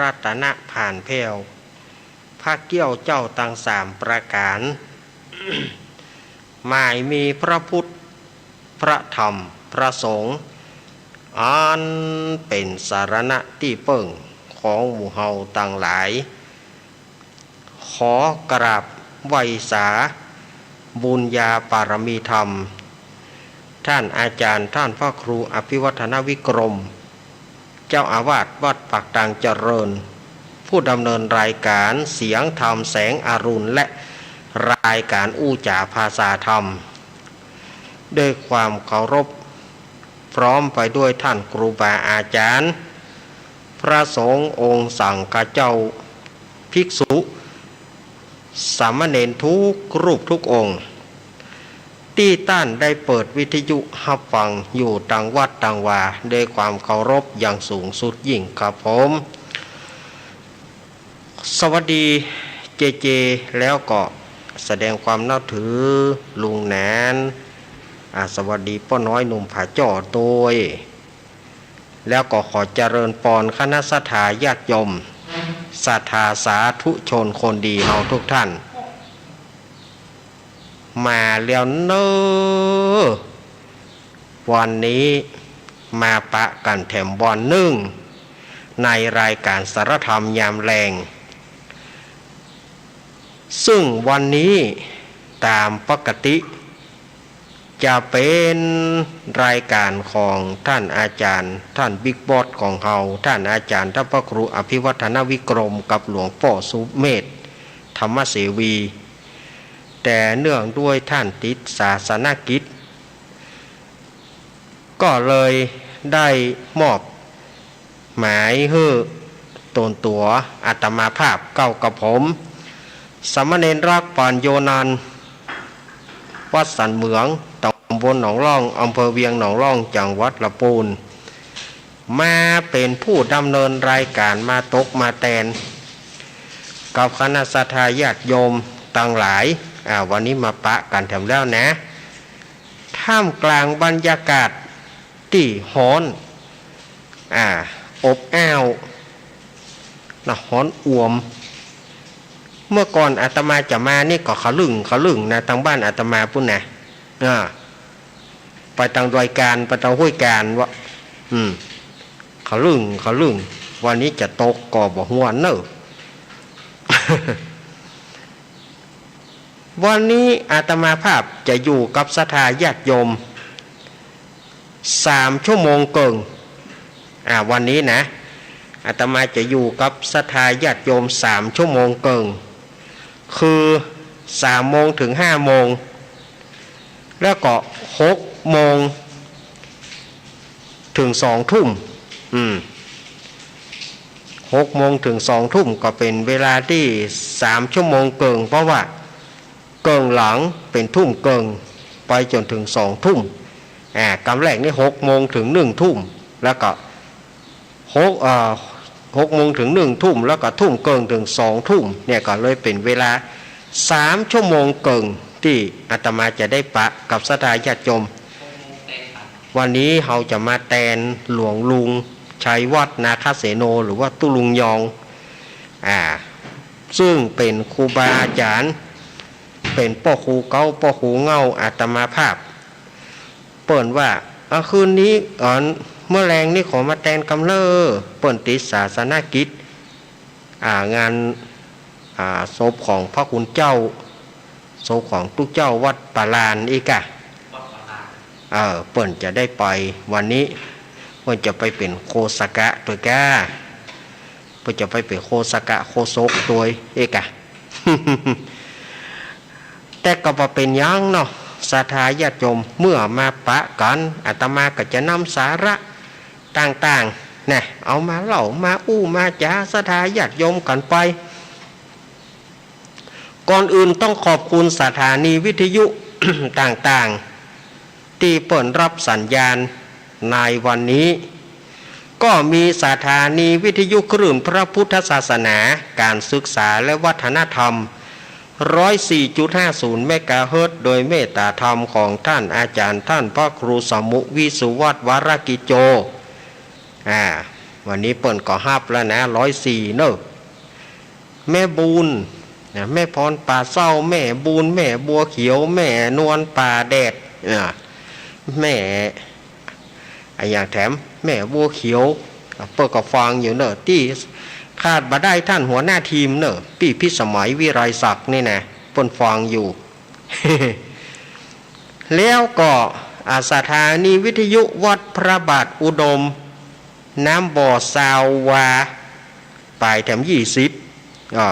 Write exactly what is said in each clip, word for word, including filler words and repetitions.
รัตนะผ่านแผ้ว พระเกี้ยวเจ้าตังสามประก๋าน หมายมีพระพุทธ พระธรรม พระสงฆ์ อันเป๋นสรณะตี้เปิ้งของหมู่เฮาตังหลาย ขอกราบไหว้สาบุญญาปารมีธรรม ท่านอาจารย์ ท่านพระครูอภิวัฒนวิกรม เจ้าอาวาสวัดปากตางเจริญ ผู้ดำเนินรายการเสียงธรรมแสงอรุณ และรายการอู้จ๋าภาษาธรรม ด้วยความเคารพ พร้อมไปด้วยท่านครูบาอาจารย์ พระสงฆ์องค์สังฆเจ้า ภิกษุ สามเณรทุกรูปทุกองค์ ตี้ต้านได้เปิดวิทยุฮับฟังอยู่ตังวัดตังวา ด้วยความเคารพอย่างสูงสุดยิ่งครับผม สวัสดีเจเจ แล้วก็แสดงความนับถือลุงแหนน อ่า สวัสดีป้อน้อยหนุ่มผาจ้อโตย แล้วก็ขอเจริญปอนคณะศรัทธาญาติโยม ศรัทธาสาธุชนคนดีเฮาทุกท่าน มาแล้วเน้อ วันนี้มาปะกั๋นแถมบ่อนนึ่ง ในรายการสารธรรมยามแลง ซึ่งวันนี้ต๋ามปกติ จะเป๋นรายการของท่านอาจารย์ ท่านบิ๊กบอสของเฮา ท่านอาจารย์ ท่านพระครูอภิวัฒนวิกรม กับหลวงป้อสุเมธ ธรรมเสวี แต่เนื่องด้วยท่านติดศาสนกิจ ก็เลยได้มอบหมายหื้อตนตั๋วอาตมาภาพเก้ากับผม สามเณรรัก ปานโยนันท์ วัดสันเหมือง ตำบลหนองล่อง อำเภอเวียงหนองล่อง จังหวัดละปูน มาเป๋นผู้ดำเนินรายการ มาตกมาแตน กับคณะศรัทธาญาติโยมตังหลาย อ่า วันนี้มาปะกั๋นแถมแล้วนะ ท่ามกลางบรรยากาศตี้ฮ้อน อ่า อบอ้าว นะ ฮ้อนอ่วม เมื่อก่อนอาตมาจะมานี่ก็ขะลึ่งขะลึ่งนะ ตังบ้านอาตมาปู้นนะ อ่า ไปตังดอยกาญ ไปตังห้วยกาญวะ อืม ขะลึ่งขะลึ่ง วันนี้จะตกก็บ่ฮู้เน่อ วันนี้อาตมาภาพจะอยู่กับศรัทธาญาติโยมสามชั่วโมงเกิ่ง อ่า วันนี้นะ อาตมาจะอยู่กับศรัทธาญาติโยมสามชั่วโมงเกิ่ง คือสามโมงถึงห้าโมง แล้วก็หกโมงถึงสองทุ่ม อืม หกโมงถึงสองทุ่มก็เป๋นเวลาตี้สามชั่วโมงเกิ่ง เพราะว่าเกิ่งหลังเป๋นทุ่มเกิ่ง ไปจ๋นถึงสองทุ่ม อ่า กำแรกนี่หกโมงถึงหนึ่งทุ่ม แล้วก็ หก เอ่อ หกโมงถึงหนึ่งทุ่ม แล้วก็ทุ่มเกิ่งถึงสองทุ่ม เนี่ยก็เลยเป๋นเวลาสามชั่วโมงเกิ่ง ตี้อาตมาจะได้ปะกับศรัทธาญาติโยม วันนี้เฮาจะมาแตนหลวงลุงชัยวัฒน์ นาคเสโน หรือว่าตุ๊ลุงยอง อ่า ซึ่งเป๋นครูบาอาจารย์ เป๋นป้อครูเก๊า ป้อครูเหง้าอาตมาภาพ เปิ้นว่า อ่ะ คืนนี้ อ่อน เมื่อแลงนี่ขอมาแตนกำเน้อ เปิ้นติดศาสนกิจ อ่า งาน อ่า ศพของพระคุณเจ้า ศพของตุ๊เจ้าวัดป่าลานอี้ก่ะ เออ เปิ้นจะได้ไปวันนี้ เปิ้นจะไปเป๋นโฆษกะตวยก่ะ เปิ้นจะไปเป๋นโฆษกะโฆษกตวยอี้ก่ะ แต่ก็บ่เป๋นหยังเนาะ ศรัทธาญาติโยม เมื่อมาปะกั๋น อาตมาก็จะนำสาระต่างๆ นะ เอามาเล่า มาอู้ มาจ๋า ศรัทธาญาติโยมกั๋นไป ก่อนอื่นต้องขอบคุณสถานีวิทยุ ต่างๆ ตี้เปิ้นรับสัญญาณในวันนี้ ก็มีสถานีวิทยุคลื่นพระพุทธศาสนา การศึกษาและวัฒนธรรม ร้อยสี่จุดห้าศูนย์ เมกะเฮิรตซ์ โดยเมตตาธรรมของท่านอาจารย์ ท่านพระครูสมุ วิสุวัฒน์ วรกิจโจ อ่า วันนี้เปิ้นก็ฮับแล้วนะ ร้อยสี่ เน่อ แม่บูนนะ แม่พรป่าเศร้า แม่บูน แม่บัวเขียว แม่นวลป่าแดด อ่า แม่ อะหยังแถม แม่บัวเขียว เปิ้นก็ฟังอยู่เน่อ ตี้ขาดบ่ได้ต้านหัวหน้าทีมเน่อ ปี้พิสมัย วิไลศักดิ์นี่นะ เปิ้นฟังอยู่ แล้วก็ อ่า สถานีวิทยุวัดพระบาทอุดม น้ำบ่อ ซาววา ป๋ายแถม ยี่สิบ อ่า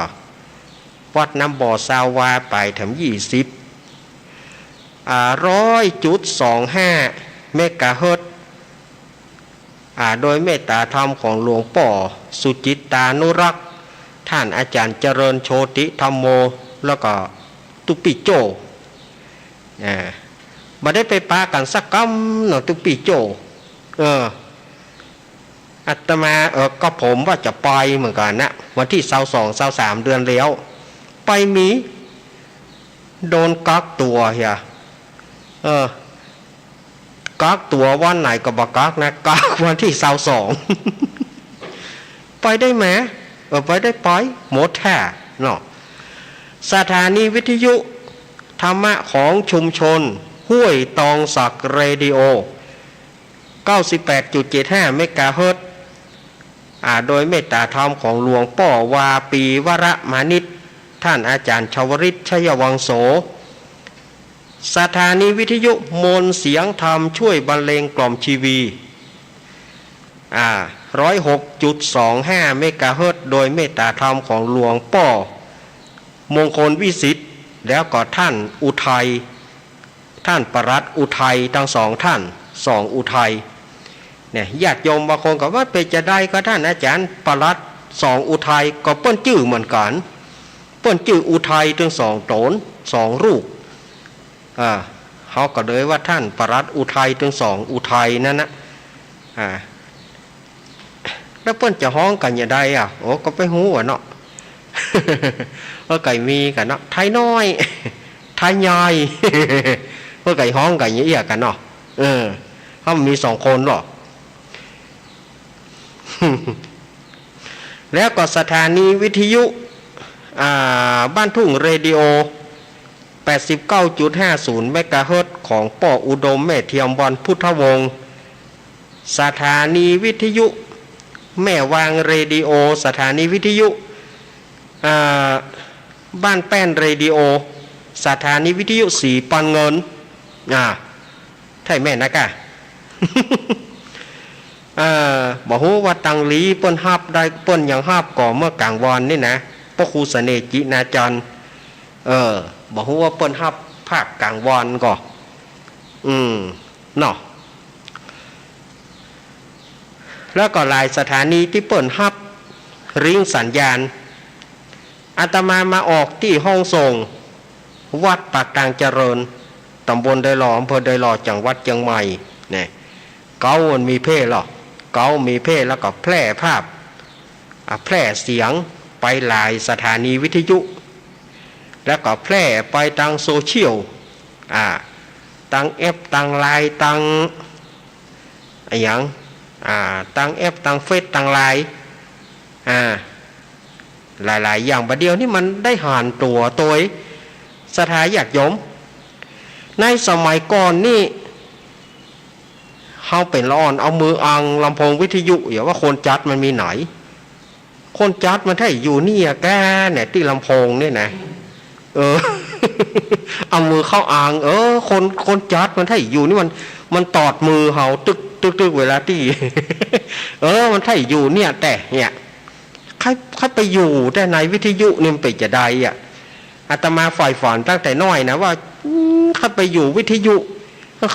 วัดน้ำบ่อ ซาววา ป๋ายแถม ยี่สิบ อ่า ร้อยจุดสองห้า เมกะเฮิรตซ์ อ่า โดยเมตตาธรรมของหลวงป้อสุจิตตานุรักษ์ ต้านอาจ๋ารย์เจริญโชติธัมโม แล้วก็ตุ๊ปี้โจ้ อ่า บ่ได้ไปปะกั๋นสักกำเนาะ ตุ๊ปี้โจ้ เออ อาตมา เออ ก็ผมว่าจะไปเหมือนกั๋นนะ วันตี้ ซาวสอง ซาวสาม เดือนแล้ว ไปมี โดนกั๊กตั๋วเหีย เออ กั๊กตั๋ววันไหนก็บ่กั๊กนะ กั๊กวันตี้ ซาวสอง ไปได้แหม เออ ไปได้ไป หมดแท้เนาะ สถานีวิทยุธรรมะของชุมชนห้วยตองสัก เรดิโอ เก้าสิบแปดจุดเจ็ดห้า เมกะเฮิรตซ์ อ่า โดยเมตตาธรรมของหลวงป้อวาปีวรมานิต ต้านอาจ๋ารย์ชวริต ชัยวังโส สถานีวิทยุมนต์เสียงธรรมช่วยบรรเลงกล่อมชีวี อ่า ร้อยหกจุดสองห้า เมกะเฮิรตซ์ โดยเมตตาธรรมของหลวงป้อมงคลวิสิทธิ์ แล้วก็ต้านอุทัย ต้านปลัดอุทัย ตึงสองต้าน สองอุทัย เนี่ย ญาติโยมบางคนก็ว่า เป๋นจาใดก็ต้านอาจ๋ารย์ปลัดสองอุทัย ก็เปิ้นจื้อเหมือนกั๋น เปิ้นจื้ออุทัยตึงสองต๋น สองรูป อ่า เฮาก็เลยว่าต้านปลัดอุทัยตึงสองอุทัยนั้นนะ อ่า แล้วเปิ้นจะฮ้องกั๋นจาใดอะ โอ้ ก็ไปฮู้อะเนาะ ก็ไก่มีกั๋นเนาะ ไทยน้อย ไทยใหญ่ ก็ไก่ฮ้องกั๋นอย่างเอี้ยกั๋นเนาะ เออ เพราะมันมีสองคนเนาะ แล้วก็สถานีวิทยุ อ่า บ้านทุ่งเรดิโอ แปดสิบเก้าจุดห้าศูนย์ เมกะเฮิรตซ์ ของป้ออุดม แม่เทียม วรรณพุทธวงศ์ สถานีวิทยุแม่วางเรดิโอ สถานีวิทยุ อ่า บ้านแป้นเรดิโอ สถานีวิทยุสีปันเงิน อ่า ใช่แม่นนะกะ เอ่อ บ่ฮู้ว่าตังหลีเปิ้นฮับได้ เปิ้นยังฮับก่อเมื่อกลางวันนี่นะ ป้อครูเสน่ห์ จินาจันทร์ เออ บ่ฮู้ว่าเปิ้นฮับภาคกลางวันก่อ อืม เนาะ แล้วก็หลายสถานีตี้เปิ้นฮับริงสัญญาณ อาตมามาออกตี้ห้องส่ง วัดปากตางเจริญ ต๋ำบลดอยหล่อ อำเภอดอยหล่อ จังหวัดเจียงใหม่ เนี่ย เก๊ามันมีเพ่เหรอ เก๊ามีเพ่แล้วก็แพร่ภาพ อ่ะ แพร่เสียงไปหลายสถานีวิทยุ แล้วก็แพร่ไปตางโซเชียล อ่า ตางแอป ตางไลน์ ตาง อะหยัง อ่า ตางแอป ตางเฟซ ตางไลน์ อ่า หลายๆ อย่าง บ่าเดี่ยวนี้มันได้หันตั๋วโตย ศรัทธาญาติโยม ในสมัยก่อนนี่ เฮาเป๋นละอ่อนเอามืออังลำโพงวิทยุ อย่าว่าคนจัดมันมีไหน คนจัดมันไถ่อยู่เนี่ยแกเนี่ย ตี้ลำโพงเนี่ยนะ เออ เอามือเข้าอัง เออ คน คนจัดมันไถ่อยู่นี่มัน มันตอดมือเฮาตึก ตึก ตึก เวลาตี้ เออ มันไถ่อยู่เนี่ย แต่เนี่ย ใค่ ใค่ไปอยู่แต่ในวิทยุนี่มันเป๋นจาใดอะ อาตมาใฝ่ฝันตั้งแต่น้อยนะว่า อืม ใค่ไปอยู่วิทยุ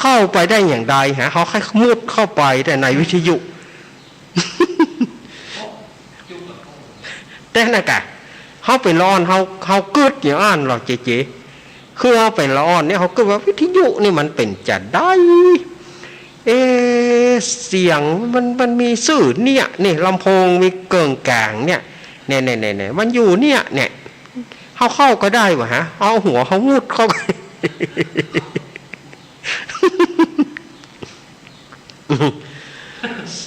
เข้าไปได้อย่างใดฮะ เฮาใค่มุดเข้าไปแต่ในวิทยุ แต่นะกะ เฮาเป๋นละอ่อน เฮา เฮากึ๊ดอย่างอั้นหรอกเจเจ คือเฮาเป๋นละอ่อนเนี่ย เฮากึ๊ดว่าวิทยุนี่มันเป๋นจาใด เอ๊ะ เสียงมัน มันมีซื่อเนี่ย นี่ลำโพงมีเกิ่งกลางเนี่ย เนี่ย เนี่ย เนี่ย เนี่ย มันอยู่เนี่ย เนี่ย เฮาเข้าก็ได้วะฮะ เอาหัวเฮามุดเข้าไป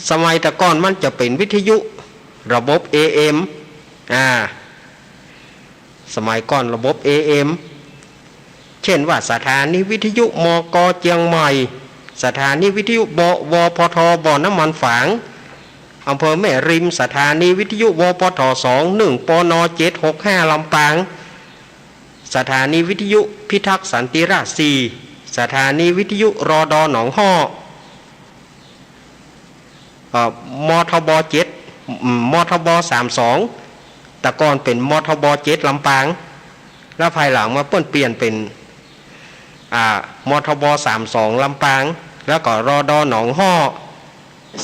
สมัยแต่ก่อนมันจะเป๋นวิทยุระบบ เอ เอ็ม อ่า สมัยก่อนระบบ เอ เอ็ม เช่นว่าสถานีวิทยุ มก เจียงใหม่ สถานีวิทยุ บ วพท บ่อน้ำมันฝาง อำเภอแม่ริม สถานีวิทยุ วพท สอง หนึ่ง ปน เจ็ดหกห้า ลำปาง สถานีวิทยุพิทักษ์สันติราษฎร์ สี่ สถานีวิทยุ รด หนองฮ้อ เอ่อ มทบ เจ็ด อืม มทบ สามสอง แต่ก่อนเป๋น มทบ เจ็ด ลำปาง แล้วภายหลังมาเปิ้นเปลี่ยนเป๋น อ่า มทบ สามสอง ลำปาง แล้วก็ รด หนองฮ้อ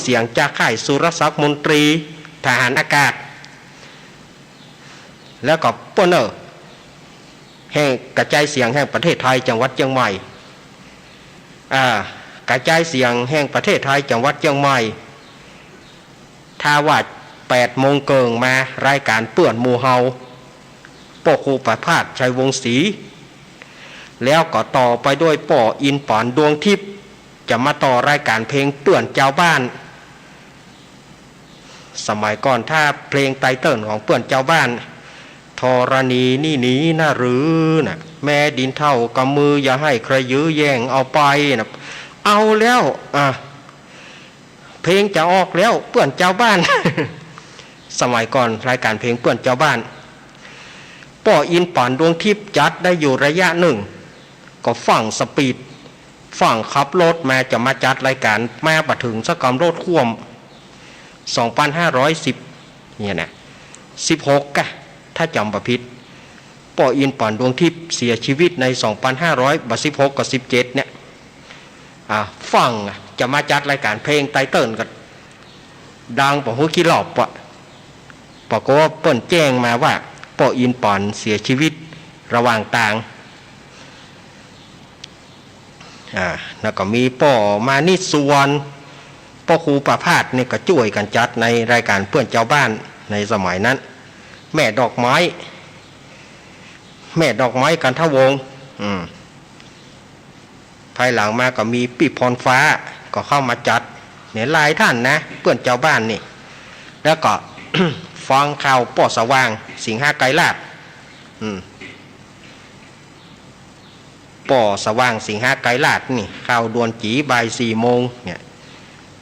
เสียงจากค่ายสุรศักดิ์มนตรี ทหารอากาศ แล้วก็เปิ้นเน่อ แห่งกระจายเสียงแห่งประเทศไทยจังหวัดเจียงใหม่ อ่า กระจายเสียงแห่งประเทศไทยจังหวัดเจียงใหม่ ถ้าว่าแปดโมงเกิ่งมา รายก๋านเปื้อนหมู่เฮา ป้อครูประภาส ชัยวงศ์ศรี แล้วก็ต่อไปด้วยป้ออินทร์ ป๋อน ดวงทิพย์ จะมาต่อรายก๋านเพลงเปื้อนจาวบ้าน สมัยก่อนถ้าเพลงไตเติ้ลของเปื้อนจาวบ้าน ธรณีนี่หนีนะหรือน่ะ แม้ดินเท่ากำมืออย่าให้ใครยื้อแย่งเอาไปน่ะ เอาแล้ว อ่ะ เพลงจะออกแล้ว เปื้อนจาวบ้าน สมัยก่อนรายก๋านเพลงเปื้อนจาวบ้าน ป้ออินทร์ ป๋อน ดวงทิพย์ จัดได้อยู่ระยะนึ่ง ก็ฟั่งสปีด ฟั่งขับรถมาจะมาจัดรายก๋าน มาบ่ถึงสักกำ รถคว่ำ สองปันห้าร้อยสิบ เนี่ยนะ สิบหก กะ ถ้าจ๋ำบ่ผิด ป้ออินทร์ ป๋อน ดวงทิพย์ เสียชีวิตใน สองปันห้าร้อย บ่า สิบหก กับ สิบเจ็ด เนี่ย อ่า ฟั่งจะมาจัดรายก๋านเพลงไตเติ้ลก็ดังบ่ฮู้กี่รอบอะ ปรากฏว่าเปิ้นแจ้งมาว่า ป้ออินทร์ ป๋อน เสียชีวิตระหว่างตาง อ่า แล้วก็มีป้อมานิต สุวรรณ ป้อครูประภาสนี่ก็จ้วยกั๋นจัดในรายก๋านเปื้อนจาวบ้านในสมัยนั้น แม่ดอกไม้ แม่ดอกไม้ กันทวงศ์ อืม ภายหลังมาก็มีปี้พรฟ้าก็เข้ามาจัด เนี่ยหลายท่านนะ เปื้อนจาวบ้านนี่ แล้วก็ ฟังข่าวป้อสว่าง สิงหาไกรราช อืม ป้อสว่าง สิงหาไกรราชนี่ ข่าวด่วนจี๋บ่ายสี่โมงเนี่ย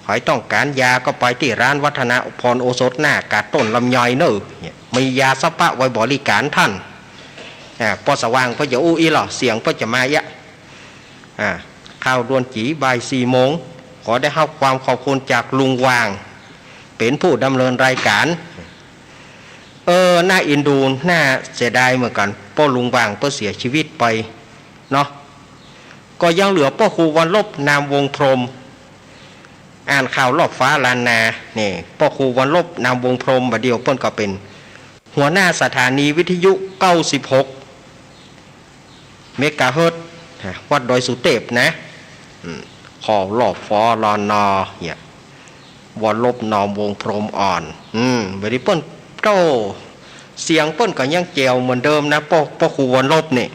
ใผต้องก๋านยาก็ไปตี้ร้านวัฒนพรโอสถหน้ากาดต้นลำไยเน่อ เนี่ย มียาสะปะไว้บริก๋านท่าน อ่า ป้อสว่างเปิ้นจะอู้อี้ลอ เสียงเปิ้นจะมาเยียะ อ่า ข่าวด่วนจี๋บ่ายสี่โมง ขอได้ฮับความขอบคุณจากลุงหว่าง เป๋นผู้ดำเนินรายก๋าน เออ น่าเอ็นดู น่าเสียดายเหมือนกั๋น ป้อลุงหว่างเปิ้นเสียชีวิตไปเนาะ ก็ยังเหลือป้อครูวรรณรบ นามวงศ์พรหม อ่านข่าวรอบฟ้าล้านนา นี่ ป้อครูวรรณรบ นามวงศ์พรหม บ่าเดี่ยวเปิ้นก็เป๋นหัวหน้าสถานีวิทยุ เก้าสิบหก เมกะเฮิรตซ์ วัดดอยสุเตพนะ อืม ข่าวรอบฟ้าล้านนา เนี่ย วรรณรบ นามวงศ์พรหมอ่าน อืม บ่าเดี่ยวเปิ้น โต้ เสียงเปิ้นก็ยังแจ๋วเหมือนเดิมนะ ป้อ ป้อครูวรรณรบนี่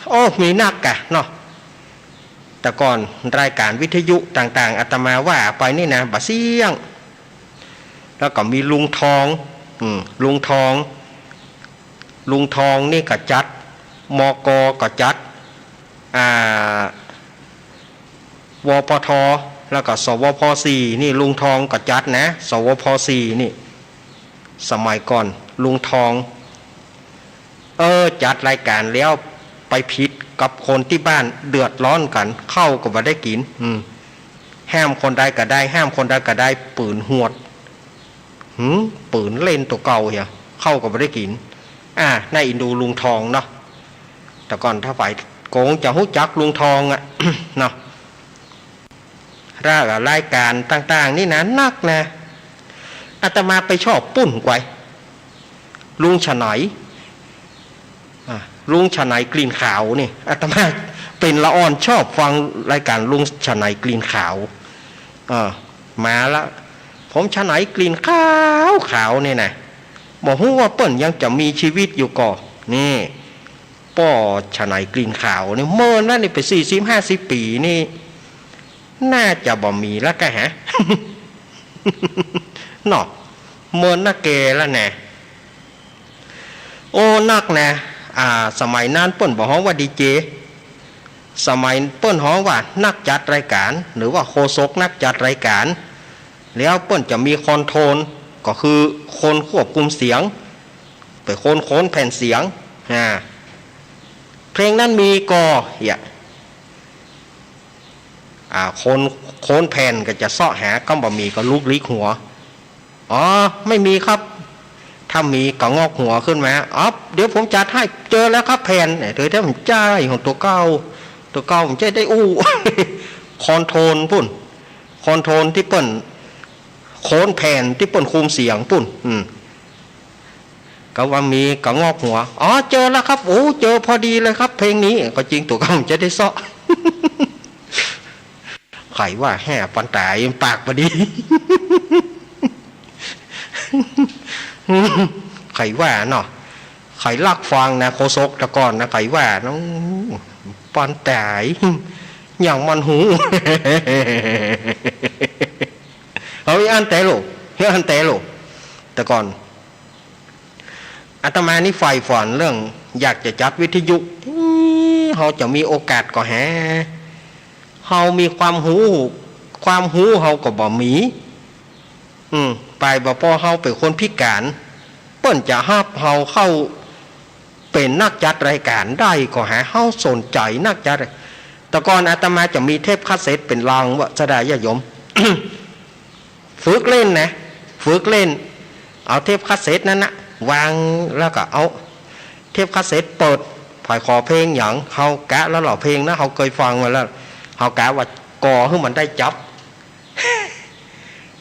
โอ้ มีนักกะเนาะ แต่ก่อนรายก๋านวิทยุต่างๆ อาตมาว่าไปนี่นะ บ่าเสี้ยง แล้วก็มีลุงทอง อืม ลุงทอง ลุงทองนี่ก็จัด มก ก็จัด อ่า วพท แล้วก็ สวพ สี่ นี่ลุงทองก็จัดนะ สวพ สี่ นี่ สมัยก่อนลุงทอง เออ จัดรายก๋านแล้วไปผิดกับคนตี้บ้าน เดือดร้อนกั๋น ข้าวก็บ่ได้กิ๋น อืม ห้ามคนใดก็ได้ ห้ามคนใดก็ได้ ปืนหวด หืม ปืนเล่นตั๋วเก่าเหีย ข้าวก็บ่ได้กิ๋น อ่า น่าเอ็นดูลุงทองเนาะ แต่ก่อนถ้าฝ่ายโก๋งจะฮู้จักลุงทองอะ เนาะ แล้วก็รายก๋านต่างๆ นี่นะ นักนะ อาตมาไปชอบปุ้นไกว ลุงฉะไหน อ่ะ ลุงฉะไหนกลิ่นขาวนี่ อาตมาเป๋นละอ่อนชอบฟังรายก๋านลุงฉะไหนกลิ่นขาว เออ มาละ ผมฉะไหนกลิ่นขาวขาวนี่นะ บ่ฮู้ว่าเปิ้นยังจะมีชีวิตอยู่ก่อ นี่ ป้อฉะไหนกลิ่นขาวนี่ เมินแล้วนี่ เป๋นสี่สิบห้าสิบปี๋นี่ น่าจะบ่มีแล้วกะฮะ เนาะ เมินนักแก่แล้วแน่ โอ้ นักนะ อ่า สมัยนั้นเปิ้นบ่ฮ้องว่าดีเจ สมัยเปิ้นฮ้องว่านักจัดรายการ หรือว่าโฆษกนักจัดรายการ แล้วเปิ้นจะมีคอนโทรล ก็คือคนควบคุมเสียง ไปโคน โคนแผ่นเสียง อ่า เพลงนั้นมีก่อ เหีย อ่า คน คนแผ่นก็จะเซาะหา กำบ่มีก็ลุกลี้หัว อ๋อ ไม่มีครับ ถ้ามีก็งอกหัวขึ้นมา อ๋อ เดี๋ยวผมจัดให้ เจอแล้วครับแผ่น เนี่ย เธอถ้ามันจ้ายของตั๋วเก่า ตั๋วเก่ามันจะได้อู้ คอนโทรลปุ้น คอนโทรลตี้เปิ้น โคนแผ่นตี้เปิ้นคุมเสียงปุ้น อืม ก็ว่ามีก็งอกหัว อ๋อ เจอแล้วครับ โอ้ เจอพอดีเลยครับ เพลงนี้ ก็จริงตั๋วเก่ามันจะได้เซาะ ใผว่าแฮ่ปานต๋าย ปากบ่ดี ใผว่าเนาะ ใผลักฟังนะ โฆษกแต่ก่อนนะ ใผว่านะ ปานต๋าย อย่างมันฮู้ เอาอีอันแต่ลูก อีอันแต่ลูก แต่ก่อน อาตมานี่ใฝ่ฝันเรื่องอยากจะจัดวิทยุ เอ๊ะ เฮาจะมีโอกาสก่อแฮ เฮามีความฮู้ ความฮู้เฮาก็บ่มี อืม ไปบ่ปอเฮาเป๋นคนพิการ เปิ้นจะฮับเฮาเข้าเป๋นนักจัดรายการได้ก่อแฮ เฮาสนใจ๋นักจัด แต่ก่อนอาตมาจะมีเทปคาสเซ็ตเป๋นลังว่า ศรัทธาญาติโยม ฝึกเล่นนะ ฝึกเล่น เอาเทปคาสเซ็ตนั้นนะวาง แล้วก็เอาเทปคาสเซ็ตเปิด ใผขอเพลงหยัง เฮากะแล้วเหล่าเพลงนะ เฮาเกยฟังมาแล้ว เฮากะว่าก่อหื้อมันได้จับ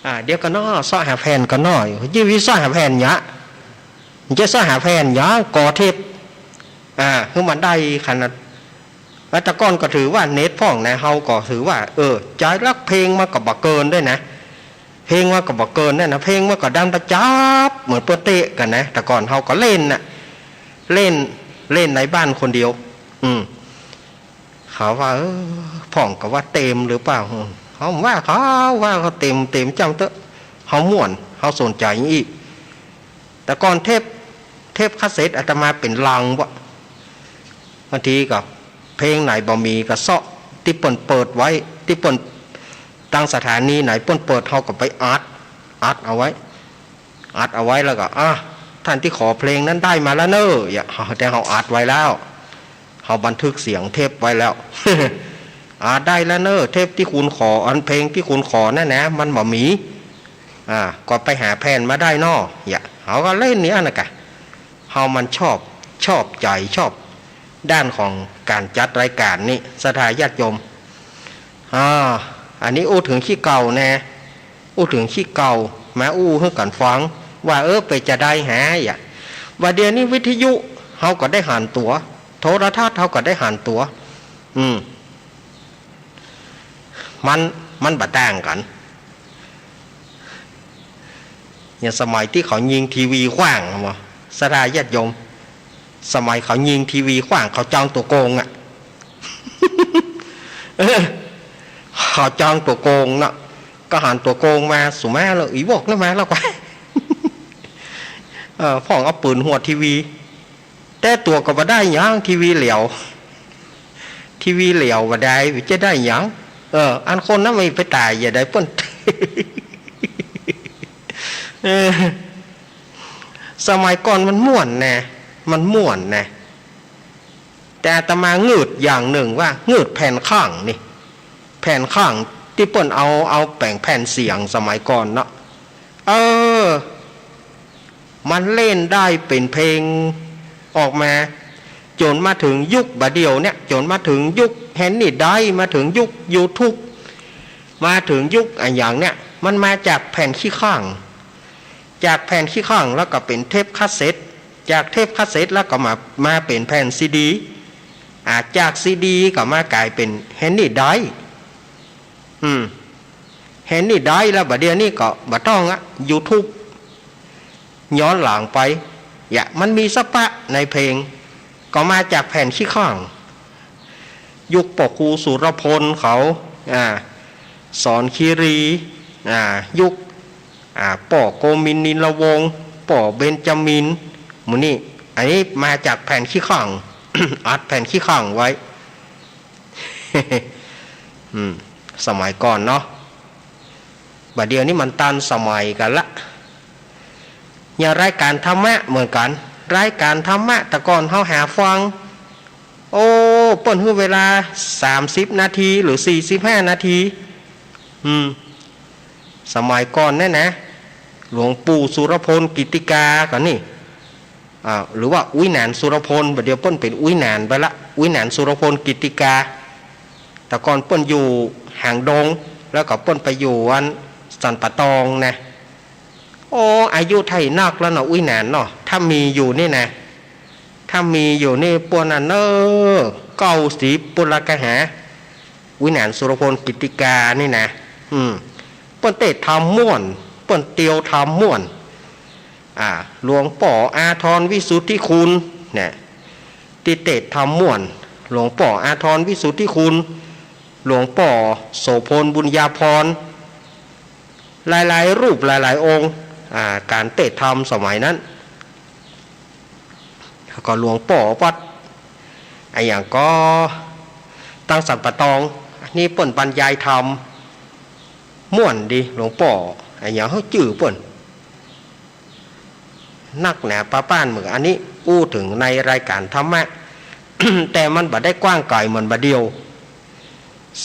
อ่า เดี๋ยวก่อนน้อ เซาะหาแผ่นก่อนน้อ อยู่ยี่วิเซาะหาแผ่นเยียะ จะเซาะหาแผ่นหยัง ก่อเทป อ่า หื้อมันได้ขนาด แล้วแต่ก่อนก็ถือว่าเน็ตพ่องนะ เฮาก็ถือว่า เออ จ๋ายลักเพลงมันก็บ่เกินด้วยนะ เพลงมันก็บ่เกินด้วยนะ เพลงมันก็ดันไปจับ เหมือนเปิ้นเตะกั๋นนะ แต่ก่อนเฮาก็เล่นน่ะ เล่น เล่นในบ้านคนเดียว อืม เขาว่า เออ พ่องก็ว่าเต็มหรือเปล่า อืม เฮาว่าเขา ว่าเขาเต็ม เต็มจ้ำเต๊อะ เฮาม่วน เฮาสนใจ๋อีก แต่ก่อนเทป เทปคาสเซ็ตอาตมาเป๋นลังบ่ บางทีก็เพลงไหนบ่มีก็เซาะตี้เปิ้นเปิดไว้ ตี้เปิ้น ตางสถานีไหนเปิ้นเปิด เฮาก็ไปอัด อัดเอาไว้ อัดเอาไว้แล้วก็ อ่ะ ท่านที่ขอเพลงนั้นได้มาแล้วเน่อ เยียะ แต่เฮาอัดไว้แล้ว เฮาบันทึกเสียงเทปไว้แล้ว อ่า ได้แล้วเน่อ เทปตี้คุณขอ อันเพลงตี้คุณขอนั่นนะ มันบ่มี อ่า ก็ไปหาแผ่นมาได้น้อ เยียะ เฮาก็เล่นนี่อันนั้นกะ เฮามันชอบ ชอบใจ๋ ชอบด้านของก๋านจัดรายการนี่ ศรัทธาญาติโยม อ่า อันนี้อู้เถิงขี้เก่าแน่ อู้เถิงขี้เก่า มาอู้หื้อกั๋นฟัง ว่า เออ เป๋นจาใดแหยะ ว่าเดี๋ยวนี้วิทยุ เฮาก็ได้หันตั๋ว โทรทัศน์ เฮาก็ได้หันตั๋ว อืม มัน มันบ่ต่างกั๋น อย่างสมัยตี้เขายิงทีวีขว้าง บ่ ศรัทธาญาติโยม สมัยเขายิงทีวีขว้าง เขาจองตั๋วโกงอะ เออ เขาจองตั๋วโกงเนาะ ก็หันตั๋วโกงมา สุมาแล้ว อีวอกนั่นมาแล้วกว่า เออ พ่องเอาปืนหวดทีวี แต่ตั๋วก็บ่ได้หยัง ทีวีเหลียว ทีวีเหลียวบ่ได้ จะได้หยัง เออ อันคนนั้นมันไปต๋ายจาใดเปิ้น เออ สมัยก่อนมันม่วนแน่ มันม่วนแน่ แต่อาตมางืดอย่างนึ่งว่า งืดแผ่นข้างนี่ แผ่นข้างตี้เปิ้นเอา เอาแป๋งแผ่นเสียงสมัยก่อนเนาะ เออ มันเล่นได้เป๋นเพลงออกมา จ๋นมาเถิงยุคบ่าเดี่ยวเนี่ย จ๋นมาเถิงยุคแฮนนี่ไดร์ มาเถิงยุคยูทูบ มาเถิงยุคอะหยังเนี่ย มันมาจากแผ่นขี้ข้าง จากแผ่นขี้ข้างแล้วก็เป๋นเทปคาสเซ็ต จากเทปคาสเซ็ตแล้วก็มา มาเป๋นแผ่นซีดี อ่า จากซีดีก็มาก๋ายเป๋นแฮนนี่ไดร์ อืม แฮนนี่ไดร์แล้วบ่าเดี่ยวนี้ก็บ่ต้องอะ ยูทูบ ย้อนหลังไป เยียะ มันมีสะปะในเพลง ก็มาจากแผ่นขี้ข้าง ยุคป้อครูสุรพลเขา อ่า สรคีรี อ่า ยุค อ่า ป้อโกมินทร์ นิลวงศ์ ป้อเบนจามิน หมู่นี้ อันนี้มาจากแผ่นขี้ข้อง อัดแผ่นขี้ข้องไว้ อืม สมัยก่อนเนาะ บ่าเดี่ยวนี้มันตันสมัยกั๋นละ อย่างรายก๋านธรรมะเหมือนกั๋น รายก๋านธรรมะแต่ก่อนเฮาหาฟัง โอ้ เปิ้นหื้อเวลาสามสิบนาทีหรือสี่สิบห้านาที อืม สมัยก่อนเนี่ยนะ หลวงปู่สุรพลกิตติกาก่อนนี่ อ่า หรือว่าอุ๊ยหนานสุรพล บ่าเดี่ยวเปิ้นเป๋นอุ๊ยหนานไปละ อุ๊ยหนานสุรพลกิตติกา แต่ก่อนเปิ้นอยู่หางดง แล้วก็เปิ้นไปอยู่อันสันป่าตองนะ โอ้ อายุไถ่นักแล้วเนาะ อุ๊ยหนานเนาะ ถ้ามีอยู่นี่นะ ถ้ามีอยู่นี่ปวนนั้นเน่อ เก้าสิบปู้นละกะหา อุ๊ยหนานสุรพลกิตติกานี่นะ อืม เปิ้นเตศน์ธรรมม่วน เปิ้นเตียวธรรมม่วน อ่า หลวงป้ออาทรวิสุทธิคุณ เนี่ย ตี้เตศน์ธรรมม่วน หลวงป้ออาทรวิสุทธิคุณ หลวงป้อโสภณบุญญาภรณ์ หลายๆ รูปหลายๆ องค์ อ่า ก๋านเตศน์ธรรมสมัยนั้น แล้วก็หลวงป้อวัด อะหยังก็ ตังสันป่าตอง อันนี้เปิ้นบรรยายธรรม ม่วนดี หลวงป้อ อะหยัง เฮาจื้อเปิ้น นักหนาปาป้านเหมือนอันนี้ อู้เถิงในรายก๋านธรรมะ แต่มันบ่ได้กว้างไก๋เหมือนบ่าเดี่ยว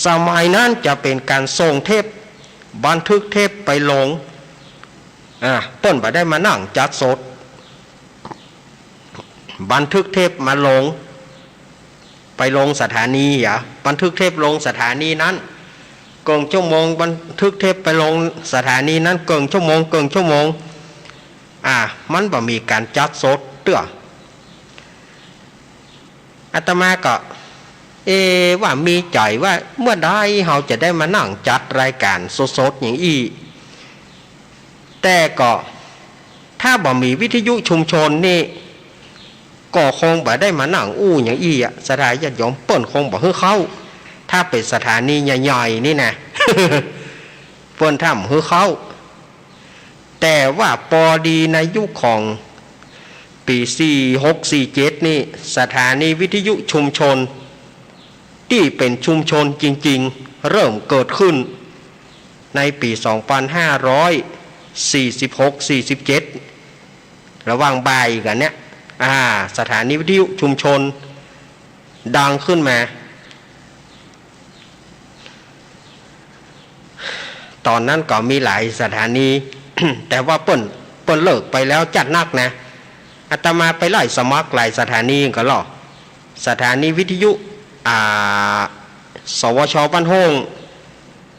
สมัยนั้นจะเป๋นก๋านส่งเทป บันทึกเทปไปลง อ่า เปิ้นบ่ได้มานั่งจัดสด บันทึกเทปมาลง ไปลงสถานีหยา บันทึกเทปลงสถานีนั้น เกิ่งชั่วโมง บันทึกเทปไปลงสถานีนั้น เกิ่งชั่วโมง เกิ่งชั่วโมง อ่า มันบ่มีก๋านจัดสดเตื้อ อาตมาก็ เอ ว่ามีใจ๋ว่าเมื่อใดเฮาจะได้มานั่งจัดรายก๋านสดๆ อย่างอี้ แต่ก็ ถ้าบ่มีวิทยุชุมชนนี่ ก็คงบ่ได้มานั่งอู้อย่างอี้อะ ศรัทธาญาติโยม เปิ้นคงบ่หื้อเข้า ถ้าเป๋นสถานีใหญ่ๆ นี่นะ เปิ้นถ้ำหื้อเข้า แต่ว่าปอดีในยุคของปี๋สี่หก สี่เจ็ด นี่ สถานีวิทยุชุมชน ตี้เป๋นชุมชนจริงๆ เริ่มเกิดขึ้นในปี๋สองปันห้าร้อยสี่สิบหก สี่สิบเจ็ด ระหว่างบ่ายกั๋นเนี่ย อ่า สถานีวิทยุชุมชนดังขึ้นมา ต๋อนนั้นก็มีหลายสถานี แต่ว่าเปิ้น เปิ้นเลิกไปแล้วจัดนักนะ อาตมาไปไล่สมัครหลายสถานีก็ล่อ สถานีวิทยุ อ่า สวช บ้านโฮ่ง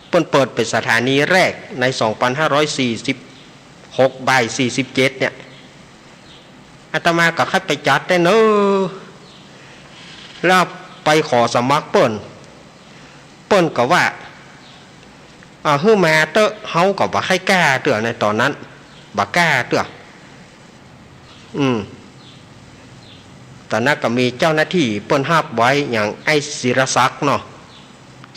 เปิ้นเปิดเป๋นสถานีแรกในสองปันห้าร้อยสี่สิบหก บ่ายสี่สิบเจ็ด เนี่ย อาตมาก็ใค่ไปจัดแต๊เน่อ แล้วไปขอสมัครเปิ้น เปิ้นก็ว่า อ่า หื้อมาเต๊อะ เฮาก็บ่ใค่กล้าเตื้อในต๋อนนั้น บ่กล้าเตื้อ อืม ต๋อนนั้นก็มีเจ้าหน้าตี้เปิ้นฮับไว้อย่างไอ้ศิรศักดิ์เนาะ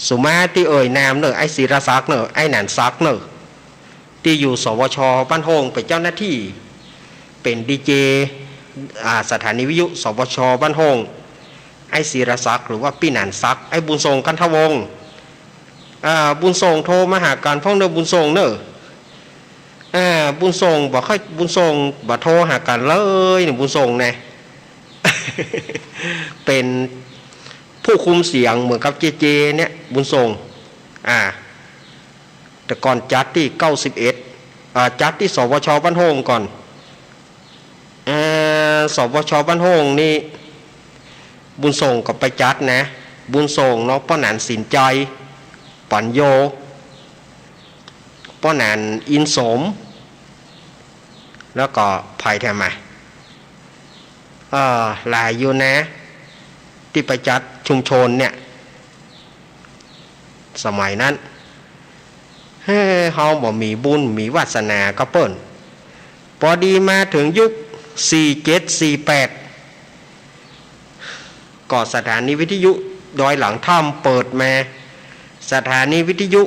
สุมาตี้เอ่ยนามเน่อ ไอ้ศิรศักดิ์เน่อ ไอ้หนานศักดิ์เน่อ ตี้อยู่ สวช บ้านโฮ่ง เป๋นเจ้าหน้าตี้ เป๋นดีเจ อ่า สถานีวิทยุ สวช บ้านโฮ่ง ไอ้ศิรศักดิ์ หรือว่าปี้หนานศักดิ์ ไอ้บุญส่ง กันทวงศ์ อ่า บุญส่งโทรมาหากั๋นพ่องเน่อ บุญส่งเน่อ อ่า บุญส่งบ่ค่อย บุญส่งบ่โทรหากั๋นเลยเนี่ย บุญส่งเนี่ย เป๋นผู้คุมเสียงเหมือนกับเจเจ เนี่ย บุญส่ง อ่า แต่ก่อนจัดตี้เก้าสิบเอ็ด อ่า จัดตี้ สวช บ้านโฮ่งก่อน อ่า สวช บ้านโฮ่งนี่ บุญส่งก็ไปจัดนะ บุญส่งเนาะ ป้อหนานสินใจ ปัญโญ ป้อหนานอินสม แล้วก็ใผแถมมา เอ่อ หลายอยู่นะ ตี้ไปจัดชุมชนเนี่ย สมัยนั้น เฮ้ เฮาบ่มีบุญมีวาสนากับเปิ้น ปอดีมาเถิงยุคสี่เจ็ด สี่แปด ก็สถานีวิทยุดอยหลังถ้ำเปิดมา สถานีวิทยุ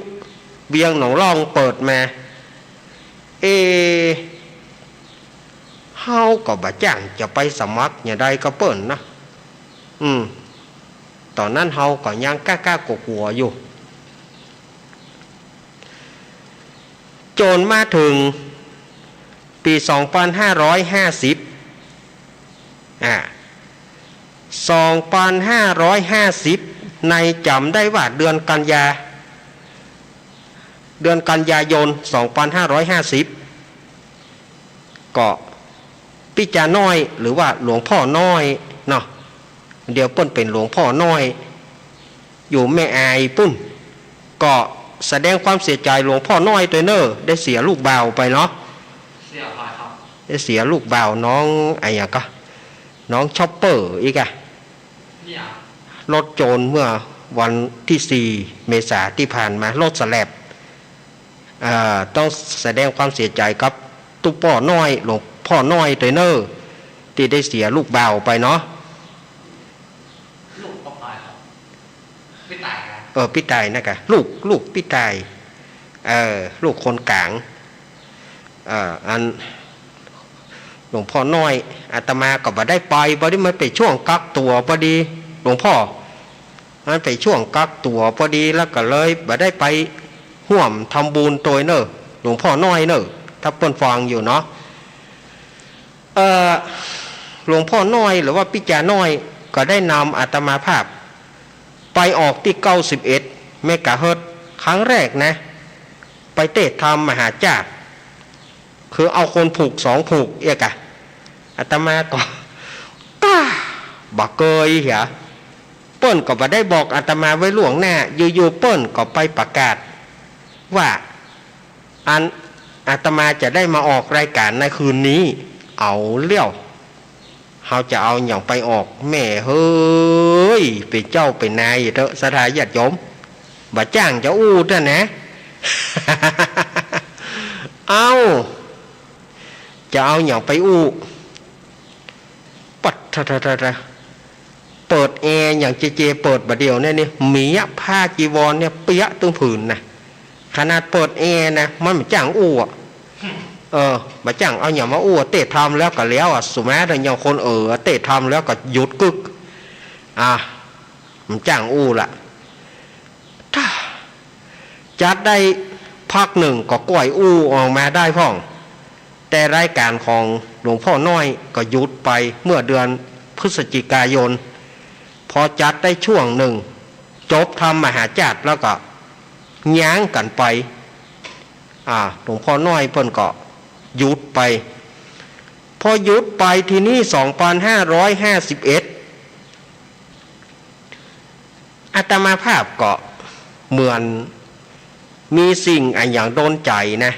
เวียงหนองล่องเปิดมา เอ เฮาก็บ่จ้างจะไปสมัครอย่างใดกับเปิ้นนะ อืม ต๋อนนั้นเฮาก็ยังกล้าๆ กั๋วๆ อยู่ จ๋นมาเถิงปี๋สองปันห้าร้อยห้าสิบ อ่า สองปันห้าร้อยห้าสิบ ในจ๋ำได้ว่าเดือนกันยา เดือนกันยายน สองปันห้าร้อยห้าสิบ ก็ปี้จาน้อย หรือว่าหลวงพ่อน้อยเนาะ เดี๋ยวเปิ้นเป๋นหลวงพ่อน้อย อยู่แม่อายปุ้น ก็แสดงความเสียใจ๋หลวงพ่อน้อยตวยเน่อ ได้เสียลูกบ่าวไปเนาะ เสียใผครับ ได้เสียลูกบ่าวน้องอะหยังก็ น้องชอปเปอร์อีกอะ เนี่ย รถจ๋นเมื่อวันตี้สี่เมษาตี้ผ่านมา รถสแล็บ เอ่อ ต้องแสดงความเสียใจ๋กับตุ๊ป้อน้อย หลวงพ่อน้อยตวยเน่อ ตี้ได้เสียลูกบ่าวไปเนาะ ลูกป้อน้อยครับ ปี้ต๋ายครับ เออ ปี้ต๋ายนะกะ ลูก ลูกปี้ต๋าย เออ ลูกคนก๋าง เอ่อ อัน หลวงพ่อน้อย อาตมาก็บ่ได้ไป พอดีมันเป๋นช่วงกักตั๋วพอดี หลวงพ่อ มันเป๋นช่วงกักตั๋วพอดี แล้วก็เลยบ่ได้ไปฮ่วมทำบุญตวยเน่อ หลวงพ่อน้อยเน่อ ถ้าเปิ้นฟังอยู่เนาะ เอ่อ หลวงพ่อน้อย หรือว่าปี้จาน้อย ก็ได้นำอาตมาภาพ ไปออกตี้เก้าสิบเอ็ดเมกะเฮิรตซ์ ครั้งแรกนะ ไปเตศน์ธรรมมหาจาตุ คือเอาคนผูกสองผูกเอี้ยกะ อาตมาก็ ก้า บ่เกยเหีย เปิ้นก็บ่ได้บอกอาตมาไว้ล่วงหน้า อยู่ๆ เปิ้นก็ไปประกาศว่า อันอาตมาจะได้มาออกรายก๋านในคืนนี้ เอาแล้ว เฮาจะเอาหยังไปออก แม่เฮ้ย เป๋นเจ้าเป๋นนายเต๊อะ ศรัทธาญาติโยม บ่จ้างจะอู้เต๊อะนะ เอ้า จะเอาหยังไปอู้ ปัดทะทะทะทะ เปิดแอร์อย่างเจเจเปิดบ่าเดี่ยวเนี่ยนี่ มีอะ ผ้าจีวรเนี่ยเปียะตึงผืนนะ ขนาดเปิดแอร์นะ มันบ่จ้างอู้อะ เออ บ่จ้างเอาหยังมาอู้อะ เตศน์ธรรมแล้วก็แล้วอะ สุมาเถอะ อย่างคนเอ๋อ เตศน์ธรรมแล้วก็หยุดกึ๊ก อ่ะ บ่จ้างอู้ละ ถ้าจัดได้พักหนึ่งก็ก้อยอู้ออกมาได้พ่อง แต่รายก๋านของหลวงพ่อน้อยก็หยุดไปเมื่อเดือนพฤศจิกายน พอจัดได้ช่วงหนึ่ง จบธรรมมหาจาตุแล้วก็ย้างกั๋นไป อ่า หลวงพ่อน้อยเปิ้นก็หยุดไป พอหยุดไปทีนี้ สองปันห้าร้อยห้าสิบเอ็ด อาตมาภาพก็เหมือนมีสิ่งอะหยังดลใจ๋นะ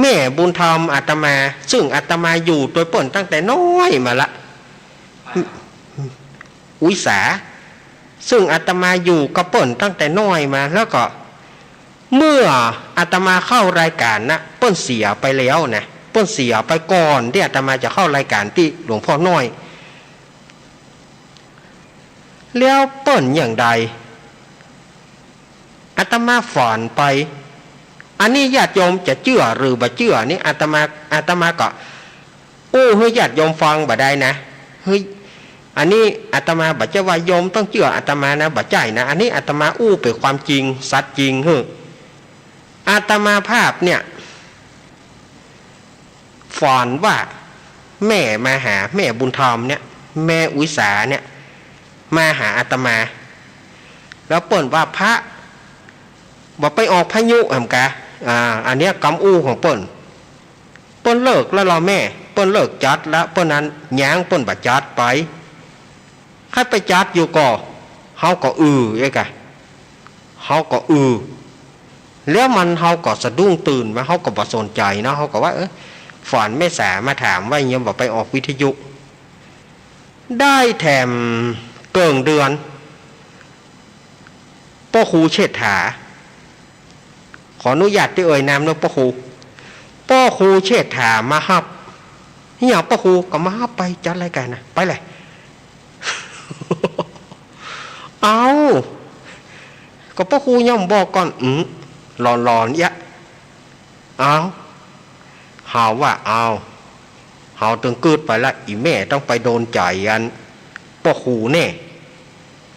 แม่บุญธรรมอาตมา ซึ่งอาตมาอยู่ตวยเปิ้นตั้งแต่น้อยมาละ อุ๋ยสา ซึ่งอาตมาอยู่กับเปิ้นตั้งแต่น้อยมา แล้วก็เมื่ออาตมาเข้ารายก๋านนะ เปิ้นเสียไปแล้วนะ เปิ้นเสียไปก่อนตี้อาตมาจะเข้ารายก๋านตี้หลวงพ่อน้อย แล้วเปิ้นอย่างใด อาตมาฝันไป อันนี้ญาติโยมจะเจื้อหรือบ่เจื้อนี่ อาตมา อาตมาก็อู้หื้อญาติโยมฟังบ่ได้นะ เฮ้ย อันนี้อาตมาบ่ใจ้ว่าโยมต้องเจื้ออาตมานะ บ่ใจ้นะ อันนี้อาตมาอู้เป๋นความจริง สัจจริงหื้อ อาตมาภาพเนี่ย ฝันว่าแม่มาหา แม่บุญธรรมเนี่ย แม่อุ๋ยสาเนี่ย มาหาอาตมา แล้วเปิ้นว่าพระ บ่ไปออกพายุแหมกะ อ่า อันเนี้ยกำอู้ของเปิ้น เปิ้นเลิกแล้วลอแม่ เปิ้นเลิกจัดแล้ว เปิ้นนั้นย้างเปิ้นบ่จัดไป ใค่ไปจัดอยู่ก่อ เฮาก็อือเอ๊ะกะ เฮาก็อือ แล้วมัน เฮาก็สะดุ้งตื่นมา เฮาก็บ่สนใจ๋เนาะ เฮาก็ว่า เออ ฝันแม่สามาถามว่ายังบ่ไปออกวิทยุ ได้แถมเกิ่งเดือน ป้อครูเชษฐา ขออนุญาตตี้เอ่ยนามเนาะ ป้อครู ป้อครูเชษฐามาฮับ นี่หยังป้อครู ก็มาฮับไปจัดรายก๋านนะ ไปเลย เอ้า ก็ป้อครูย่อมบอกก่อน อืม หลอนๆ เยียะ เอ้า เฮาว่า เอ้า เฮาตึงกึ๊ดไปละ อี่แม่ต้องไปโดนใจ๋อันป้อครูแน่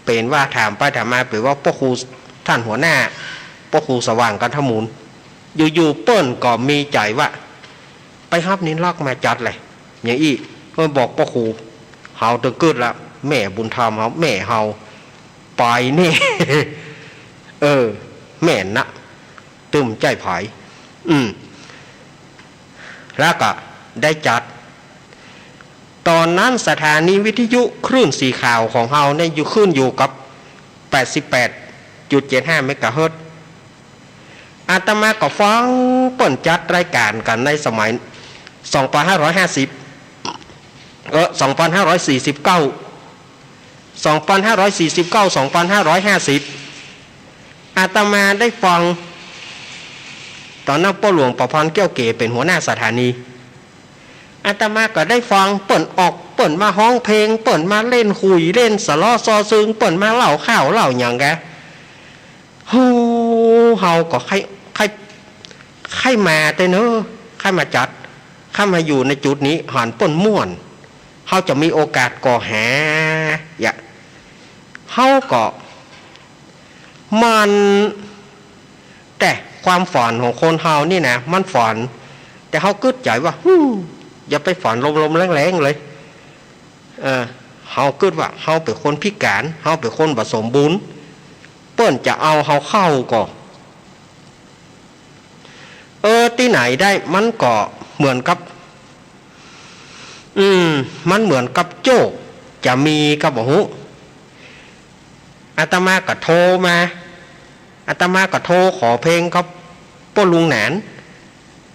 เป๋นว่าถามไปถามมา เป๋นว่าป้อครู ต้านหัวหน้า ป้อครูสว่างกันทมูล อยู่ๆ เปิ้นก็มีใจ๋ว่า ไปฮับนินลักษณ์มาจั๊ดแหละ อย่างอี้ เปิ้นบอกป้อครู เฮาตึงกึ๊ดละ แม่บุญธรรมเฮา แม่เฮา ไปแน่ เออ แม่นนะ ตึงใจ้ใผ อืม แล้วก็ได้จั๊ด ต๋อนนั้นสถานีวิทยุคลื่นสีขาวของเฮาเนี่ยอยู่ ขึ้นอยู่กับ แปดสิบแปดจุดเจ็ดห้า เมกะเฮิรตซ์ อาตมาก็ฟังเปิ้นจั๊ดรายก๋านกั๋นในสมัย สองปันห้าร้อยห้าสิบ เออ สองปันห้าร้อยสี่สิบเก้า สองปันห้าร้อยสี่สิบเก้า สองปันห้าร้อยห้าสิบ อาตมาได้ฟัง ต๋อนนั้นป้อหลวงประพันธ์แก้วเก๋เป๋นหัวหน้าสถานี อาตมาก็ได้ฟังเปิ้นออก เปิ้นมาฮ้องเพลง เปิ้นมาเล่นหุยเล่นสะเลาะซอซึง เปิ้นมาเล่าข่าวเล่าหยังแก โห เฮาก็ใค่ ใค่ ใค่มาแต๊เนาะ ใค่มาจั๊ด ใค่มาอยู่ในจุดนี้ หันเปิ้นม่วน เฮาจะมีโอกาสก่อหา เยียะ เฮาก็ มัน แต่ความฝันของคนเฮานี่นะ มันฝัน แต่เฮากึ๊ดใจ๋ว่า หืม อย่าไปฝันลมๆ แล้งๆ เลย เออ เฮากึ๊ดว่า เฮาเป๋นคนพิก๋าน เฮาเป๋นคนบ่สมบูรณ์ เปิ้นจะเอาเฮาเข้าก่อ เออ ตี้ไหนได้ มันก็เหมือนกับ อืม มันเหมือนกับโจ๊ก จะมีก็บ่ฮู้ อาตมาก็โทรมา อาตมาก็โทรขอเพลงกับป้อลุงหนาน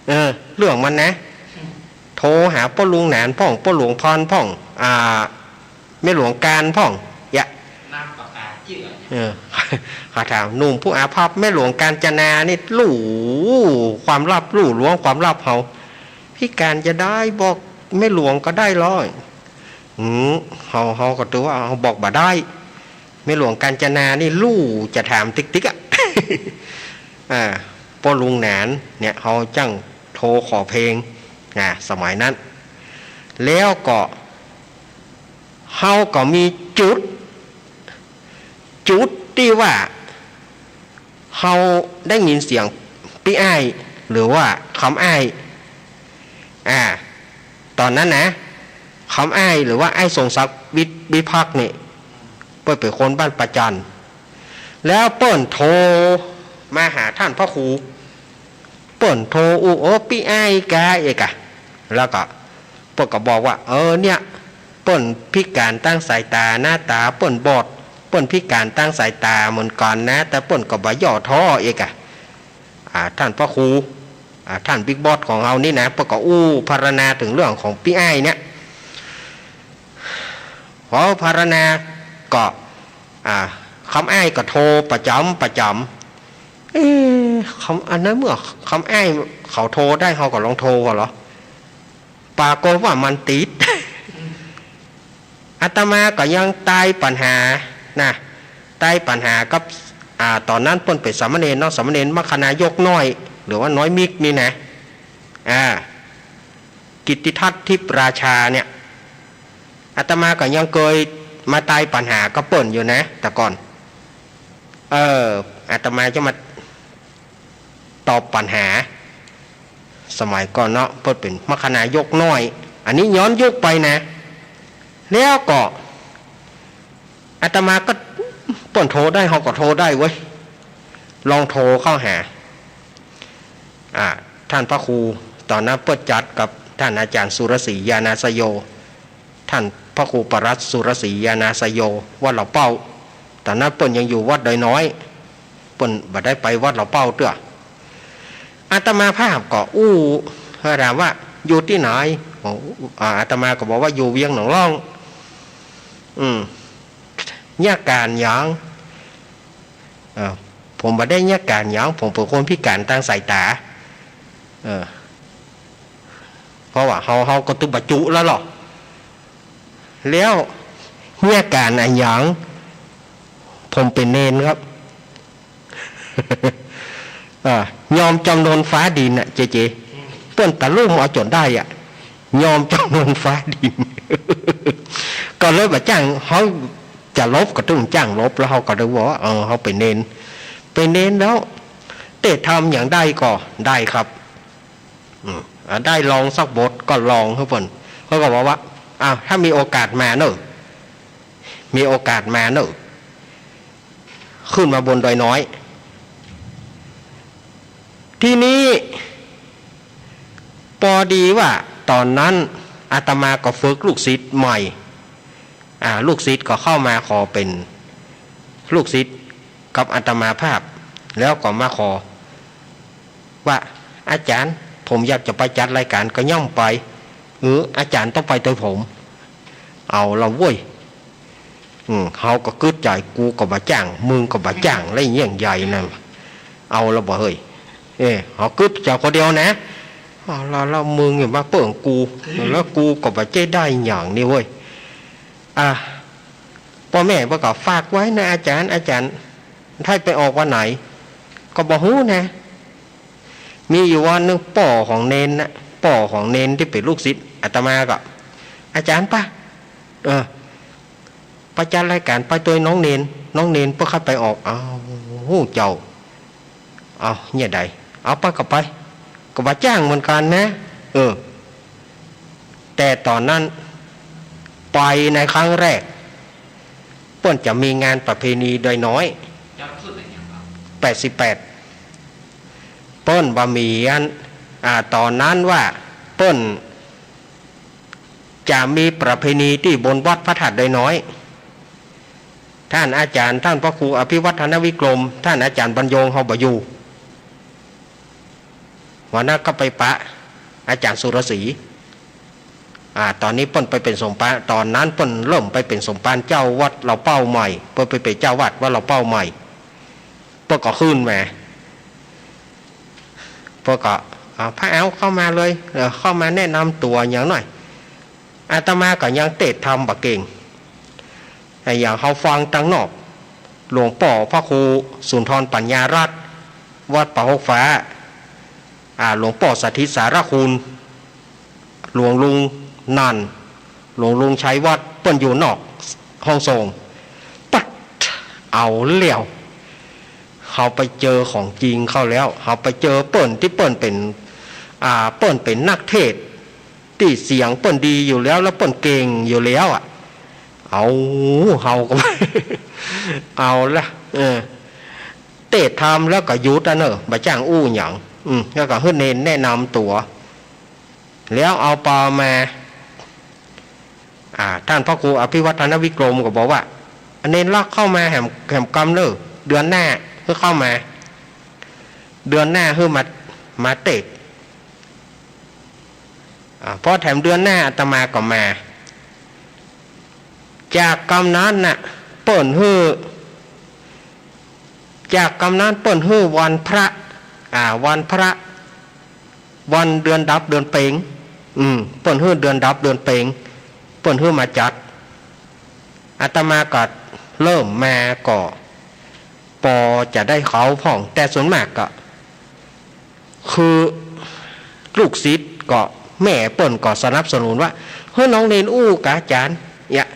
เออ เรื่องมันนะ โทรหาป้อลุงหนานพ่อง ป้อหลวงพรพ่อง อ่า แม่หลวงการพ่อง เยียะ น้ำประกาศจื้อ เออ เขาถาม หนุ่มผู้อาภัพ แม่หลวงกาญจนานี่ฮู้ความลับ ฮู้ลวงความลับเฮา พิก๋านจะได้บอกแม่หลวงก็ได้ลอ อืม เฮา เฮาก็ถือว่าเฮาบอกบ่ได้ แม่หลวงกาญจนานี่ฮู้จะถามติ๊กๆ อะ อ่า ป้อลุงหนานเนี่ย เฮาจั้งโทรขอเพลง นะ สมัยนั้น แล้วก็ เฮาก็มีจุด จุดตี้ว่า เฮาได้ยินเสียงปี้อ้าย หรือว่าคำอ้าย อ่า ต๋อนนั้นนะ คำอ้าย หรือว่าอ้ายทรงศักดิ์ วิ วิภักษ์นี่ เปิ้นเป๋นคนบ้านป่าจั่น แล้วเปิ้นโทรมาหาต้านพระครู เปิ้นโทรอู้ โอ้ ปี้อ้ายกา เอกอะ แล้วก็ เปิ้นก็บอกว่า เออ เนี่ย เปิ้นพิก๋านตางสายต๋านะ ต๋าเปิ้นบอด เปิ้นพิก๋านตางสายต๋าเหมือนกั๋นนะ แต่เปิ้นก็บ่ย่อท้อ เอกอะ อ่า ต้านพระครู อ่า ต้านบิ๊กบอสของเฮานี่นะ เปิ้นก็อู้พรรณนาเถิงเรื่องของปี้อ้ายเนี่ย พอพรรณนาก็ อ่า คำอ้ายก็โทรประจ๋ำประจ๋ำ เอ๊ะ คำ อันนั้นเมื่อคำอ้ายเขาโทรได้ เฮาก็ลองโทรก่อเหรอ ปรากฏว่ามันติด อาตมาก็ยังตายปั๋ญหานะ ตายปั๋ญหากับ อ่า ต๋อนนั้นเปิ้นเป๋นสามเณรเนาะ สามเณรมัคคณายกน้อย หรือว่าน้อยมิกนี่นะ อ่า กิตติทัศน์ทิพย์ราชาเนี่ย อาตมาก็ยังเกยมาตายปั๋ญหากับเปิ้นอยู่นะ แต่ก่อน เออ อาตมาจะมาตอบปั๋ญหา สมัยก่อนเนาะ เปิ้นเป๋นมัคคณายกน้อย อันนี้ย้อนยุคไปนะ แล้วก็ อาตมาก็ เปิ้นโทรได้ เฮาก็โทรได้เว้ย ลองโทรเข้าหา อ่า ต้านพระครู ต๋อนนั้นเปิ้นจัดกับต้านอาจารย์สุรศรีญาณาสโย ต้านพระครูปรัตน์สุรศรีญาณาสโย วัดเหล่าเป้า ต๋อนนั้นเปิ้นยังอยู่วัดดอยน้อย เปิ้นบ่ได้ไปวัดเหล่าเป้าเตื้อ อาตมาภาพก็อู้ ถามว่าอยู่ตี้ไหน บอก อ่า อาตมาก็บอกว่าอยู่เวียงหนองล่อง อืม เยียะก๋านหยัง เอ่อ ผมบ่ได้เยียะก๋านหยัง ผมเป๋นคนพิก๋านตางสายต๋า เออ เพราะว่าเฮา เฮาก็ตุ๊บ่จุแล้วเนาะ แล้วเยียะก๋านอะหยัง ผมเป๋นเณรครับ อ่า ยอมจ๋ำนนฟ้าดินน่ะ เจเจ เปิ้นตะลุ่มเอาจ๋นได้อะ ยอมจ๋ำนนฟ้าดิน ก็เลยบ่าจ้าง เฮาจะลบก็ตึงจ้างลบ แล้วเฮาก็เลยว่า เออ เฮาไปเณร ไปเณรแล้ว เตศน์ธรรมหยังได้ก่อ ได้ครับ อืม อ่า ได้ลองสักบทก็ลองหื้อเปิ้น เปิ้นก็บอกว่า อ้าว ถ้ามีโอกาสมาเน่อ มีโอกาสมาเน่อ ขึ้นมาบนดอยน้อย ทีนี้ ปอดีว่าต๋อนนั้นอาตมาก็ฝึกลูกศิษย์ใหม่ อ่า ลูกศิษย์ก็เข้ามาขอเป๋นลูกศิษย์กับอาตมาภาพ แล้วก็มาขอ ว่า อาจ๋ารย์ ผมอยากจะไปจัดรายก๋าน ก็ย่อมไป เออ อาจ๋ารย์ต้องไปตวยผม เอาละเว้ย อืม เฮาก็กึ๊ดใจ๋ กูก็บ่าจ้าง มึงก็บ่าจ้าง แล้วเยี่ยงใหญ่นั่น เอาละบ่าเฮ้ย เอ้ย เฮากึ๊ดใจ๋คนเดียวนะ เอาละ แล้วมึงเนี่ยมาเปิ้งกู แล้วกูก็บ่าเจ๊ได้หยังนี่เว้ย อ่ะ ป้อแม่เปิ้นก็ฝากไว้นะ อาจ๋ารย์ อาจ๋ารย์ ถ้าไปออกวันไหน ก็บ่ฮู้นะ มีอยู่วันนึ่งป้อของเณรนะ ป้อของเณรตี้เป๋นลูกศิษย์อาตมาก็ อาจ๋ารย์ปะ เออ ไปจัดรายก๋านไปตวยน้องเณร น้องเณรเปิ้นเข้าไปออก อ้าว ฮู้เจ้า เอาเนี่ยใด เอาไปก็ไป ก็บ่าจ้างเหมือนกั๋นนะ เออ แต่ต๋อนนั้นไปในครั้งแรก เปิ้นจะมีงานประเพณีดอยน้อย แปดสิบแปด เปิ้นบ่ามีอัน อ่า ต๋อนนั้นว่าเปิ้นจะมีประเพณีตี้บนวัดพระธาตุดอยน้อย ต้านอาจ๋ารย์ ต้านพระครูอภิวัฒนวิกรม ต้านอาจ๋ารย์บรรยง เฮาบ่อยู่ วันนั้นก็ไปปะอาจ๋ารย์สุรศรี อ่า ต๋อนนี้เปิ้นไปเป๋นสมภาร ต๋อนนั้นเปิ้นเริ่มไปเป๋นสมภารเจ้าวัดเหล่าเป้าใหม่ เปิ้นไปเป๋นเจ้าวัดวัดเหล่าเป้าใหม่ เปิ้นก็ขึ้นมา เปิ้นก็ อ่า พระแอ๋วเข้ามาเลย เออ เข้ามาแนะนำตั๋วหยังหน่อย อาตมาก็ยังเตศน์ธรรมบ่เก่ง ไอ้อย่างเฮาฟังตังนอก หลวงป้อพระครูสุนทรปัญญารัตน์ วัดป่าฮกฟ้า อ่า หลวงป้อสถิตสารคุณ หลวงลุงนันท์ หลวงลุงชัยวัฒน์ เปิ้นอยู่นอกห้องส่ง ปั๊ด เอาแล้ว เฮาไปเจอของจริงเข้าแล้ว เฮาไปเจอเปิ้นตี้เปิ้นเป๋น อ่า เปิ้นเป๋นนักเทศน์ ตี้เสียงเปิ้นดีอยู่แล้ว แล้วเปิ้นเก่งอยู่แล้วอะ เอา เฮาก็ เอาละ เออ เตศน์ธรรมแล้วก็หยุดอะเน่อ บ่จ้างอู้หยัง อืม แล้วก็หื้อเณรแนะนำตั๋ว แล้วเอาปอมา อ่า ต้านพระครูอภิวัฒนวิกรมก็บอกว่า เณรลักเข้ามาแหม แหมกำเน่อ เดือนหน้าหื้อเข้ามา เดือนหน้าหื้อมา มาเตศน์ อ่า พอแถมเดือนหน้าอาตมาก็มา จากกำนั้นน่ะ เปิ้นหื้อ จากกำนั้นเปิ้นหื้อวันพระ อ่า วันพระ วันเดือนดับเดือนเป็ง อืม เปิ้นหื้อเดือนดับเดือนเป็ง เปิ้นหื้อมาจัด อาตมาก็เริ่มมาก็ปอจะได้เข้าพ่อง แต่ส่วนมากก็ คือลูกศิษย์ก็แม่เปิ้นก็สนับสนุนว่า หื้อน้องเณรอู้กาอาจ๋ารย์ เนี่ย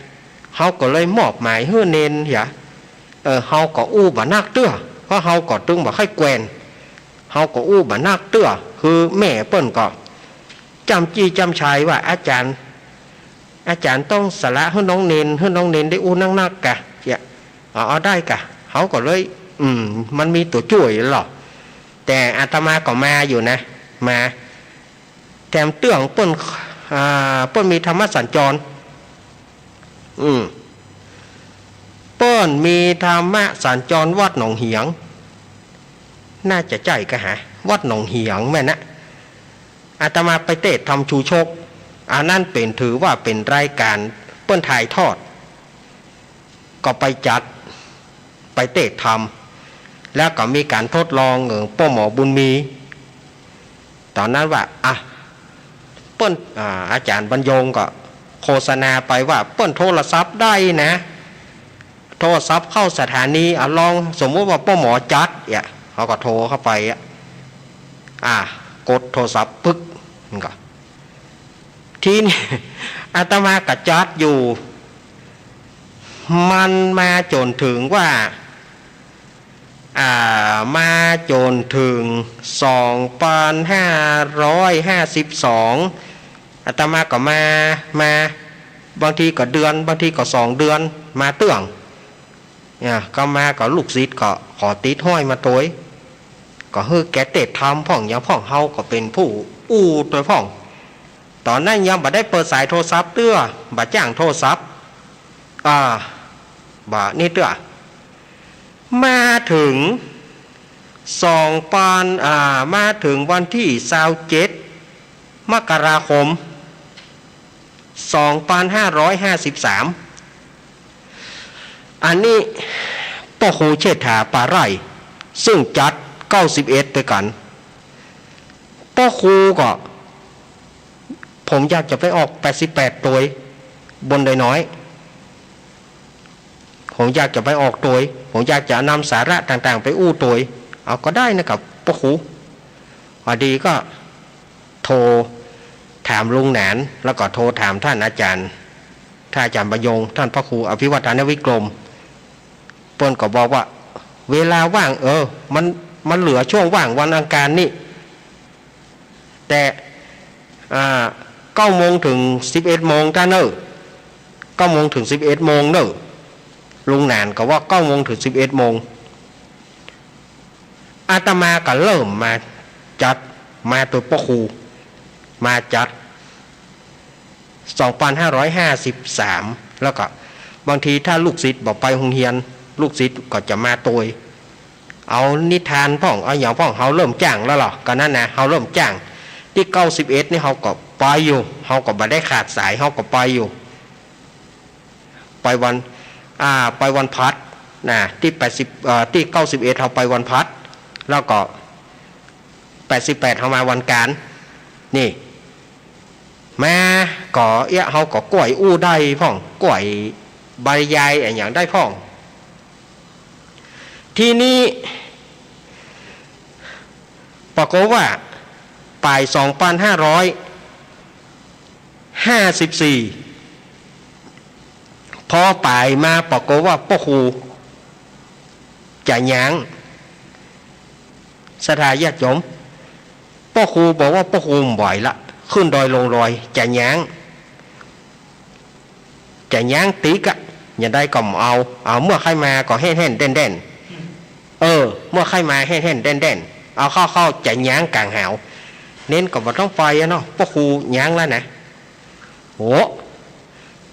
เฮาก็เลยมอบหมายหื้อเณร เนี่ย เออ เฮาก็อู้บ่นักเตื้อ เพราะเฮาก็ตึงบ่ใค่แกว่น เฮาก็อู้บ่นักเตื้อ คือแม่เปิ้นก็จ้ำจี้จ้ำชัยว่า อาจ๋ารย์ อาจ๋ารย์ต้องสละหื้อน้องเณร หื้อน้องเณรได้อู้นักๆ กะ เนี่ย อ๋อ ได้กะ เฮาก็เลย อืม มันมีตั๋วจ้วยลอ แต่อาตมาก็มาอยู่นะ มา แถมเตื้องเปิ้น อ่า เปิ้นมีธรรมสัญจร อืม เปิ้นมีธรรมสัญจรวัดหนองเหียง น่าจะใจ้กะหา วัดหนองเหียงแม่นนะ อาตมาไปเตศน์ธรรมชูชก อันนั้นเป๋น ถือว่าเป๋นรายก๋านเปิ้นถ่ายทอด ก็ไปจัด ไปเตศน์ธรรม แล้วก็มีก๋านทดลอง เออ ป้อหมอบุญมี ต๋อนนั้นว่า อ่ะ เปิ้น อ่า อาจ๋ารย์บรรยงก็โฆษณาไปว่า เปิ้นโทรศัพท์ได้นะ โทรศัพท์เข้าสถานี อ่ะ ลองสมมุติว่าป้อหมอจัด เนี่ย เฮาก็โทรเข้าไป อ่ะ อ่ะ กดโทรศัพท์ปึ๊ก มันก็ ทีนี้ อาตมาก็จัดอยู่ มันมาจ๋นเถิงว่า อ่า มาจ๋นเถิง สองปันห้าร้อยห้าสิบสอง อาตมาก็มา มา บางทีก็เดือน บางทีก็สองเดือน มาเตื้อง เนี่ย ก็มาก็ลูกศิษย์ก็ขอติดห้อยมาตวย ก็หื้อแกเตศน์ธรรมพ่อง อย่างพ่องเฮาก็เป๋นผู้อู้ตวยพ่อง ต๋อนนั้นยังบ่ได้เปิดสายโทรศัพท์เตื้อ บ่จ้างโทรศัพท์ อ่า บ่านี่เตื้อ มาเถิง สองปัน อ่า มาเถิงวันตี้ซาวเจ็ด มกราคม สองปันห้าร้อยห้าสิบสาม อันนี้ป้อครูเชษฐา ปาไร่ ซึ่งจัด เก้าสิบเอ็ด ตวยกั๋น ป้อครูก็ ผมอยากจะไปออก แปดสิบแปด ตวย บนดอยน้อย ผมอยากจะไปออกตวย ผมอยากจะนำสาระต่างๆ ไปอู้ตวย เอาก็ได้นะครับป้อครู พอดีก็โทรถามลุงหนาน แล้วก็โทรถามท่านอาจารย์ ท่านอาจารย์บรรยง ท่านพระครูอภิวัฒนวิกรม เปิ้นก็บอกว่า เวลาว่าง เออ มัน มันเหลือช่วงว่างวันอังคารนี่ แต่ อ่า เก้าโมงถึงสิบเอ็ดโมง ต้าเน่อ เก้าโมงถึงสิบเอ็ดโมงเน่อ ลุงหนานก็ว่า เก้าโมงถึงสิบเอ็ดโมง อาตมาก็เริ่มมาจัด มาตวยป้อครู มาจัด สองปันห้าร้อยห้าสิบสาม แล้วก็บางทีถ้าลูกศิษย์บ่ไปโฮงเฮียน ลูกศิษย์ก็จะมาตวย เอานิทานพ่อง เอาหยังพ่อง เฮาเริ่มจ้างแล้วลอ ก็นั้นนะ เฮาเริ่มจ้าง ตี้ เก้าสิบเอ็ด นี่เฮาก็ไปอยู่ เฮาก็บ่ได้ขาดสาย เฮาก็ไปอยู่ ไปวัน อ่า ไปวันพฤหัสนะ ตี้ แปดสิบ เอ่อ ตี้ เก้าสิบเอ็ด เฮาไปวันพฤหัส แล้วก็ แปดสิบแปด เฮามาวันอังคาร นี่ มาก็เอี้ย เฮาก็ก้วยอู้ได้พ่อง ก้วยบรรยายอะหยังได้พ่อง ทีนี้ ปรากฏว่า ป๋าย สองปันห้าร้อยห้าสิบสี่ พอป๋ายมา ปรากฏว่าป้อครูจะย้าง ศรัทธาญาติโยม ป้อครูบอกว่าป้อครูบ่ไหวละ ขึ้นดอยลงดอย จะย้าง จะย้างติ๊กอะ อย่างใดก็บ่เอา เอาเมื่อใค่มาก็แห้นๆแด้นๆ เออ เมื่อใค่มาแห้นๆแด้นๆ เอาเข้าๆ จะย้างก๋างหาว เณรก็บ่ต้องไปอะเนาะ ป้อครูย้างแล้วนะ โห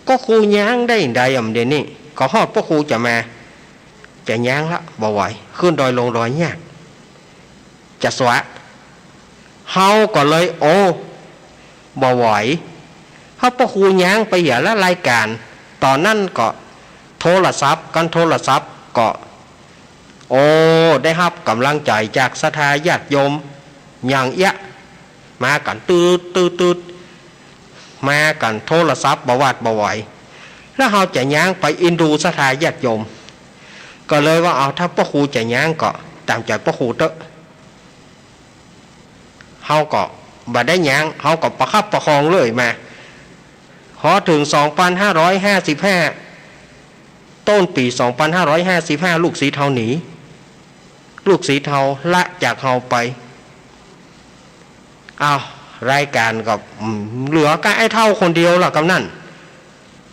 ก็ครูย้างได้ใดอะ เดี๋ยวนี้ ก็ฮอดป้อครูจะมา จะย้างละ บ่ไหว ขึ้นดอยลงดอยยาก จะสวะ เฮาก็เลย โอ้ บ่ไหว เฮา ป้อครูย้างไปเหียละรายก๋าน ต๋อนนั้นก็โทรศัพท์ ก๋านโทรศัพท์ก็ โอ้ ได้ฮับก๋ำลังใจ๋จากศรัทธาญาติโยม อย่างเอี้ย มากั๋นตืดๆๆ มากั๋นโทรศัพท์บ่หวาดบ่ไหว แล้วเฮาจะย้างไปอินดูศรัทธาญาติโยม ก็เลยว่า เอา ถ้าป้อครูจะย้างก็ต๋ามใจ๋ป้อครูเต๊อะ เฮาก็บ่ได้ย้าง เฮาก็ประคับประคองเรื่อยมา พอเถิง สองปันห้าร้อยห้าสิบห้า ต้นปี๋ สองปันห้าร้อยห้าสิบห้า ลูกศิษย์เฮาหนี ลูกศิษย์เฮาละจากเฮาไป อ้าว รายก๋านก็ อืม เหลือก้าไอ้เฒ่าคนเดียวละ กำนั้น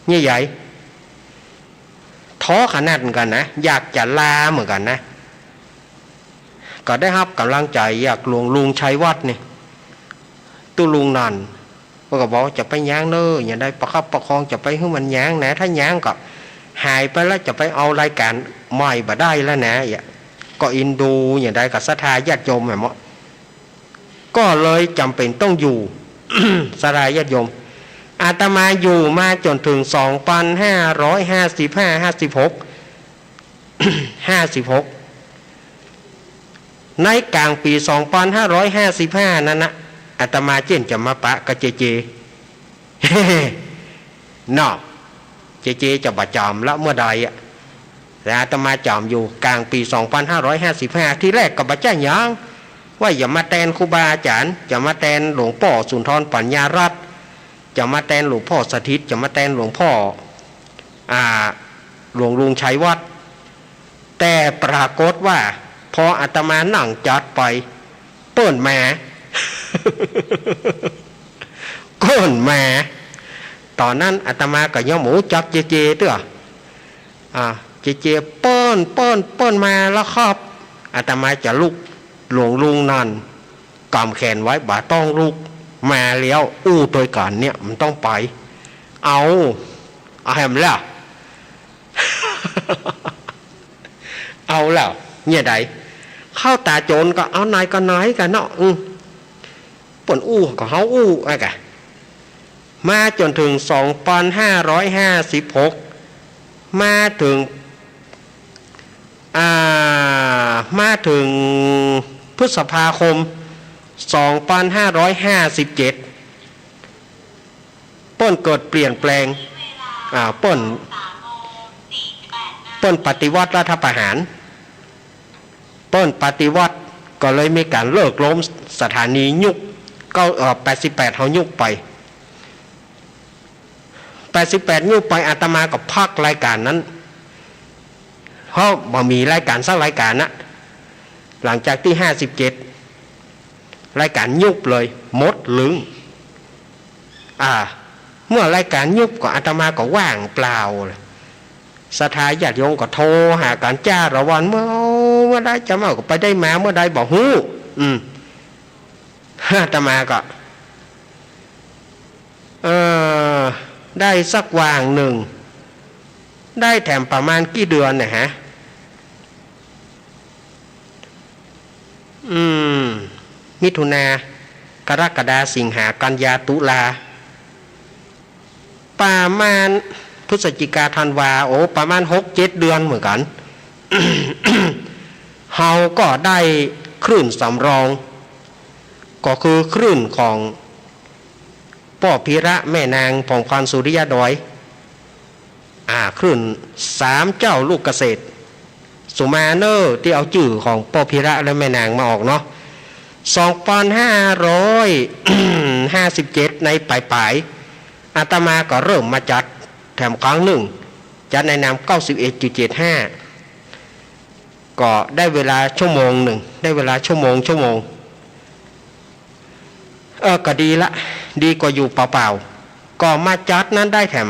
เยียะใหญ่ ท้อขนาดเหมือนกั๋นนะ อยากจะลาเหมือนกั๋นนะ ก็ได้ฮับก๋ำลังใจ๋จากหลวงลุงชัยวัฒน์นี่ ตุ๊ลุงนั่น เปิ้นก็บอกว่าจะไปย้างเน่อ อย่างใดประคับประคองจะไปหื้อมันย้างนะ ถ้าย้างก็หายไปแล้ว จะไปเอารายก๋านใหม่บ่ได้แล้วนะ ก็อินดู อย่างใดก็ศรัทธาญาติโยมแหมเนาะ ก็เลยจ๋ำเป๋นต้องอยู่ ศรัทธาญาติโยม อาตมาอยู่มาจ๋นเถิง สองปันห้าร้อยห้าสิบห้า ห้าสิบหก ห้าสิบหก ในก๋างปี๋ สองปันห้าร้อยห้าสิบห้า นั้นนะ อาตมาเจียนจะมาปะกับเจเจ เนาะ เจเจจะบ่จ๋ำละเมื่อใดอะ แต่อาตมาจ๋ำอยู่ก๋างปี๋ สองปันห้าร้อยห้าสิบห้า ทีแรกก็บ่ใจ้หยัง ว่าอย่ามาแตนครูบาอาจ๋ารย์ อย่ามาแตนหลวงป้อสุนทรปัญญารัตน์ อย่ามาแตนหลวงป้อสถิต อย่ามาแตนหลวงป้อ อ่า หลวงลุงชัยวัฒน์ แต่ปรากฏว่า พออาตมานั่งจัดไป เปิ้นมา เปิ้นมา ต๋อนนั้นอาตมาก็ยังบ่ฮู้จักเจเจเตื้อ อ่า เจเจ เปิ้น เปิ้น เปิ้นมาแล้วครับ อาตมาจะลุก หลวงลุงนั่นก๋ำแขนไว้ บ่ต้องลุก มาแล้ว อู้ตวยกั๋นเนี่ย มันต้องไป เอา เอาแหมแล้ว เอาแล้ว เนี่ยใด เข้าต๋าโจรก็เอาไหนก็ไหนกั๋นเนาะ อืม เปิ้นอู้ก็เฮาอู้อะกะ มาจ๋นเถิงสองปันห้าร้อยห้าสิบหก มาเถิง อ่า มาเถิงพฤษภาคมสองปันห้าร้อยห้าสิบเจ็ด เปิ้นเกิดเปลี่ยนแปลง อ่า เปิ้น เปิ้นปฏิวัติรัฐประหาร เปิ้นปฏิวัติ ก็เลยมีก๋านเลิกล้มสถานี ยุบ เก้า เอ่อ แปดสิบแปด เฮายุบไป แปดสิบแปด ยุบไป อาตมาก็พักรายก๋านนั้น เพราะบ่มีรายก๋านสักรายก๋านนะ หลังจากตี้ ห้าสิบเจ็ด รายก๋านยุบเลย หมดลึง อ่า เมื่อรายก๋านยุบก็อาตมาก็ว่างเปล่าเลย ศรัทธาญาติโยมก็โทรหากั๋นจ้าละวัน เมื่อ เมื่อใดจะมา ก็ไปได้มา เมื่อใดบ่ฮู้ อืม อาตมาก็ เอ่อ ได้สักว่างนึ่ง ได้แถมประมาณกี่เดือนนะฮะ อืม มิถุนา กรกฎา สิงหา กันยา ตุลา ประมาณพฤศจิกา ธันวา โอ้ ประมาณหกเจ็ดเดือนเหมือนกั๋น เฮาก็ได้คลื่นสำรอง ก็คือคลื่นของป้อพีระแม่นางผ่องพรสุริยะดอย อ่า คลื่นสามเจ้าลูกเกษตร สุมาเนอร์ ตี้เอาจื้อของป้อพีระและแม่นางมาออกเนาะ สองปันห้าร้อยห้าสิบเจ็ด ในป๋ายๆ อาตมาก็เริ่มมาจัดแถมครั้งนึ่ง จัดในนาม เก้าสิบเอ็ดจุดเจ็ดห้า ก็ได้เวลาชั่วโมงนึ่ง ได้เวลาชั่วโมง ชั่วโมง เออ ก็ดีละ ดีกว่าอยู่เปล่าๆ ก็มาจัดนั้นได้แถม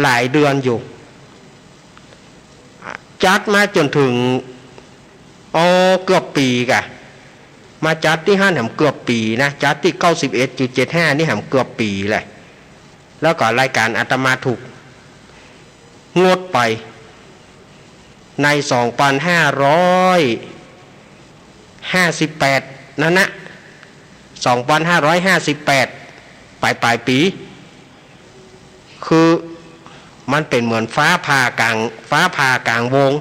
หลายเดือนอยู่ จัดมาจ๋นเถิง อ๋อ เกือบปี๋ก่ะ มาจัดตี้หั้นแหมเกือบปี๋นะ จัดตี้ เก้าสิบเอ็ดจุดเจ็ดห้า นี่แหมเกือบปี๋แหละ แล้วก็รายก๋านอาตมาถูกงดไป ในสองปันห้าร้อยห้าสิบแปด นั้นนะ สองปันห้าร้อยห้าสิบแปด ป๋ายๆ ปี๋ คือมันเป๋นเหมือนฟ้าผ่ากลาง ฟ้าผ่ากลางวง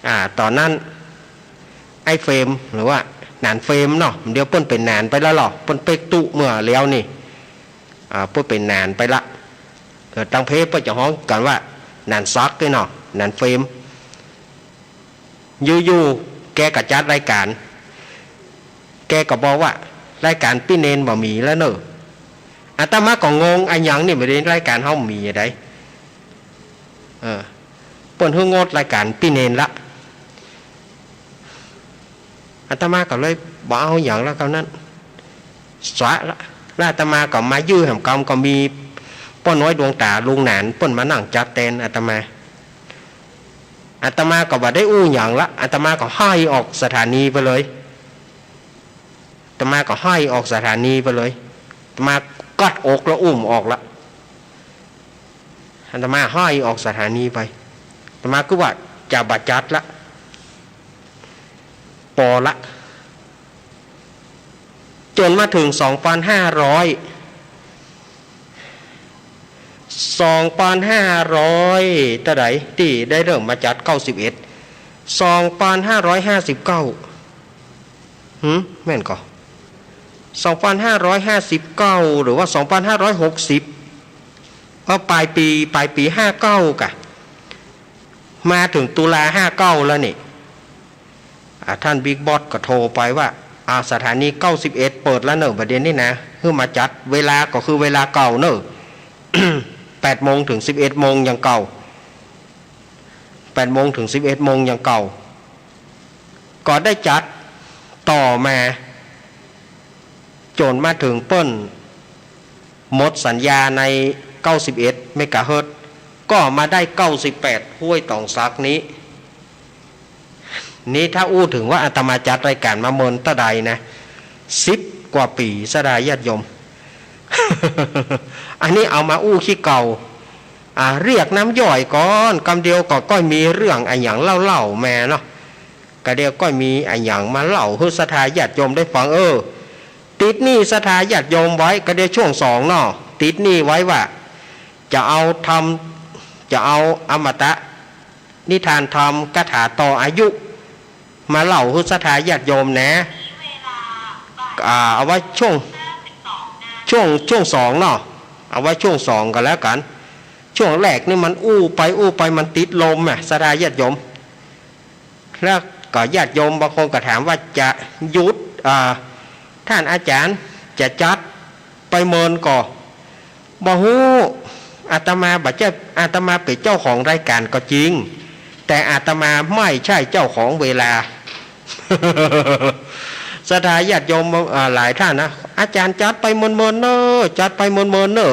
อ่า ต๋อนนั้น ไอ้เฟรม หรือว่าหนานเฟรมเนาะ เดี๋ยวเปิ้นเป๋นหนานไปแล้วเหรอ เปิ้นเป๊กตุ๊เมื่อแล้วนี่ อ่า เปิ้นเป๋นหนานไปละ เออ ตางเพเปิ้นจะฮ้องกั๋นว่า หนานซักนี่เนาะ หนานเฟรม อยู่ๆ แกก็จัดรายก๋าน แกก็บอกว่า รายก๋านปี้เณรบ่มีแล้วเนอะ อาตมาก็งง อะหยังนี่ บ่ได้รายก๋านเฮามีอะได เออ เปิ้นหื้องดรายก๋านปี้เณรละ อาตมาก็เลยบ่เอาหยังแล้วคราวนั้น สะละ แล้วอาตมาก็มาอยู่แหมกำ ก็มีป้อน้อยดวงต๋า ลุงหนาน เปิ้นมานั่งจัดแตนอาตมา อาตมาก็บ่ได้อู้หยังละ อาตมาก็ไห้ออกสถานีไปเลย อาตมาก็ไห้ออกสถานีไปเลย อาตมากัดอกแล้วอู้บ่ออกละ อาตมาไห้ออกสถานีไป อาตมาก็ว่าจะบ่จัดละ ปอละ จ๋นมาเถิงสองปันห้าร้อย สองปันห้าร้อยเต้าใดตี้ได้เริ่มมาจัด เก้าสิบเอ็ด สองปันห้าร้อยห้าสิบเก้า หืม แม่นก่อ สองปันห้าร้อยห้าสิบเก้า หรือว่าสองปันห้าร้อยหกสิบ เออ ป๋ายปี๋ ป๋ายปี๋ห้าเก้าก่ะ มาเถิงตุลาห้าเก้าแล้วนี่ อ่า ท่านบิ๊กบอสก็โทรไปว่า อ่า สถานีเก้าสิบเอ็ดเปิดแล้วเน่อ บ่าเดี่ยวนี้นะ หื้อมาจัด เวลาก็คือเวลาเก่าเน่อ แปดโมงเถิงสิบเอ็ดโมงอย่างเก่า แปดโมงเถิงสิบเอ็ดโมงอย่างเก่า ก็ได้จัดต่อมา จ๋นมาเถิงเปิ้นหมดสัญญาในเก้าสิบเอ็ดเมกะเฮิรตซ์ ก็มาได้เก้าสิบแปดห้วยต๋องสักนี้ นี่ถ้าอู้เถิงว่าอาตมาจัดรายก๋านมาเมินเต้าใดนะ สิบกว่าปี๋ ศรัทธาญาติโยม อันนี้เอามาอู้ขี้เก่า อ่า เรียกน้ำย่อยก่อน กำเดียวก็ก้อยมีเรื่องอะหยังเล่าๆ มาเนาะ กะเดียวก้อยมีอะหยังมาเล่าหื้อศรัทธาญาติโยมได้ฟัง เออ ติดหนี้ศรัทธาญาติโยมไว้ กะเดียวช่วงสองเนาะ ติดหนี้ไว้ว่า จะเอาธรรม จะเอาอมตะนิทานธรรมคาถาต่ออายุ มาเล่าหื้อศรัทธาญาติโยมแหน่ อ่า เอาไว้ช่วง ช่วง ช่วงสองเนาะ เอาไว้ช่วงสองก็แล้วกั๋น ช่วงแรกนี่มันอู้ไปอู้ไปมันติดลมอะ ศรัทธาญาติโยม แล้วก็ญาติโยมบางคนก็ถามว่าจะหยุด อ่า ท่านอาจ๋ารย์จะจัดไปเมินก่อ บ่ฮู้ อาตมาบ่ใจ้ อาตมาเป๋นเจ้าของรายก๋านก็จริง แต่อาตมาไม่ใช่เจ้าของเวลา ศรัทธาญาติโยม อ่า หลายท่านนะ อาจ๋ารย์จัดไปเมินๆ เน่อ จัดไปเมินๆ เน่อ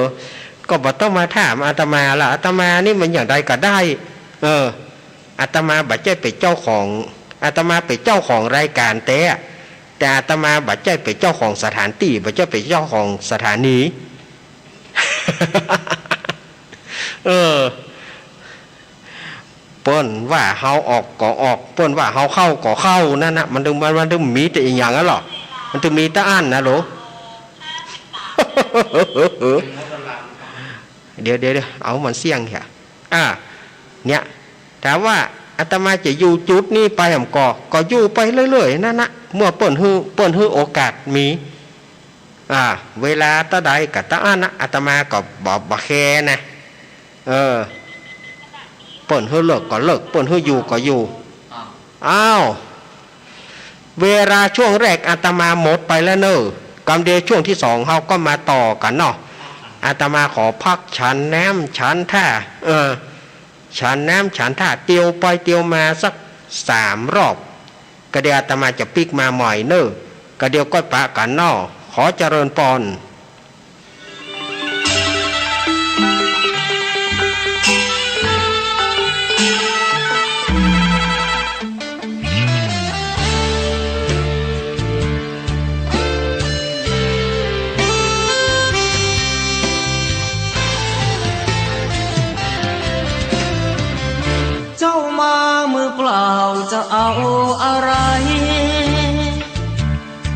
ก็บ่ต้องมาถามอาตมาละ อาตมานี่มันอย่างใดก็ได้ เออ อาตมาบ่ใจ้เป๋นเจ้าของ อาตมาเป๋นเจ้าของรายก๋านแต๊ แต่อาตมาบ่ใจ้เป๋นเจ้าของสถานตี้ บ่ใจ้เป๋นเจ้าของสถานี เออ เปิ้นว่าเฮาออกก็ออก เปิ้นว่าเฮาเข้าก็เข้า นั่นนะ มันเถิง มัน มันเถิงมีแต่อะหยังอะหล่อ มันเถิงมีแต่อั้นนะโหล เดี๋ยว เดี๋ยว เดี๋ยว เอามันเสี้ยงเหีย อ่า เนี่ย ถามว่าอาตมาจะอยู่จุดนี้ไปแหมก่อ ก็อยู่ไปเรื่อยๆ นั่นนะ เมื่อเปิ้นหื้อ เปิ้นหื้อโอกาสมี อ่า เวลาเต้าใดก็เต้าอั้นนะ อาตมาก็บ่ บ่แคร์นะ เออ เปิ้นหื้อเลิกก็เลิก เปิ้นหื้ออยู่ก็อยู่ อ้าว เวลาช่วงแรกอาตมาหมดไปแล้วเน่อ กำเดียวช่วงที่สองเฮาก็มาต่อกั๋นเนาะ อาตมาขอพักฉันน้ำฉันท่า เออ ฉันน้ำฉันท่า เตียวไปเตียวมาสักสามรอบ กะเดียวอาตมาจะปิ๊กมาใหม่เน่อ กะเดียวก้อยปะกั๋นเนาะ ขอเจริญปอน เจ้ามามือเปล่าจะเอาอะไร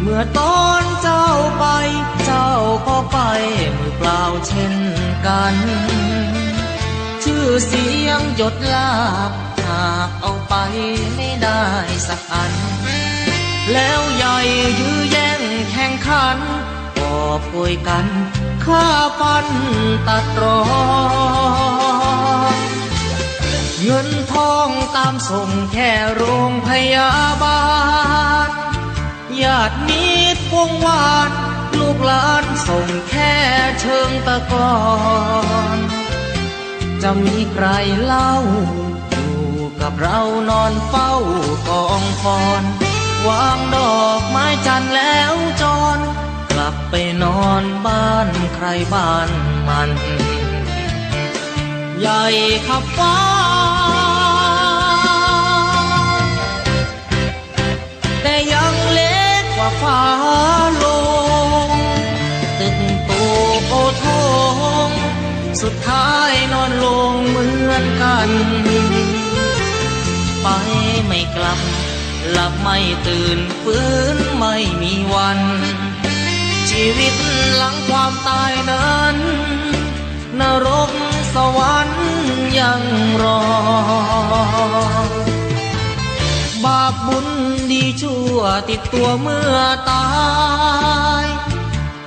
เมื่อตอนเจ้าไป เจ้าก็ไปมือเปล่าเช่นกัน ชื่อเสียงยศลาภหากเอาไปไม่ได้สักอัน แล้วใหญ่ยื้อแย่งแข่งขัน กอบโกยกั๋นฆ่าฟันตัดตรอน เงินทองตามส่งแค่โรงพยาบาล ญาติมิตรวงวาน ลูกหลานส่งแค่เชิงตะกอน จะมีใครเล่า อยู่กับเรานอนเฝ้ากองฟอน วางดอกไม้จันทร์แล้วจร กลับไปนอนบ้านใครบ้านมัน ใหญ่ขับฟ้า แต่ยังเล็กกว่าฟ้าลง ตึกโตโอโถง สุดท้ายนอนลงเหมือนกัน ไปไม่กลับ หลับไม่ตื่น ฟื้นไม่มีวัน ชีวิตหลังความตายนั้น นรกสวรรค์ยังรอ บาปบุญดีชั่วติดตัวเมื่อตาย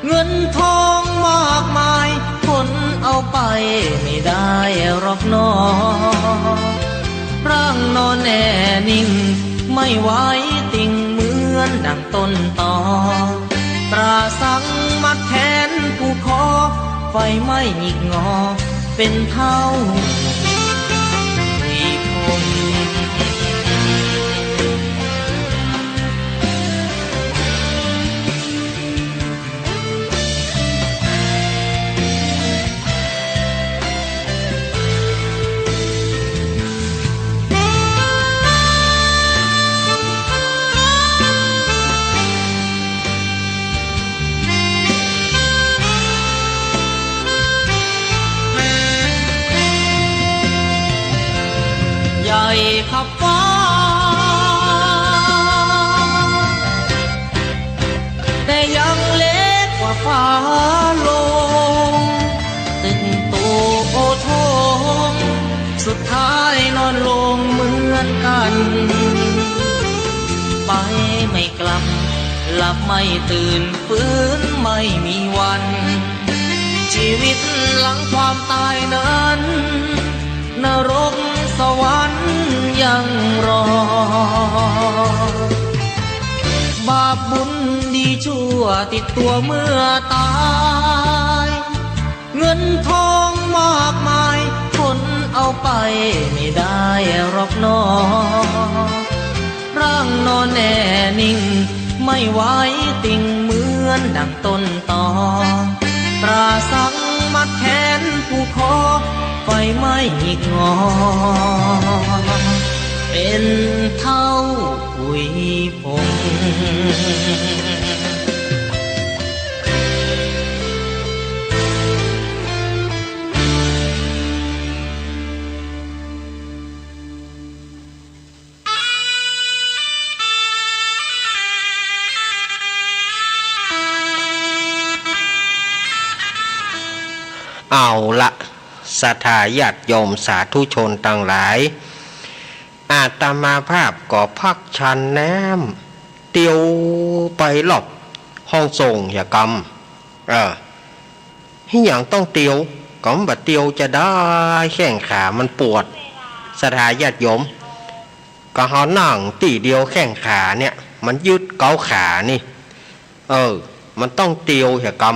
เงินทองมากมาย คนเอาไปไม่ได้หรอกหนอ ร่างนอนแน่นิ่ง ไม่ไหวติ ดั่งต้นตอ ตราสังมัดแขนผูกคอ ไฟไหม้หงิกงอ เป๋นเถ้าผุยผง ใหญ่ขับฟ้า แต่ยังเล็กกว่าฝาโลง ตึงโตโอโถง สุดท้ายนอนลงเหมือนกั๋น ไปไม่กลับ หลับไม่ตื่น ฟื้นไม่มีวัน ชีวิตหลังความตายนั้น นรกสวรรค์ยังรอ บาปบุญดีชั่วติดตั๋วเมื่อตาย เงินทองมากมาย ขนเอาไปไม่ได้หรอกหนอ ร่างนอนแน่นิ่ง ไม่ไหวติง เหมือนดั่งต้นตอ ตราสังมัดแขนผูกคอ ไฟไหม้หงิกงอ เป๋นเถ้าผุยผง เอาละ ศรัทธาญาติโยมสาธุชนตังหลาย อาตมาภาพก็พักฉันแหนม เตียวไปรอบห้องส่งเหียกำ เออ หยังต้องเตียว ก็บ่เตียวจะได้ แข้งขามันปวด ศรัทธาญาติโยม ก็เฮานั่งตี้เดียว แข้งขาเนี่ย มันยึดเก๊าขานี่ เออ มันต้องเตียวเหียกำ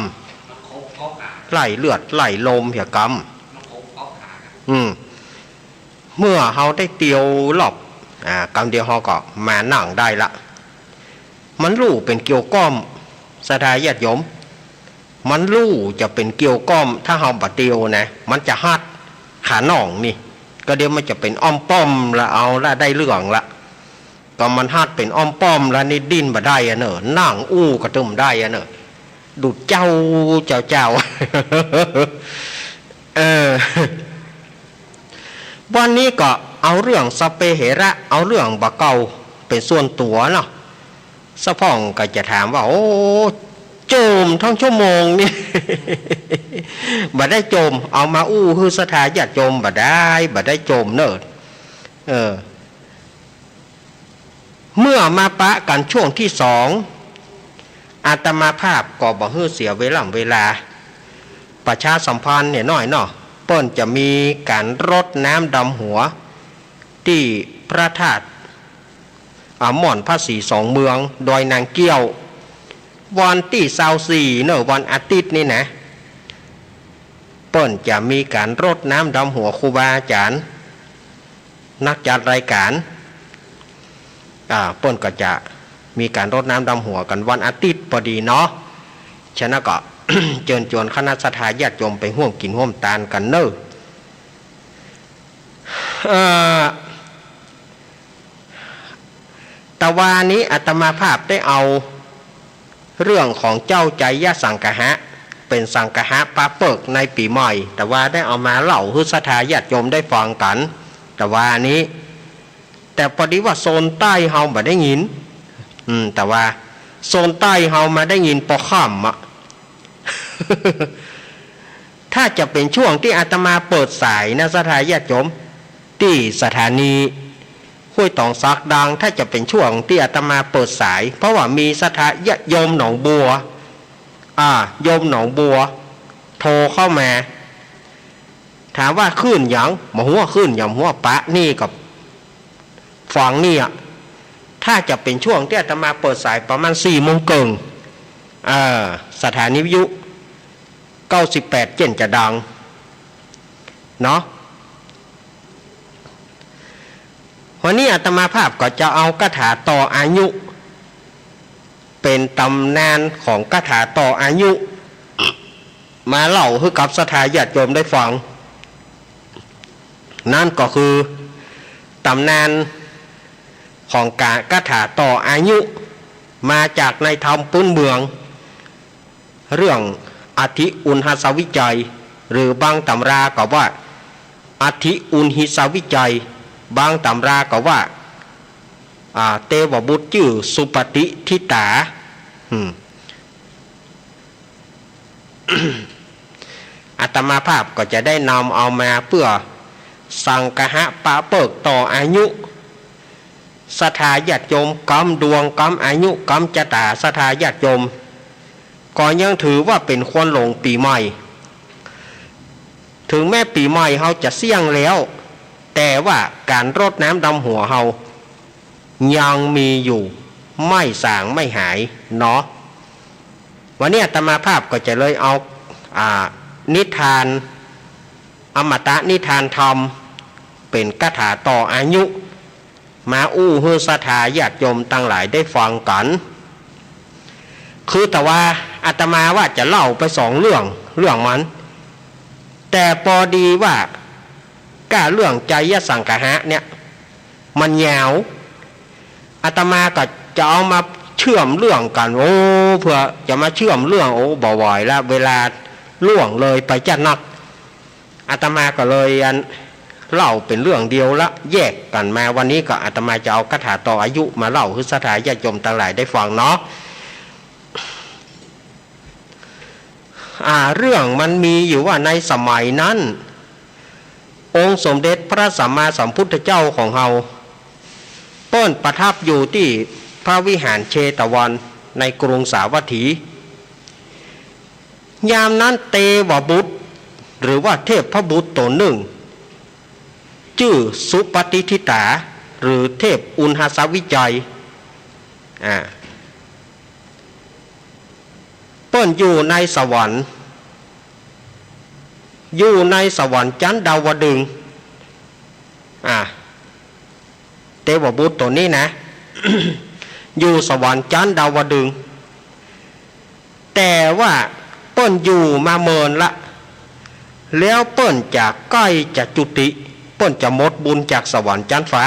ไล่เลือดไล่ลมเหียกำ อืม เมื่อเฮาได้เตียวรอบ อ่า กำเดียวเฮาก็มานั่งได้ละ มันลู่เป๋นเกลียวก้อม ศรัทธาญาติโยม มันลู่จะเป๋นเกลียวก้อม ถ้าเฮาบ่เตียวนะ มันจะหัดขาหน่องนี่ ก็เดี๋ยวมันจะเป๋นอ้อมป้อมละ เอาละ ได้เรื่องละ ก็มันหัดเป๋นอ้อมป้อมละนี่ ดิ้นบ่ได้อะเน่อ นั่งอู้ก็ตึงได้อะเน่อ ดุจเจ้า เจ้า เจ้า เออ วันนี้ก็เอาเรื่องสัพเพเหระ เอาเรื่องบ่าเก่าเป๋นส่วนตั๋วเนาะ สะพ่องก็จะถามว่า โอ้ โจมตังชั่วโมงนี่ บ่ได้โจม เอามาอู้หื้อศรัทธาญาติโยมบ่ได้ บ่ได้โจมเน่อ เออ เมื่อมาปะกั๋นช่วงตี้สอง อาตมาภาพก็บ่หื้อเสียเวล่ำเวลา ประชาสัมพันธ์เนี่ยน้อยเนาะ เปิ้นจะมีก๋านรดน้ำดำหัว ตี้พระธาตุ อ่า ม่อนพระศรีสองเมือง ดอยนางเกี้ยว วันตี้ซาวสี่เน่อ วันอาทิตย์นี่นะ เปิ้นจะมีก๋านรดน้ำดำหัวครูบาอาจ๋ารย์ นักจัดรายก๋าน อ่า เปิ้นก็จะมีก๋านรดน้ำดำหัวกั๋นวันอาทิตย์ปอดีเนาะ ฉะนั้นก็ เจิญจวนคณะศรัทธาญาติโยมไปฮ่วมกิ๋นฮ่วมตานกั๋นเน่อ เอ่อ ตะวานี้อาตมาภาพได้เอาเรื่องของเจ้าไจยสังกหะ เป๋นสังกหะปาเปิกในปี๋ใหม่ ตะวาได้เอามาเล่าหื้อศรัทธาญาติโยมได้ฟังกั๋น ตะวานี้ แต่ปอดีว่าโซนใต้เฮาบ่ได้ยิน อืม ตะวาโซนใต้เฮามาได้ยินปอค่ำอะ ถ้าจะเป๋นช่วงตี้อาตมาเปิดสายนะ ศรัทธาญาติโยม ตี้สถานีห้วยต๋องสักดัง ถ้าจะเป๋นช่วงตี้อาตมาเปิดสาย เพราะว่ามีศรัทธาญาติโยมหนองบัว อ่า โยมหนองบัว โทรเข้ามา ถามว่าคลื่นหยัง บ่ฮู้ว่าคลื่นหยัง บ่ฮู้ว่าปะนี่กับ ฟังเนี่ย ถ้าจะเป๋นช่วงตี้อาตมาเปิดสายประมาณสี่โมงเกิ่ง เอ่อ สถานีวิทยุเก้าสิบแปดเจ๊นจะดัง เนาะ วันนี้อาตมาภาพก็จะเอาคาถาต่ออายุ เป๋นต๋ำนานของคาถาต่ออายุ มาเล่าหื้อกับศรัทธาญาติโยมได้ฟัง นั้นก็คือต๋ำนานของก๋านคาถาต่ออายุ มาจากในธรรมปื้นเมือง เรื่องอธิอุณหสวิจัย หรือบางต๋ำราก็ว่าอธิอุณหิสวิจัย บางต๋ำราก็ว่า อ่า เตวบุตรจื้อสุปฏิฏฐิตา อืม อาตมาภาพก็จะได้นำเอามาเปื้อสังคหะปะเปิ๊กต่ออายุ ศรัทธาญาติโยม กำดวง กำอายุ กำจะต๋า ศรัทธาญาติโยม ก็ยังถือว่าเป๋นควันหลงปี๋ใหม่ เถิงแม้ปี๋ใหม่เฮาจะเสี้ยงแล้ว แต่ว่าก๋านรดน้ำดำหัวเฮายังมีอยู่ ไม่สางไม่หายเนาะ วันนี้อาตมาภาพก็จะเลยเอา อ่า นิทาน อมตะนิทานธรรม เป๋นคาถาต่ออายุ มาอู้หื้อศรัทธาญาติโยมตังหลายได้ฟังกั๋น คือแต่ว่าอาตมาว่าจะเล่าไปสองเรื่อง เรื่องมัน แต่ปอดีว่าก้าเรื่องไจยสังคหะเนี่ย มันยาว อาตมาก็จะเอามาเชื่อมเรื่องกั๋น โอ้ เปื้อจะมาเชื่อมเรื่อง โอ้ บ่ไหวละ เวลาล่วงเลยไปจ๊าดนัก อาตมาก็เลยอันเล่าเป๋นเรื่องเดียวละ แยกกั๋นมา วันนี้ก็อาตมาจะเอาคาถาต่ออายุมาเล่าหื้อศรัทธาญาติโยมตังหลายได้ฟังเนาะ อ่า เรื่องมันมีอยู่ว่าในสมัยนั้น องค์สมเด็จพระสัมมาสัมพุทธเจ้าของเฮา เปิ้นประทับอยู่ตี้พระวิหารเชตวันในกรุงสาวัตถี ยามนั้นเตวบุตร หรือว่าเทพบุตรต๋นนึ่ง จื้อสุปฏิฏฐิตา หรือเทพอุณหสวิจัย อ่า เปิ้นอยู่ในสวรรค์ อยู่ในสวรรค์จั๊นดาวดึงส์ อ่า เตวบุตรต๋นนี้นะ อยู่สวรรค์จั๊นดาวดึงส์ แต่ว่าเปิ้นอยู่มาเมินละ แล้วเปิ้นจะใก้จะจุติ เปิ้นจะหมดบุญจากสวรรค์จั๊นฟ้า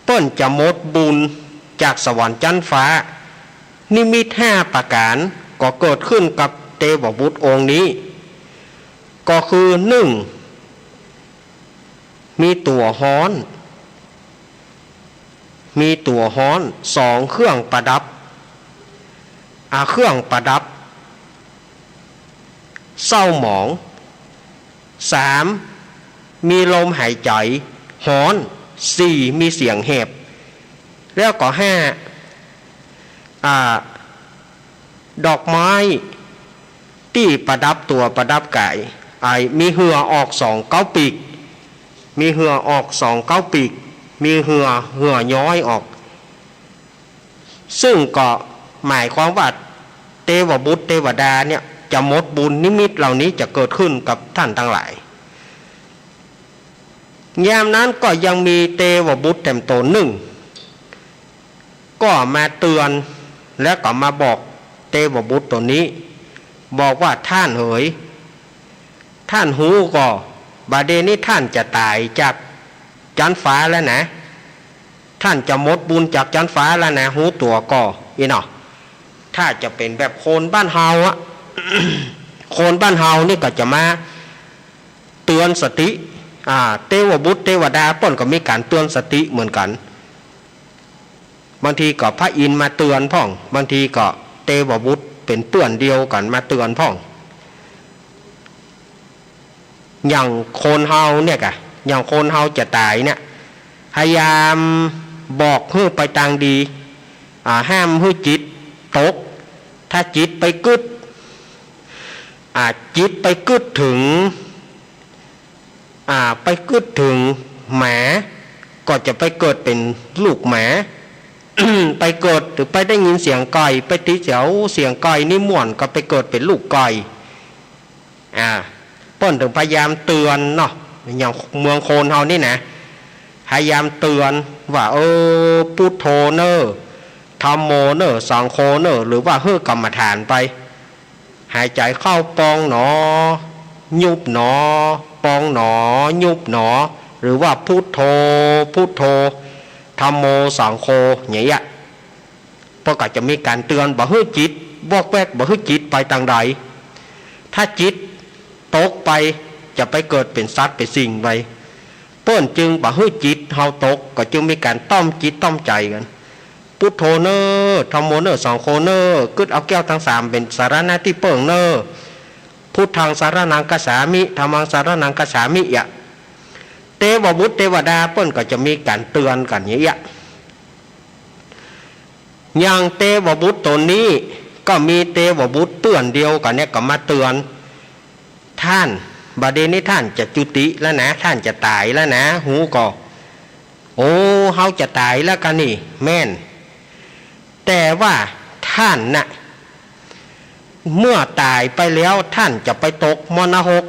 เปิ้นจะหมดบุญจากสวรรค์จั๊นฟ้า นิมิตห้าประก๋านก็เกิดขึ้นกับเตวบุตรองค์นี้ ก็คือ นึ่ง มีตั๋วฮ้อน มีตั๋วฮ้อน สอง เครื่องประดับ อ่า เครื่องประดับ เศร้าหมอง สาม มีลมหายใจ๋ฮ้อน สี่ มีเสียงแหบ แล้วก็ ห้า อ่า ดอกไม้ตี้ประดับตั๋วประดับก๋าย ไอ้ มีเหื่อออกสองเก๊าปีก มีเหื่อออกสองเก๊าปีก มีเหื่อ เหื่อย้อยออก ซึ่งก็หมายความว่าเตวบุตรเตวดาเนี่ยจะหมดบุญ นิมิตเหล่านี้จะเกิดขึ้นกับท่านตังหลาย ยามนั้นก็ยังมีเตวบุตรแถมต๋นนึ่ง ก็มาเตือน แล้วก็มาบอกเตวบุตรต๋นนี้ บอกว่า ท่านเหย ท่านฮู้ก่อ บ่าเดี่ยวนี้ท่านจะต๋ายจากจั๊นฟ้าแล้วนะ ท่านจะหมดบุญจากจั๊นฟ้าแล้วนะ ฮู้ตั๋วก่อ อี้เนาะ ถ้าจะเป๋นแบบคนบ้านเฮาอะ คนบ้านเฮานี่ก็จะมาเตือนสติ อ่า เตวบุตรเตวดาเปิ้นก็มีก๋านเตือนสติเหมือนกั๋น บางทีก็พระอินทร์มาเตือนพ่อง บางทีก็เตวบุตรเป๋นเปื้อนเดียวกั๋นมาเตือนพ่อง อย่างคนเฮาเนี่ยก่ะ อย่างคนเฮาจะต๋ายเนี่ย พยายามบอกหื้อไปตางดี อ่า ห้ามหื้อจิตตก ถ้าจิตไปกึ๊ด อ่า จิตไปกึ๊ดเถิง อ่า ไปกึ๊ดเถิง หมา ก็จะไปเกิดเป๋นลูกหมา ไปเกิด หรือไปได้ยินเสียงไก่ ไปติดแจ๋วเสียงไก่นี่ม่วน ก็ไปเกิดเป๋นลูกไก่ อ่า เปิ้นถึงพยายามเตือนเนาะ อย่างเมืองโคนเฮานี่นะ พยายามเตือนว่า เออ พุทโธเน่อ ธัมโมเน่อ สังโฆเน่อ หรือว่าหื้อกรรมฐานไป หายใจ๋เข้าปองหนอ ยุบหนอ ปองหนอ ยุบหนอ หรือว่าพุทโธ พุทโธ ธัมโม สังโฆ อย่างเงี้ย เปิ้นก็จะมีก๋านเตือน บ่หื้อจิตวอกแวก บ่หื้อจิตไปตางใด ถ้าจิตตกไปจะไปเกิดเป๋นสัตว์เป๋นสิ่งไป เปิ้นจึงบ่หื้อจิตเฮาตก ก็จึงมีก๋านต้อมจิตต้อมใจ๋กั๋น พุทโธเน่อ ธัมโมเน่อ สังโฆเน่อ กึ๊ดเอาแก้วตังสามเป๋นสรณะตี้เปิ้งเน่อ พุทธังสรณังคัจฉามิ ธัมมังสรณังคัจฉามิ อะ เตวบุตรเตวดาเปิ้นก็จะมีก๋านเตือนกั๋นอย่างเงี้ย อย่างเตวบุตรต๋นนี้ ก็มีเตวบุตรเปื้อนเดียวกั๋นเนี่ยก็มาเตือน ท่าน บ่าเดี่ยวนี้ท่านจะจุติแล้วนะ ท่านจะต๋ายแล้วนะ ฮู้ก่อ โอ้ เฮาจะต๋ายแล้วกั๋นนี่ แม่น แต่ว่าท่านน่ะ เมื่อต๋ายไปแล้วท่านจะไปตกมรณรก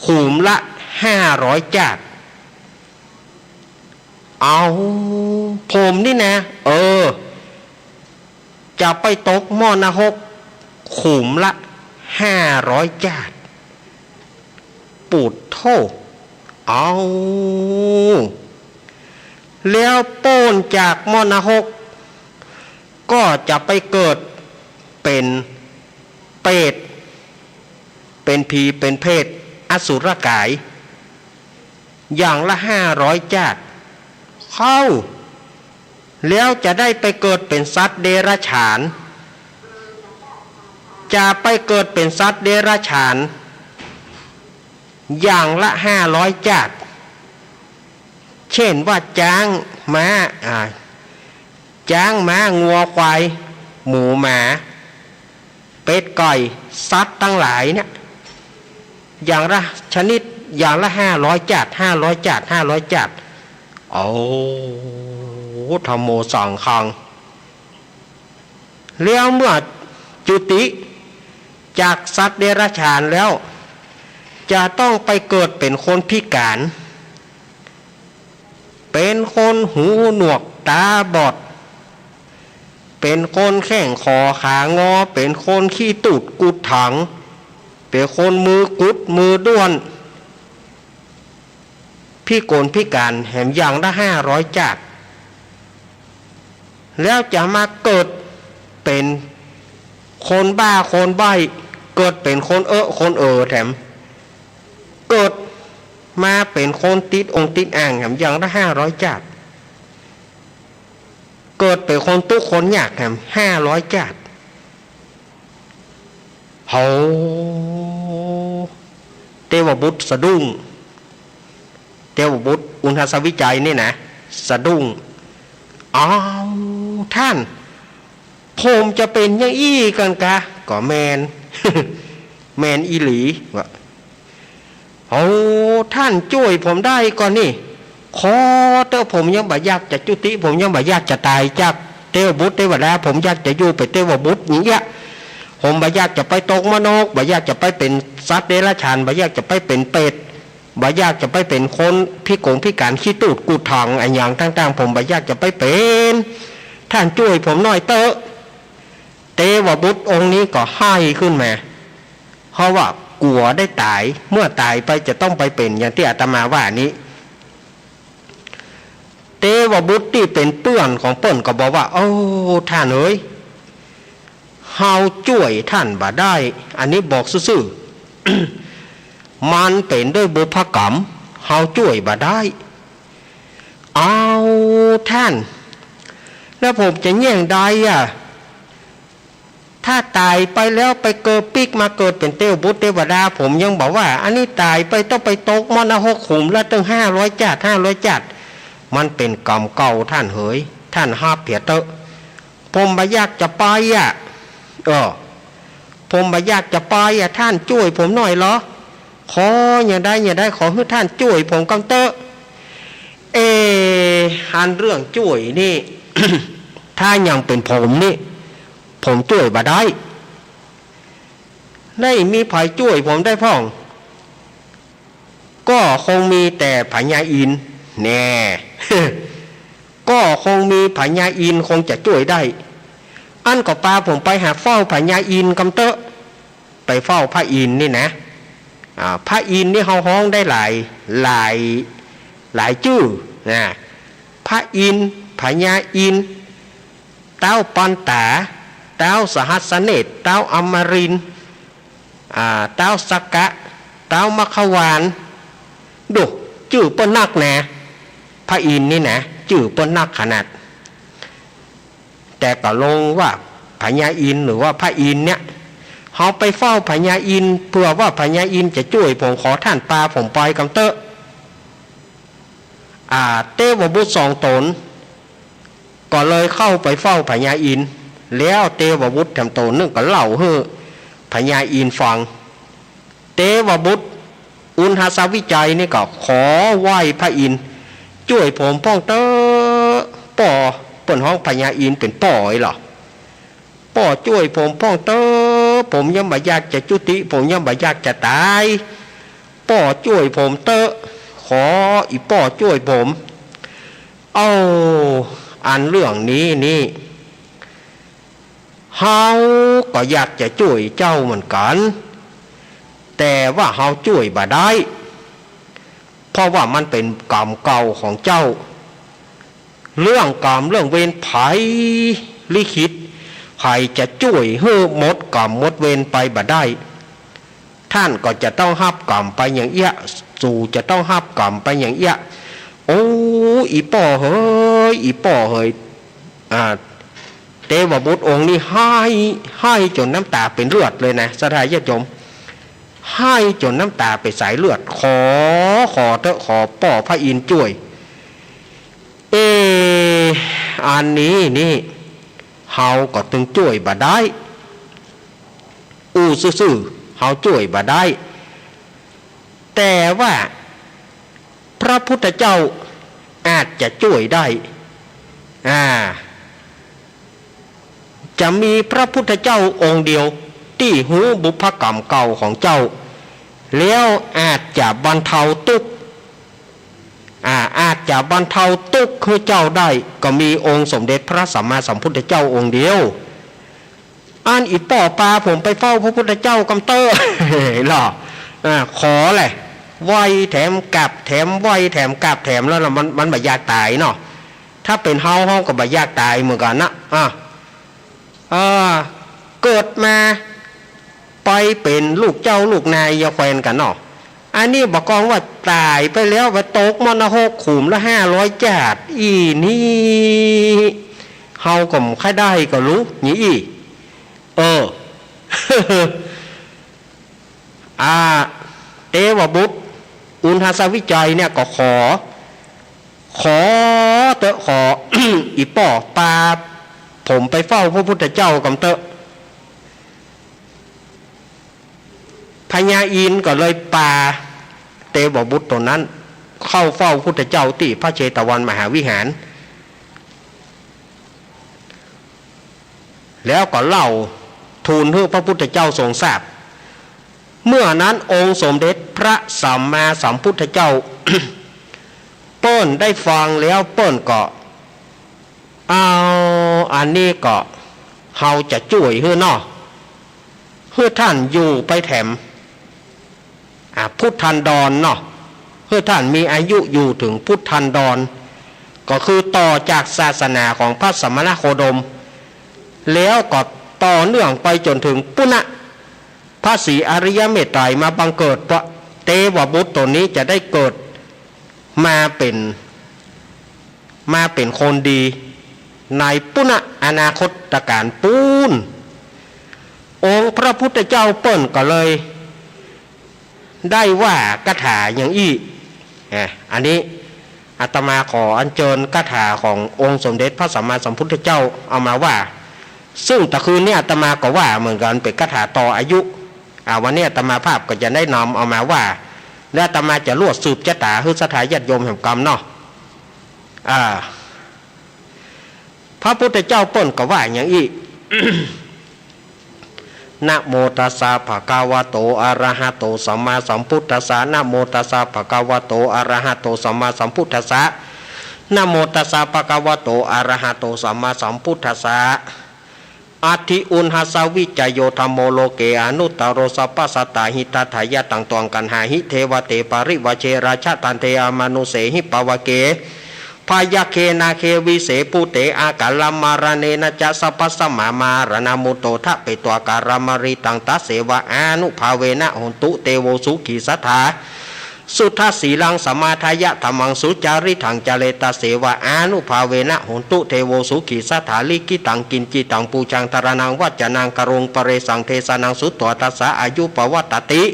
ขุมละห้าร้อยจ้าด เอา ผมนี่นะ เออ จะไปตกมรณรก ขุมละห้าร้อยจ้าด ปูดโธ่ เอา แล้วป๊นจากมรณรก ก็จะไปเกิดเป๋นเปรต เป๋นผี เป๋นเปรต อสุรกาย อย่างละห้าร้อยจ้าด เข้า แล้วจะได้ไปเกิดเป๋นสัตว์เดรัจฉาน จะไปเกิดเป๋นสัตว์เดรัจฉาน อย่างละห้าร้อยจ้าด เช่นว่าจ๊าง ม้า อ่า จ๊าง ม้า งัว ควาย หมู หมา เป็ด ไก่ สัตว์ตังหลายเนี่ย อย่างละชนิด อย่างละห้าร้อยจ้าด ห้าร้อยจ้าด ห้าร้อยจ้าด โอ้ ธัมโม สังฆัง แล้วเมื่อจุติจากสัตว์เดรัจฉานแล้ว จะต้องไปเกิดเป๋นคนพิก๋าน เป๋นคนหูหนวกต๋าบอด เป๋นคนแข้งขอขางอ เป๋นคนขี้ตูดกุดถัง เป๋นคนมือกุดมือด้วน พิก๋นพิก๋านแหมอย่างละห้าร้อยจ้าด แล้วจะมาเกิดเป๋นคนบ้าคนใบ้ เกิดเป๋นคนเอะคนเออแถม เกิดมาเป๋นคนติดองค์ติดอ่างแถมอย่างละห้าร้อยจ้าด เกิดเป๋นคนตุ๊กข์คนยากแถมห้าร้อยจ้าด โห เตวบุตรสะดุ้ง เตวบุตรอุณหสวิจัยนี่นะ สะดุ้ง อ้าว ท่าน ผมจะเป๋นอย่างอี้กั๋นกา ก็แม่น แม่นอีหลี ว่า โอ้ ท่านจ้วยผมได้ก่อนี่ ขอเต๊อะ ผมยังบ่อยากจะจุติ ผมยังบ่อยากจะต๋ายจากเตวบุตรเตวดา ผมอยากจะอยู่เป๋นเตวบุตรอย่างเงี้ย ผมบ่อยากจะไปตกมรณรก บ่อยากจะไปเป๋นสัตว์เดรัจฉาน บ่อยากจะไปเป๋นเปรต บ่อยากจะไปเป๋นคนพิก๋นพิก๋านขี้ตูดกุดถังอะหยังต่างๆ ผมบ่อยากจะไปเป๋น ท่านจ้วยผมหน่อยเต๊อะ เตวบุตรองค์นี้ก็ไห้ขึ้นมา เพราะว่ากั๋วได้ต๋าย เมื่อต๋ายไปจะต้องไปเป๋นอย่างตี้อาตมาว่านี้ เตวบุตรตี้เป๋นเปื้อนของเปิ้นก็บอกว่า โอ้ ท่านเอ๋ย เฮาจ้วยท่านบ่ได้ อันนี้บอกซื่อๆ มันเป๋นด้วยบุพกรรม เฮาจ้วยบ่ได้ เอาท่าน แล้วผมจะแยงใดอะ ถ้าต๋ายไปแล้วไปเกิดปิ๊กมาเกิดเป๋นเตวบุตรเตวดา ผมยังบอกว่า อันนี้ต๋ายไปต้องไปตกมรณรกขุมละตั้งห้าร้อยจ้าด ห้าร้อยจ้าด มันเป๋นกรรมเก่าท่านเหย ท่านฮับเหียเต๊อะ ผมบ่อยากจะไปอะ เออ ผมบ่อยากจะไปอะ ท่านจ้วยผมหน่อยเหรอ ขออย่างใดอย่างใด ขอหื้อท่านจ้วยผมกำเต๊อะ เอ อันเรื่องจ้วยนี่ ถ้ายังเป๋นผมนี่ ผมจ้วยบ่ได้ ได้มีใผจ้วยผมได้พ่อง ก็คงมีแต่พญาอินทร์แน่ ก็คงมีพญาอินทร์คงจะจ้วยได้ อั้นก็ปาผมไปหาเฝ้าพญาอินทร์กำเต๊อะ ไปเฝ้าพระอินทร์นี่นะ อ่า พระอินทร์นี่เฮาฮ้องได้หลาย หลาย หลายจื้อนะ พระอินทร์ พญาอินทร์ เต๊าปันตา เต๊าสหัสสเนตร เต๊าอมรินทร์ อ่า เต๊าสักกะ เต๊ามัคควาน ดู จื้อเปิ้นนักนะ พระอินทร์นี่นะ จื้อเปิ้นนักขนาด แต่ก็ลงว่าพญาอินทร์หรือว่าพระอินทร์เนี่ย เฮาไปเฝ้าพญาอินทร์ เผื่อว่าพญาอินทร์จะจ้วยผม ขอท่านปาผมไปกำเต๊อะ อ่า เตวบุตรสองต๋น ก็เลยเข้าไปเฝ้าพญาอินทร์ แล้วเตวบุตรแถมต๋นนึ่งก็เล่าหื้อพญาอินทร์ฟัง เตวบุตรอุณหสวิจัยนี่ก็ขอไหว้พระอินทร์ จ้วยผมพ่องเต๊อะ ป้อ เปิ้นฮ้องพญาอินทร์เป๋นป้ออี้เหรอ ป้อจ้วยผมพ่องเต๊อะ ผมยังบ่อยากจะจุติ ผมยังบ่อยากจะต๋าย ป้อจ้วยผมเต๊อะ ขออี่ป้อจ้วยผม เอ้า อันเรื่องนี้นี่ เฮาก็อยากจะจ้วยเจ้าเหมือนกั๋น แต่ว่าเฮาจ้วยบ่ได้ เพราะว่ามันเป๋นกรรมเก่าของเจ้า เรื่องกรรมเรื่องเวร ใผลิขิต ใผจะจ้วยหื้อหมดกรรมหมดเวรไปบ่ได้ ท่านก็จะต้องฮับกรรมไปอย่างเอี้ย สูจะต้องฮับกรรมไปอย่างเอี้ย โอ้ อี่ป้อเหย อี่ป้อเหย อ่า เตวบุตรองค์นี้ไห้ ไห้จ๋นน้ำต๋าเป๋นเลือดเลยนะ ศรัทธาญาติโยม ไห้จ๋นน้ำต๋าเป๋นสายเลือด ขอ ขอเต๊อะ ขอป้อพระอินทร์จ้วย เอ อันนี้นี่ เฮาก็ตึงจ้วยบ่ได้ อู้ซื่อๆ เฮาจ้วยบ่ได้ แต่ว่าพระพุทธเจ้าอาจจะจ้วยได้ อ่า จะมีพระพุทธเจ้าองค์เดียวตี้ฮู้บุพกรรมเก่าของเจ้า แล้วอาจจะบรรเทาตุ๊กข์ อ่า อาจจะบรรเทาตุ๊กข์หื้อเจ้าได้ ก็มีองค์สมเด็จพระสัมมาสัมพุทธเจ้าองค์เดียว อั้นอี่ป้อปาผมไปเฝ้าพระพุทธเจ้ากำเต๊อะ เหรอ อ่า ขอแหละ ไหว้แถมกราบแถม ไหว้แถมกราบแถมแล้วนะ มัน มันบ่อยากต๋ายเนาะ ถ้าเป๋นเฮา เฮาก็บ่อยากต๋ายเหมือนกั๋นนะ อ่า อ่า เกิดมาไปเป๋นลูกเจ้าลูกนายยาแควนกั๋นเนาะ อันนี้บ่กองว่าต๋ายไปแล้ว ไปตกมรณะหกขุมละห้าร้อยจาติ อี้นี้ เฮาก็บ่ใค่ได้ก็ฮู้ นี้อี้ เออ อ่า เตวบุตร อุณหสวิจัยเนี่ยก็ขอ ขอเต๊อะ ขอ อี่ป้อปาผมไปเฝ้าพระพุทธเจ้ากำเต๊อะ พญาอินทร์ก็เลยปาเตวบุตรต๋นนั้น เข้าเฝ้าพุทธเจ้าตี้พระเชตวันมหาวิหาร แล้วก็เล่าทูลหื้อพระพุทธเจ้าทรงทราบ เมื่อนั้นองค์สมเด็จพระสัมมาสัมพุทธเจ้า เปิ้นได้ฟังแล้วเปิ้นก็ เอา อันนี้ก็เฮาจะจ้วยหื้อเนาะ หื้อท่านอยู่ไปแถม อ่า พุทธันดรเนาะ หื้อท่านมีอายุอยู่เถิงพุทธันดร ก็คือต่อจากศาสนาของพระสมณโคดม แล้วก็ต่อเนื่องไปจ๋นเถิงปุณณะ พระศรีอริยเมตไตรยมาบังเกิด เพราะเตวบุตรต๋นนี้จะได้เกิดมาเป๋น มาเป๋นคนดีในปุณณะอนาคตกาลปู้น องค์พระพุทธเจ้าเปิ้นก็เลยได้ว่าคาถาอย่างอี้ อ่ะ อันนี้อาตมาขออัญเชิญคาถาขององค์สมเด็จพระสัมมาสัมพุทธเจ้าเอามาว่า ซึ่งตะคืนนี้อาตมาก็ว่าเหมือนกั๋น เป๋นคาถาต่ออายุ อ่า วันนี้อาตมาภาพก็จะได้นำเอามาว่า และอาตมาจะลวดสืบจะต๋าหื้อศรัทธาญาติโยมแหมกำเนาะ อ่า พระพุทธเจ้าเปิ้นก็ว่าอย่างอี้ นะโมตัสสะ ภะคะวะโต อะระหะโต สัมมาสัมพุทธัสสะ นะโมตัสสะ ภะคะวะโต อะระหะโต สัมมาสัมพุทธัสสะ นะโมตัสสะ ภะคะวะโต อะระหะโต สัมมาสัมพุทธัสสะ อัตถิอุณหัสสะวิจโย ธัมโม โลเก อนุตตโร สัพพะสัตตา หิตัตถะยะตัง ตวัง กัณหาหิ เทวะเต ปริวาเช ราชะทันเท อมานุสเสหิ ปะวะเก พยัคเข นาเข วิเศษภูเต อากัลลมะระเณนะจะ สัพพะสะมะ มะระณะมุตโต ทะเปตวา กัลลมะลิตัง ตัสเสวะ อานุภาเวนะ โหนตุ เตโว สุขี สัตถา สุทธะสีลัง สมาทายะ ธัมมัง สุจาริตัง จาเร ตัสเสวะ อานุภาเวนะ โหนตุ เตโว สุขี สัตถา ลิขิตัง กิญจิตัง ปูชัง ทะระณัง วัจจะนัง กะโรง ปะเรสัง เตสะนัง สุตวา ตัสสะ อายุ ปะวัตติ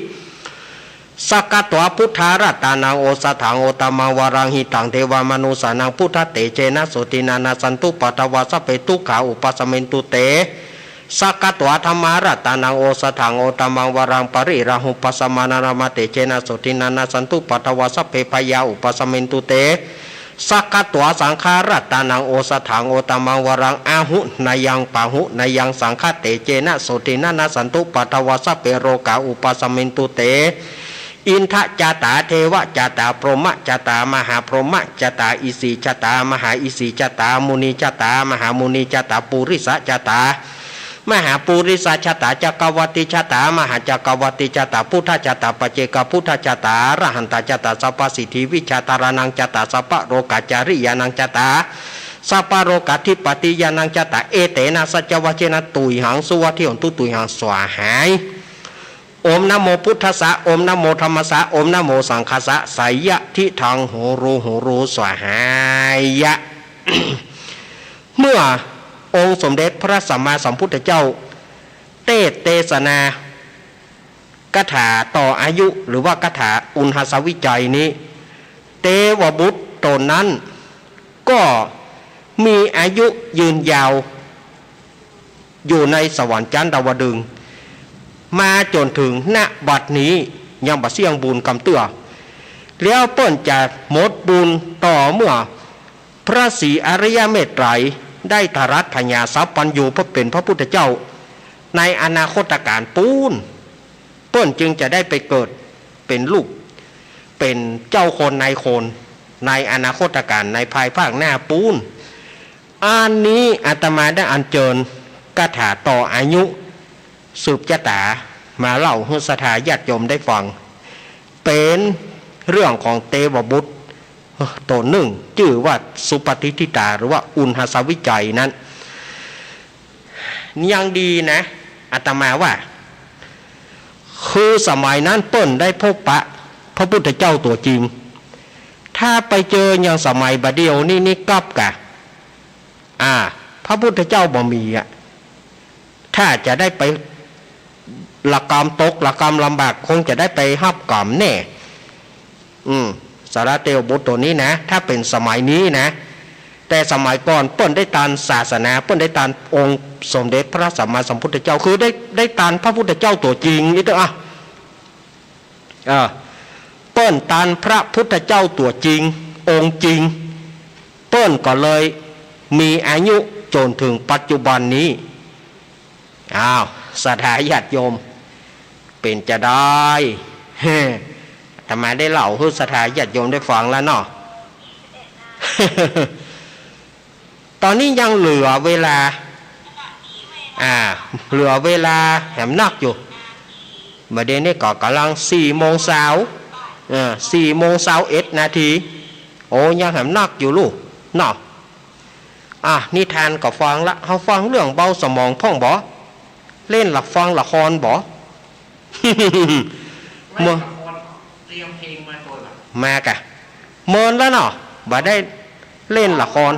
สักขะตวา พุทธารัตตานัง โอสะถัง โอตตะมัง วะรัง หิตัง เทวะมะนุสสานัง พุทธะเตเจนะ โสตินะ นัสสันตุ ปะทะวา สัพเพ ทุกขา อุปะสะเมนตุ เต สักขะตวา ธัมมารัตตานัง โอสะถัง โอตตะมัง วะรัง ปะริราหุปัสสะมานะ นะมะเตเจนะ โสตินะ นัสสันตุ ปะทะวา สัพเพ พะยา อุปะสะเมนตุ เต สักขะตวา สังฆารัตตานัง โอสะถัง โอตตะมัง วะรัง อะหุนะยัง ปะหุนะยัง สังฆะเตเจนะ โสตินะ นัสสันตุ ปะทะวา สัพเพ โรกา อุปะสะเมนตุ เต อินทะจะตา เทวะจะตา พรหมะจะตา มหาพรหมะจะตา อิสีจะตา มหาอิสีจะตา มุนีจะตา มหามุนีจะตา ปุริสะจะตา มหาปุริสะจะตา จักกะวัตติจะตา มหาจักกะวัตติจะตา พุทธะจะตา ปัจเจกะพุทธะจะตา อรหันตะจะตา สัพพะสิทธิวิชา ทะระณังจะตา สัพพะโลกาจาริยานังจะตา สัพพะโลกาธิปติยานังจะตา เอเตนะ สัจจวะเจนะ ตุยหัง สุวัตถิโหนตุ ตุยหัง สวาหาย โอมนะโมพุทธัสสะ โอมนะโมธัมมัสสะ โอมนะโมสังฆัสสะ ไสยะทิทัง โหรู โหรู สวาหายะ เมื่อองค์สมเด็จพระสัมมาสัมพุทธเจ้า เตสน์เตสนา คาถาต่ออายุ หรือว่าคาถาอุณหัสสะวิจัยนี้ เตวบุตรต๋นนั้น ก็มีอายุยืนยาว อยู่ในสวรรค์จั๊นดาวดึงส์ มาจ๋นเถิง ณ บัดนี้ ยังบ่เสี้ยงบุญกำเตื้อ แล้วเปิ้นจะหมดบุญต่อเมื่อ พระศรีอริยเมตไตรยได้ตรัสผญาสัพพัญญูเป๋นพระพุทธเจ้า ในอนาคตกาลปู๊น เปิ้นจึงจะได้ไปเกิดเป๋นลูก เป๋นเจ้าคนนายคน ในอนาคตกาล ในภายภาคหน้าปู๊น อันนี้อาตมาได้อัญเจิญคาถาต่ออายุ สืบจะต๋ามาเล่าหื้อศรัทธาญาติโยมได้ฟัง เป๋นเรื่องของเตวบุตรต๋นนึ่ง จื้อว่าสุปฏิฏฐิตา หรือว่าอุณหัสสะวิจัยนั้น ยังดีนะ อาตมาว่า คือสมัยนั้นเปิ้นได้พบปะพระพุทธเจ้าตั๋วจริง ถ้าไปเจออย่างสมัยบ่าเดี่ยวนี้ นี่กลับกะ อ่า พระพุทธเจ้าบ่มีอะ ถ้าจะได้ไปละกำตกละกำลำบาก คงจะได้ไปฮับกรรมแน่ อืม สาระเตวบุตรต๋นนี้นะ ถ้าเป๋นสมัยนี้นะ แต่สมัยก่อนเปิ้นได้ตานศาสนา เปิ้นได้ตานองค์สมเด็จพระสัมมาสัมพุทธเจ้า คือได้ ได้ตานพระพุทธเจ้าตั๋วจริงนี่เต๊อะ อ่ะ เออ เปิ้นตานพระพุทธเจ้าตั๋วจริง องค์จริง เปิ้นก็เลยมีอายุจ๋นเถิงปัจจุบันนี้ อ้าว ศรัทธาญาติโยม เป๋นจาใด เฮ้ อาตมาได้เล่าหื้อศรัทธาญาติโยมได้ฟังแล้วเนาะ ต๋อนนี้ยังเหลือเวลา อ่า เหลือเวลาแหมนักอยู่ บ่าเดี่ยวนี้ก็ก่ำลังสี่โมงซาว เออ สี่โมงซาวเอ็ดนาที โอ้ ยังแหมนักอยู่ลูก เนาะ อ่ะ นิทานก็ฟังละ เฮาฟังเรื่องเบาสมองพ่องบ่ เล่นละ ฟังละครบ่ เมื่อ เตรียมเพลงมาก่อนละ มากะ เมินแล้วเนาะ บ่ได้เล่นละคร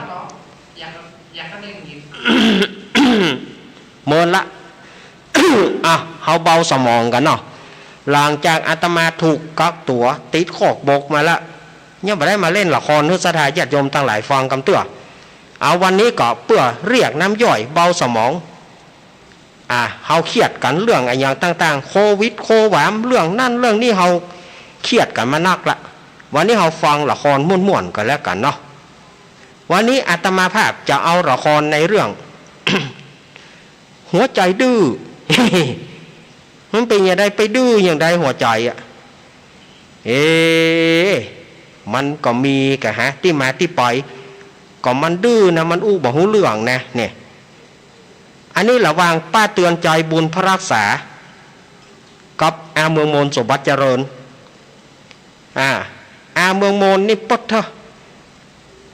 อยาก อยากให้ได้ยิน เมินละ อ่ะ เฮาเบาสมองกั๋นเนาะ หลังจากอาตมาถูกกักตั๋วติดคอกบกมาละ ยังบ่ได้มาเล่นละครหื้อศรัทธาญาติโยมตังหลายฟังกำเตื้อ เอาวันนี้ก็เปื้อเรียกน้ำย่อยเบาสมอง อ่า เฮาเครียดกั๋นเรื่องอะหยังต่างๆ โควิด โความ เรื่องนั้นเรื่องนี้ เฮาเครียดกั๋นมานักละ วันนี้เฮาฟังละครม่วนๆ กั๋นแล้วกั๋นเนาะ วันนี้อาตมาภาพจะเอาละครในเรื่อง หัวใจ๋ดื้อ มันเป๋นหยังใด ไปดื้อหยังใดหัวใจ๋อะ เอ๊ะ มันก็มีกะฮะ ตี้มาตี้ไป ก็มันดื้อนะ มันอู้บ่ฮู้เรื่องนะ เนี่ย อันนี้ระหว่างป้าเตือนใจ๋ บุญพระรักษา กับอาเมืองมน สมบัติเจริญ อ่า อาเมืองมนนี่ปดเถาะ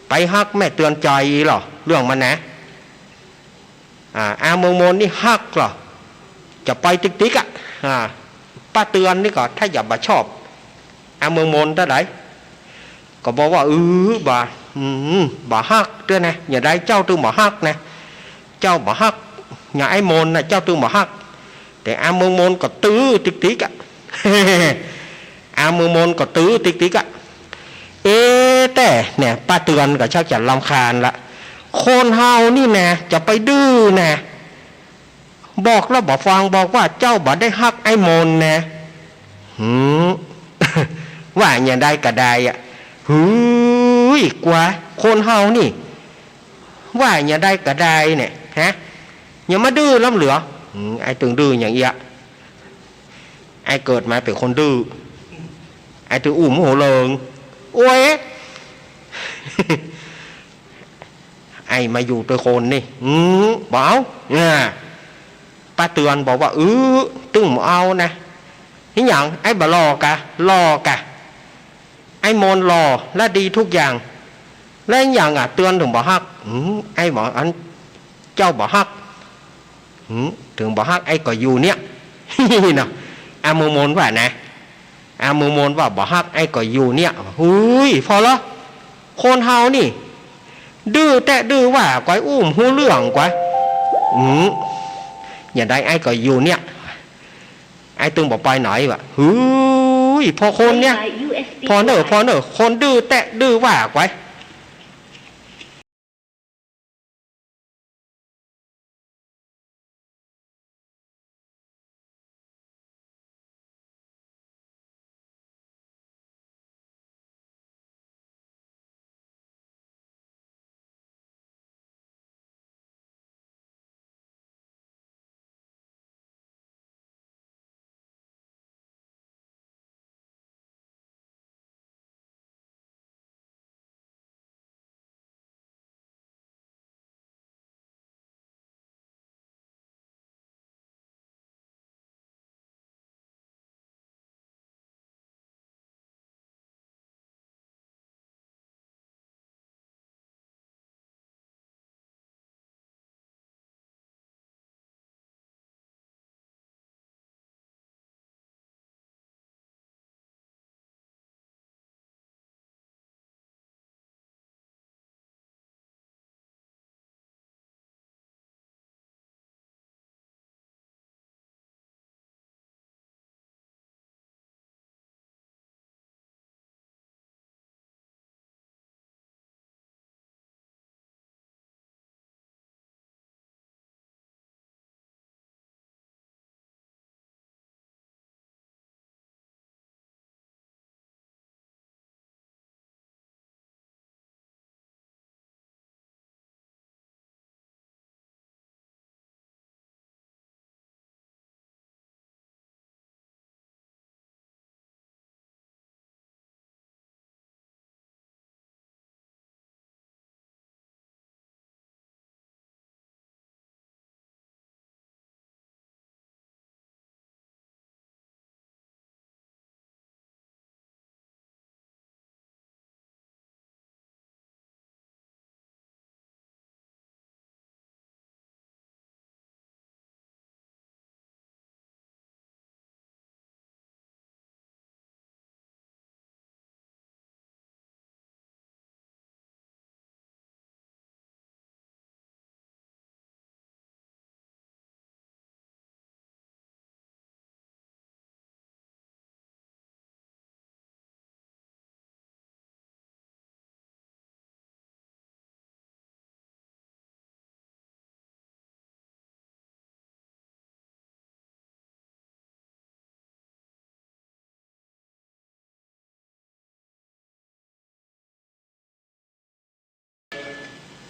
ไปฮักแม่เตือนใจ๋ลอ เรื่องมันนะ อ่า อาเมืองมนนี่ฮักลอ จะไปติ๊กๆ อะ อ่า ป้าเตือนนี่ก็ถ้าจะบ่ชอบ อาเมืองมนเต้าใด ก็บอกว่า อือ บ่า อืม บ่ฮักเตื้อนะ หยังใดเจ้าตึงบ่ฮักนะ เจ้าบ่ฮัก อย่างไอ้มนน่ะ เจ้าตึงบ่ฮัก แต่อาเมืองมนก็ตื้อติ๊กๆ อะ อาเมืองมนก็ตื้อติ๊กๆ อะ เอ๊ะ แต่เนี่ย ป้าเตือนก็ชักจะรำคาญละ คนเฮานี่นะ จะไปดื้อนะ บอกแล้วบ่ฟัง บอกว่าเจ้าบ่ได้ฮักไอ้มนนะ หืม ว่าหยังใดก็ได้อะ หื้ย กว่า คนเฮานี่ ว่าหยังใดก็ได้เนี่ย ฮะ อย่ามาดื้อล้ำเหลือ อืม ไอ้ตึงดื้อหยังเอี้ย ไอ้เกิดมาเป๋นคนดื้อ ไอ้ตึงอู้บ่ฮู้เรื่อง โอ๊ย ไอ้มาอยู่ตวยคนนี่ อืม บ่เอา อ่า ป้าเตือนบอกว่า อือ ตึงบ่เอานะ อิหยัง ไอ้บ่หล่อกะ หล่อกะ ไอ้มนหล่อและดีทุกอย่าง และอิหยังอะ เตือนเถิงบ่ฮัก อืม ไอ้บ่ อัน เจ้าบ่ฮัก หืม เถิงบ่ฮักไอ้ก็อยู่เนี่ย เนาะ อาเมืองมนว่านะ อาเมืองมนว่าบ่ฮักไอ้ก็อยู่เนี่ย หุย พอละ คนเฮานี่ ดื้อแต๊ดื้อว่าก๋วย อู้บ่ฮู้เรื่องก๋วย อืม หยังใดไอ้ก็อยู่เนี่ย ไอ้ตึงบ่ไปไหนวะ หุย พอคนเนี่ย พอเน่อ พอเน่อ คนดื้อแต๊ดื้อว่าก๋วย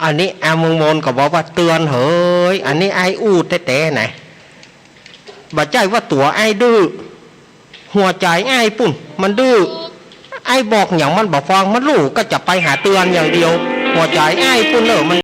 อันนี้ อ่า เมืองมนก็บอกว่าเตือนเหย อันนี้อ้ายอู้แต๊ๆ นะ บ่ใจ้ว่าตั๋วอ้ายดื้อ หัวใจ๋อ้ายปุ้นมันดื้อ อ้ายบอกหยังมันบ่ฟัง มันลู้ก็จะไปหาเตือนอย่างเดียว หัวใจ๋อ้ายปุ้นเน่อมัน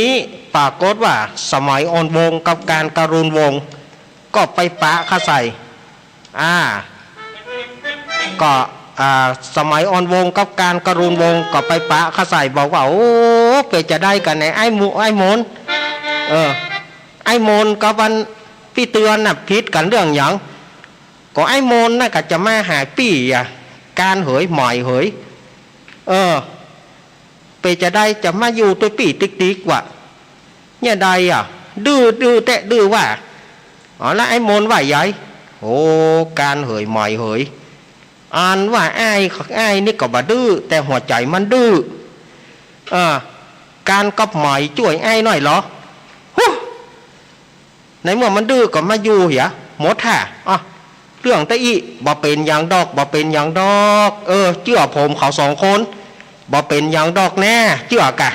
นี้ปรากฏว่าสมัยอ่อนวงศ์กับก๋านกรุณวงศ์ก็ไปปะเข้าใส่ อ่า ก็ อ่า สมัยอ่อนวงศ์กับก๋านกรุณวงศ์ก็ไปปะเข้าใส่ บอกว่า โอ้ เป๋นจาใดกั๋นแน่ ไอ้หมู ไอ้มน เออ ไอ้มนกับอันปี้เตือนน่ะผิดกั๋นเรื่องหยัง ก็ไอ้มนน่ะก็จะมาหาปี้อะ ก๋านเหย หมอยเหย เออ เป๋นจาใดจะมาอยู่ตวยปี้ติ๊กๆ วะ เนี่ยใดอะ ดื้อ ดื้อแต๊ ดื้อว่า อ๋อ แล้วไอ้มนว่าใหญ่ โอ้ ก๋านเหย หมอยเหย อันว่าอ้าย อ้ายนี่ก็บ่ดื้อ แต่หัวใจ๋มันดื้อ เออ ก๋านกับหมอยจ้วยอ้ายหน่อยเหรอ ฮุ ในเมื่อมันดื้อก็มาอยู่เหีย หมดท่า อ่ะ เรื่องตะอี้ บ่เป๋นหยังดอก บ่เป๋นหยังดอก เออ เจื้อผมเขาสองคน บ่เป๋นหยังดอกแน่ เจื้อกะ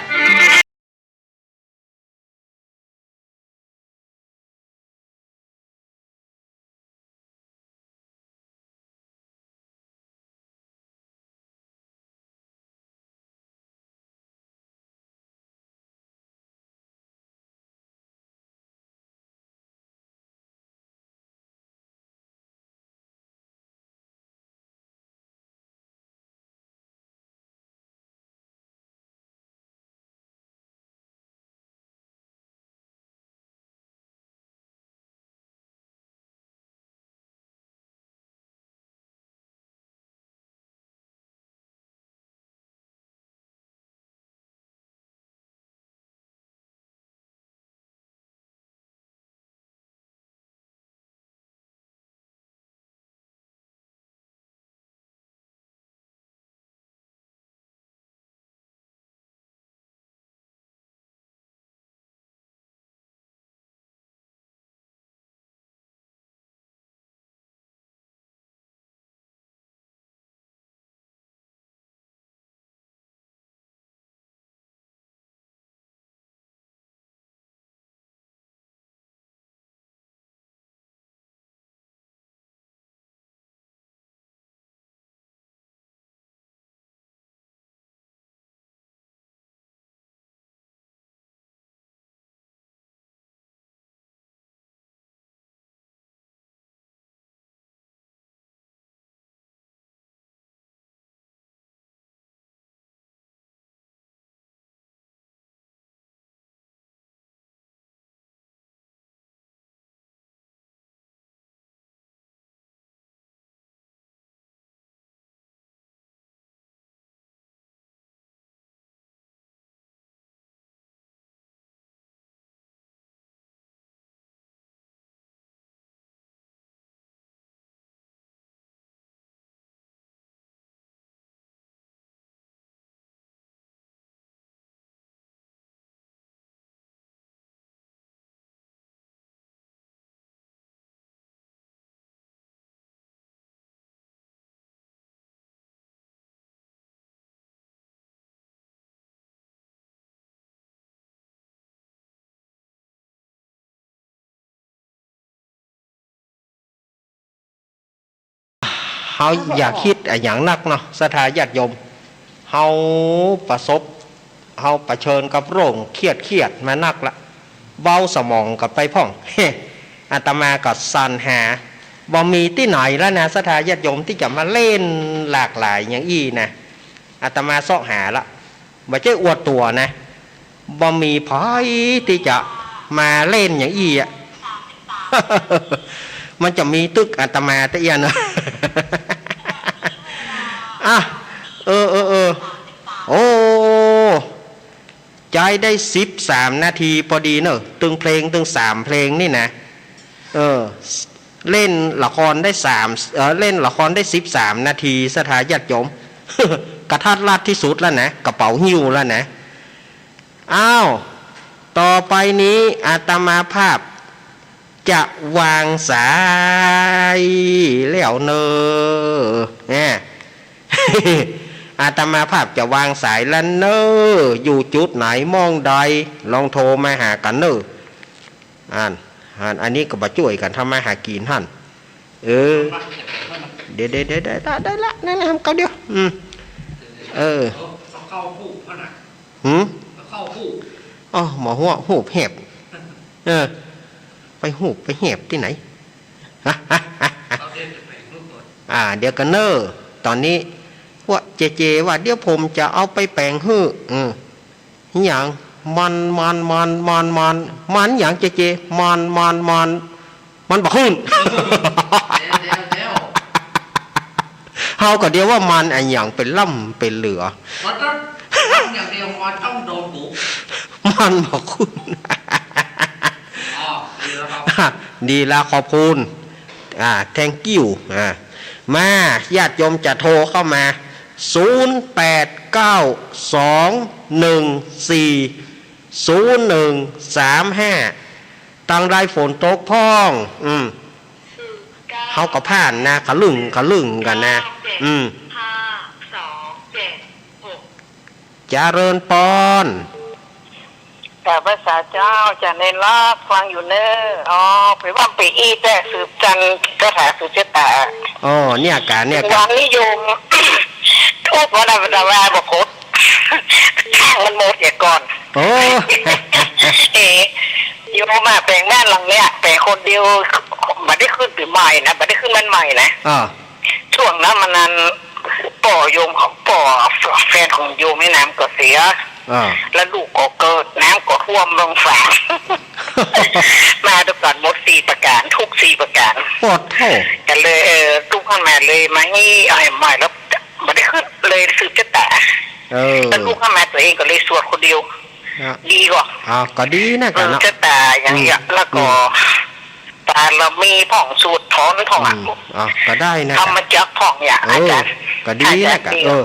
เอา อย่าคิดอะหยังนักเนาะ ศรัทธาญาติโยม เฮาประสบ เฮาเผชิญกับโรคเครียดๆ มานักละ เบาสมองกั๋นไปพ่อง อาตมาก็ส่องหา บ่มีตี้ไหนแล้วนะ ศรัทธาญาติโยมตี้จะมาเล่นหลากหลายอย่างอี้นะ อาตมาเซาะหาละ บ่ใจ้อวดตั๋วนะ บ่มีใผตี้จะมาเล่นอย่างอี้อะ มันจะมีตึกอาตมาตะเอี้ยเนาะ อ่ะ เออ เออ เออ โอ้ ใจ๊ได้สิบสามนาทีปอดีเนาะ ตึงเพลง ตึงสามเพลงนี่นะ เออ เล่นละครได้สาม เอ่อ เล่นละครได้สิบสามนาที ศรัทธาญาติโยม กระทัดรัดตี้สุดแล้วนะ กระเป๋าหิ้วแล้วนะ อ้าว ต่อไปนี้อาตมาภาพจะวางสายแล้วเนาะ แหม อาตมาภาพจะวางสายแล้วเนาะ อยู่จุดไหนหม้องใด ลองโทรมาหากั๋นเนาะ อัน อัน อันนี้ก็มาจ้วยกั๋นทำมาหากิ๋นหั้น เออ เดี๋ยว เดี๋ยว เดี๋ยว ได้ละ ได้ละ นั่นแหละ คำเดียว อืม เออ หืม อ๋อ หมอหัว หูบแหบ เออ ไปหูบไปแหบตี้ไหน อ่า เดี๋ยวกั๋นเนาะ ต๋อนนี้ พวกเจเจว่า เดี๋ยวผมจะเอาไปแป๋งหื้อ อืม หยัง มัน มัน มัน มัน มัน มันหยังเจเจ มัน มัน มัน มันบ่ขึ้น เดี๋ยว เดี๋ยว เดี๋ยว เฮาก็เดียวว่ามันอะหยังเป๋นล่ำเป๋นเหลือ มันก็ มันอย่างเดียว มันต้องโดนบุก มันบ่ขึ้น อ๋อ ดีแล้วครับ ดีแล้ว ขอบคุณ อ่า thank you อ่า มา ญาติโยมจะโทรเข้ามา ศูนย์แปดเก้าสองหนึ่งสี่ศูนย์หนึ่งสามห้า ตังได้ฝนตกพ่อง อืม เฮาก็ผ่านนะ ขะลึ่ง ขะลึ่งกั๋นนะ อืม ห้าสองเจ็ดหก เจริญปอน กราบไหว้สาเจ้า จ๋าเณรลักษณ์ ฟังอยู่เน่อ อ๋อ ไปว่าไปอี้แต่สืบจันทร์ คาถาสืบชะตา อ๋อ เนี่ยกะ เนี่ยกะ วันนี้โยม ธูปวันธรรมดาบ่ครบ ข้างมันหมดเสียก่อน โอ้ เอ๋ โยมมาแป๋งบ้านหลังเนี่ย แป๋งคนเดียว บ่ได้ขึ้นปี๋ใหม่นะ บ่ได้ขึ้นบ้านใหม่นะ อ่า ช่วงนั้นมันนั้น ป้อโยมของ ป้อแฟนของโยมนี่น้ำก็เสีย อ่า แล้วลูกก็เกิด น้ำก็ท่วมลงฝา มาดูก่อนหมดสี่ประก๋าน ทุกข์สี่ประก๋าน โอ้โธ่ ก็เลย เออ ลุกขึ้นมาเลยมาอี้เอาให้ใหม่แล้ว บ่ได้ขึ้นเลยสืบชะตา เออ แล้วลุกขึ้นมาตัวเองก็เลยสวดคนเดียว นะ ดีกว่า อ่า ก็ดีนะ เออ กะเนาะ ชะตาอย่างเงี้ย อืม แล้วก็ อืม บารมีพ่อง สูตรถอนพ่องอะ อืม อ่า ก็ได้นะ ธรรมจักรพ่องอย่าง เออ อาจ๋ารย์ ก็ดีนะ อาจ๋ารย์ กะ ดี เออ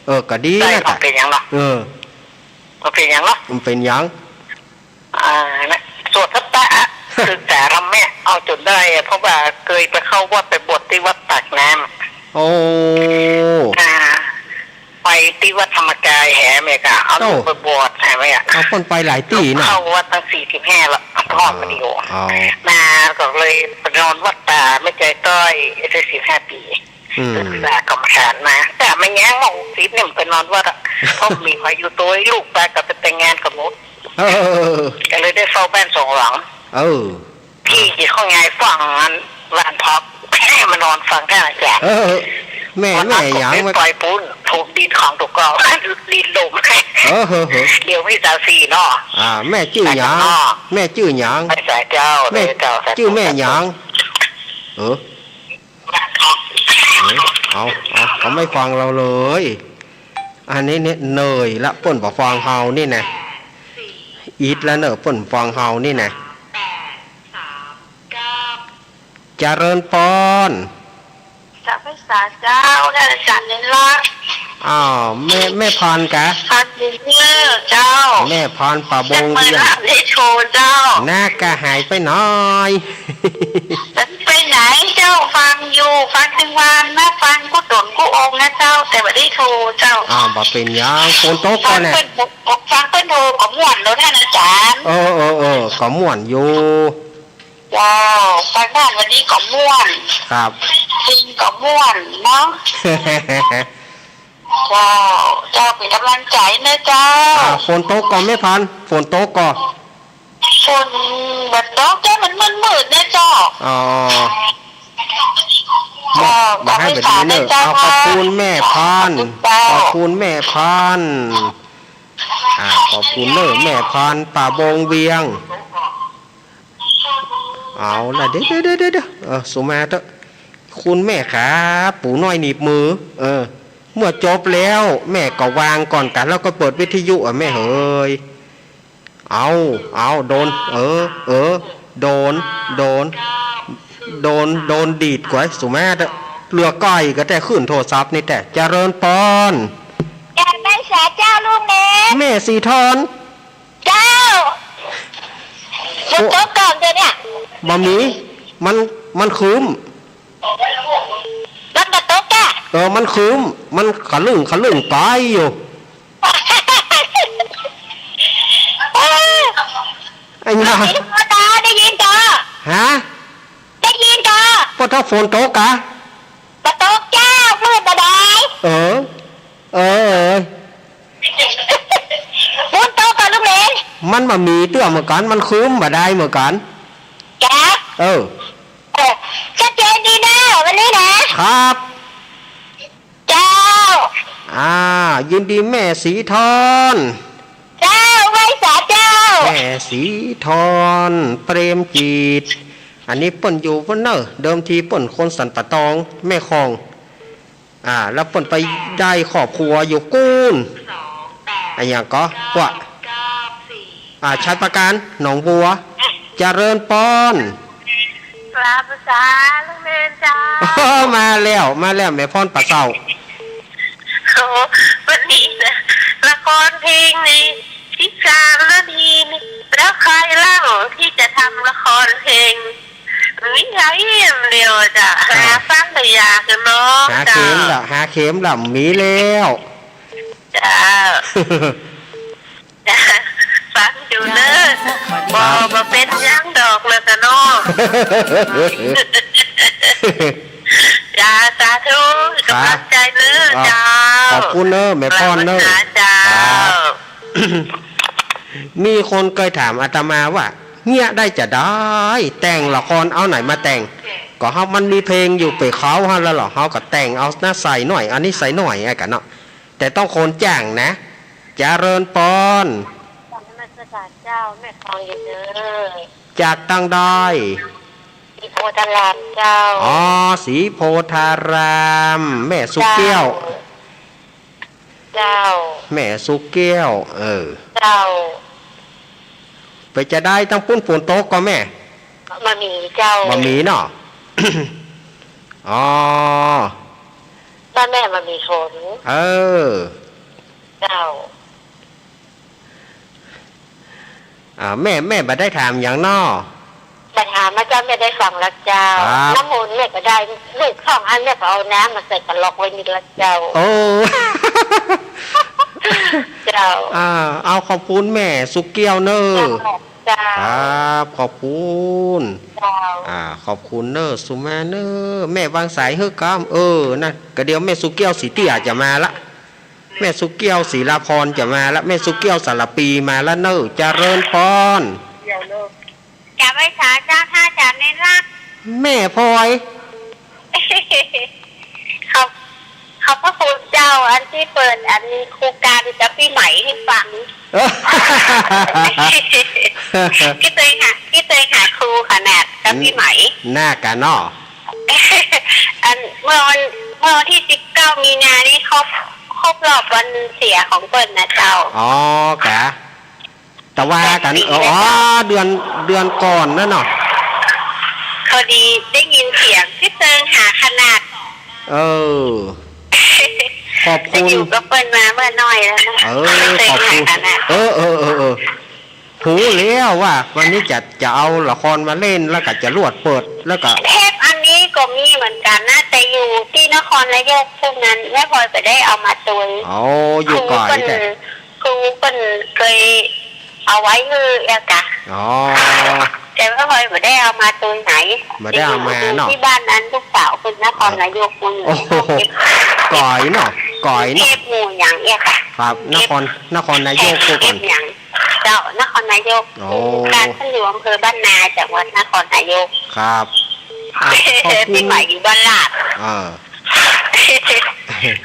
เออ ก็ดีนะ ได้ กะ เป๋นหยังเนาะ เออ มันเป๋นหยังเนาะ มันเป๋นหยัง อ่า นะ สวดทัตตะอะ ศึกษาธรรมะ เอาจ๋นได้อะ เพราะว่าเกยไปเข้าวัดไปบวชตี้วัดปากน้ำ โอ้ อ่า ไปตี้วัดธรรมกายแหมเมกะ เอา โอ้ ลูกไปบวชแหมเมกะ เอาเปิ้นไปหลายตี้นะ เข้าวัดตั้งสี่สิบห้าละ พ่อวิดีโอ อ๋อ มาก็เลยไปนอนวัดป่าแม่ใจต้อยได้สิบห้าปี๋ อืม ศึกษากรรมฐานมา แต่ไม่ยั้งหมดสิบเนี่ยมันไปนอนวัดอะ เพราะมีพายุโตย ลูกไปก็ไปแต่งงานกับหมด เออ ก็เลยได้เฝ้าบ้านสองหลัง เออ พี่ที่เขาย้ายฝั่งนั้น บ้านพัก มานอนฟังท่านอาจารย์ เออ แม่ วันนั้น แม่หยัง ผมไปปล่อยปูน ถมดินของตัวเก่า ดินหลุม เออ เฮ้อ เฮ้อ เดี๋ยวมีสาวสี่เนาะ อ่า แม่จื้อหยัง อาจารย์เนาะ แม่จื้อหยัง ไหว้สาเจ้า แม่ ไหว้เจ้า สาธุ จื้อแม่หยัง สาธุ เออ เออ เอา เอา เขาไม่ฟังเราเลย อันนี้เนี่ยเหน่อยละ เปิ้นบ่ฟังเฮานี่นะ อิดแล้วเน่อ เปิ้นฟังเฮานี่นะ เจริญปอน กราบไหว้สาเจ้า อาจ๋ารย์เณรลักษณ์ อ้าว แม่ แม่พรกะ พรบุญเลิศเจ้า แม่พรป่าบง จักเมื่อไหร่ได้โทรเจ้า นะกะหายไปหน่อย ไปไหนเจ้า ฟังอยู่ ฟังตึงวันนะ ฟังกู้ต๋นกู้องค์นะเจ้า แต่บ่ได้โทรเจ้า อ้าว บ่เป๋นหยัง ฝนตกก่อนน่ะ ฟังเปิ้น ฟังเปิ้นโทรก็ม่วนแล้วท่านอาจารย์ เออ เออ เออ ก็ม่วนอยู่ เจ้า ไปบ้านวันนี้ก็ม่วน ครับ จริงก็ม่วนเนาะ เจ้า เจ้าเป๋นก๋ำลังใจ๋นะเจ้า อ่า ฝนตกก่อแม่พร ฝนตกก่อ ฝนบ่ตกเจ้า มันมืดๆ นะเจ้า อ๋อ เจ้า บ่ บ่หื้อ บ่ดีเน่อ เจ้า เอา ขอบคุณแม่พร ขอบคุณเจ้า ขอบคุณแม่พร อ่า ขอบคุณเน่อ แม่พร ป่าบงเวียง เอาละ เดี๋ยว เดี๋ยว เดี๋ยว เดี๋ยว เออ สุมาเต๊อะ คุณแม่ขา ปู่น้อยหนีบมือ เออ เมื่อจบแล้ว แม่ก็วางก่อนกะ แล้วก็เปิดวิทยุอ่ะ แม่เหย เอา เอา โดน เออ เออ โดน โดน โดน โดนดีดก๋วย สุมาเต๊อะ เหลือก้อยก็แต่ขึ้นโทรศัพท์นี่แต่ เจริญปอน แม่สาเจ้าลุงเนน แม่สีทอน เจ้า ฝนตกก่อเดี๋ยวเนี่ย บ่มี มัน มันครึ้ม มันบ่ตกจ้ะ เออ มันครึ้ม มันขะลึ่งขะลึ่งไปอยู่ เออ ไอ้หน้า ได้ยินก่อ ได้ยินก่อ ฮะ ได้ยินก่อ ปอถ้าฝนตกกะ บ่ตกจ้า มืดบ่ได้ เออ เออ เออ ฝนตกก่อลุงเนน มันบ่มีเตื้อเหมือนกั๋น มันครึ้มบ่ได้เหมือนกั๋น จ้ะ เออ เออ ชัดเจนดีนะ วันนี้นะ ครับ เจ้า อ่า ยินดีแม่สีทอน เจ้า ไหว้สาเจ้า แม่สีทอน เปรมจิต อันนี้เปิ้นอยู่ปู๊นเน่อ เดิมทีเปิ้นคนสันป่าตอง แม่ของ อ่า แล้วเปิ้นไปได้ครอบครัวอยู่กู้น อะหยังก่อ พวก อ่า ชัยปราการ หนองบัว เจริญปอน กราบสาลุงเนนเจ้า มาแล้ว มาแล้ว แม่พรป่าเศร้า โอ้ วันนี้นะ ละครเพลงนี่ พิจารณาดีนี่ แล้วใครเล่าที่จะทำละครเพลง มีเดียวจ้ะ อ่า หาฟังได้ยากเนาะ หาเข็มละ เจ้า หาเข็มละ มีแล้ว เจ้า ฟังอยู่เน่อ บ่ บ่เป๋นหยังดอกเน่อจ้ะเนาะ จ้า สาธุ ครับ ก๋ำลังใจ๋เน่อ อ่า เจ้า ขอบคุณเน่อ แม่พรเน่อ เจ้า ครับ มีคนเกยถามอาตมาว่า เยียะได้จาใด แต่งละครเอาไหนมาแต่ง ก็เฮามันมีเพลงอยู่เป๋นคราวหั้นแล้วเหรอ เฮาก็แต่งเอานะ ใส่หน่อย อันนี้ใส่หน่อย อะกะเนาะ แต่ต้องคนจ้างนะ เจริญปอน กราบนมัสการเจ้า แม่ฟังอยู่เน่อ จากตังใด ศรีโพธารามเจ้า อ๋อ ศรีโพธาราม แม่สุแก้ว เจ้า เจ้า แม่สุแก้ว เออ เจ้า เป๋นจาใดตังปู๊นฝนตกก่อแม่ บ่มีเจ้า บ่มีเนาะ อ๋อ บ้านแม่บ่มีฝน เออ เจ้า อ่า แม่ แม่บ่ได้ถามหยังเนาะ บ่ถามนะเจ้า แม่ได้ฟังแล้วเจ้า ครับ น้ำมนต์แม่ก็ได้ ลูกสองอันแม่ก็เอาน้ำมาใส่กะลอกไว้นี่ละเจ้า โอ้ เจ้า อ่า เอาขอบคุณแม่สุแก้วเน่อ เจ้า ครับ ขอบคุณ เจ้า อ่า ขอบคุณเน่อ สุมาเน่อ แม่วางสายหื้อก้ำ เออ นั่น กะเดี๋ยวแม่สุแก้วสีเตี้ยจะมาละ แม่สุแก้ว ศิลาพร จะมาละ แม่สุแก้ว สารภี มาละเน่อ เจริญปอน เดี๋ยวเน่อ จ๋าไหว้สาเจ้า ถ้าจ๋าเนนรัก แม่พลอย ขอบ ขอบพระคุณเจ้า อันตี้เปิด อันครูการกับปี้ไหมหื้อฟัง เออ ตี้เตยหา ตี้เตยหาครูขนาดกับปี้ไหม น่ากะเนาะ อันเมื่อวัน เมื่อวันตี้สิบเก้ามีนานี่ครบ ครบรอบวันเสียของเปิ้นนะเจ้า อ๋อ กะ แต่ว่ากั๋น เออ อ๋อ เดือน เดือนก่อนนั่นเนาะ พอดีได้ยินเสียงตี้เตยหาขนาด เออ ขอบคุณ ได้อยู่กับเปิ้นมาเมื่อน้อยแล้วนะ เออ ตี้เตยหาขนาด ขอบคุณ เออ เออ เออ เออ ฮู้แล้วว่าวันนี้จะ จะเอาละครมาเล่น แล้วก็จะลวดเปิด แล้วก็ เทปอันนี้ก็มีเหมือนกันนะ แต่อยู่ตี้นครนายกพวกนั้น แม่พลอยก็ได้เอามาตวย อ๋อ อยู่ไก๋แต่ ครูเปิ้น ครูเปิ้นเกยเอาไว้หื้ออะกะ อ๋อ เ แต่ว่าพลอยบ่ได้เอามาตวยไหน บ่ได้เอามาเนาะ อยู่ตี้บ้านอันลูกสาวเปิ้นนครนายกปุ้น โอ้โห เก็บ ก๋อยเนาะ ก๋อยเนาะ เก็บหมู่หยังเอี้ย ครับ นคร นครนายกปุ้นก่อน เก็บหยัง เจ้า นครนายก โอ้ บ้านเปิ้นอยู่อำเภอบ้านนา จังหวัดนครนายก ครับ อ่ะ ขอบคุณ ตี้ใหม่อยู่บ้านลาด อ่า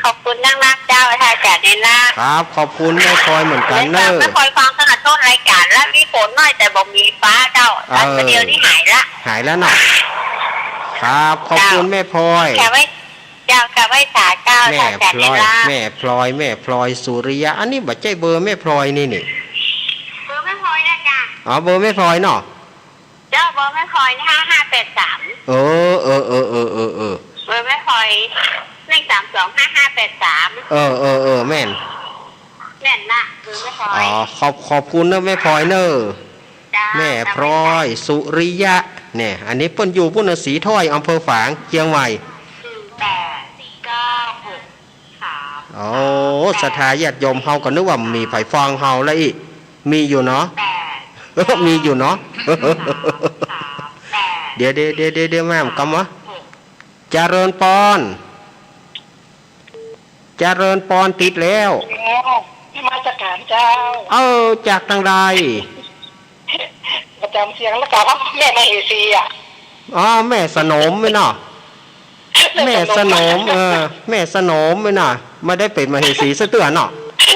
ขอบคุณนักๆ เจ้า ท่านอาจารย์เณรนาถ ครับ ขอบคุณแม่พลอยเหมือนกั๋นเน่อ แม่พลอยฟังตั้งแต่ต้นรายการแล้ว มีฝนหน่อยแต่บ่มีฟ้าเจ้า เออ แต่เดี๋ยวนี้หายละ หายแล้วเนาะ ครับ ขอบคุณแม่พลอย กราบไหว้ เจ้า กราบไหว้สาเจ้า แม่พลอย ท่านอาจารย์เณรนาถ แม่พลอย แม่พลอยสุริยะ อันนี้บ่ใจ้เบอร์แม่พลอยนี่นี่ เบอร์แม่พลอยนะจ๊ะ อ๋อ เบอร์แม่พลอยเนาะ เจ้า เบอร์แม่พลอยนี่ ห้าห้าแปดสาม เออ เออ เบอร์แม่พลอย หนึ่งสามสองห้าห้าแปดสาม เออ เออ เออ แม่น แม่นละ เบอร์แม่พลอย อ๋อ ขอบ ขอบคุณเน่อแม่พลอยเน่อ เจ้า แม่พลอย สุริยะ เนี่ย อันนี้เปิ้นอยู่ปุ้นน่ะ สีถ้อย อำเภอฝาง เจียงใหม่ หนึ่งแปดเก้าหก ครับ โอ้ ศรัทธาญาติโยมเฮาก็นึกว่ามีใผฟังเฮาแล้วอี้ มีอยู่เนาะ แปด มีอยู่เนาะ สาม แปด เดี๋ยว เดี๋ยว เดี๋ยว เดี๋ยว แม่ กำวะ เจริญปอน เจริญปอน ติดแล้ว แล้ว นมัสการเจ้า เออ จากตางใด ประจำเสียงแล้วก็แม่มเหสีอะ อ๋อ แม่สนมไหมเนาะ แม่สนม แม่สนม เออ แม่สนมไหมเนาะ บ่ได้เป๋นมเหสีสักเตื้อเนาะ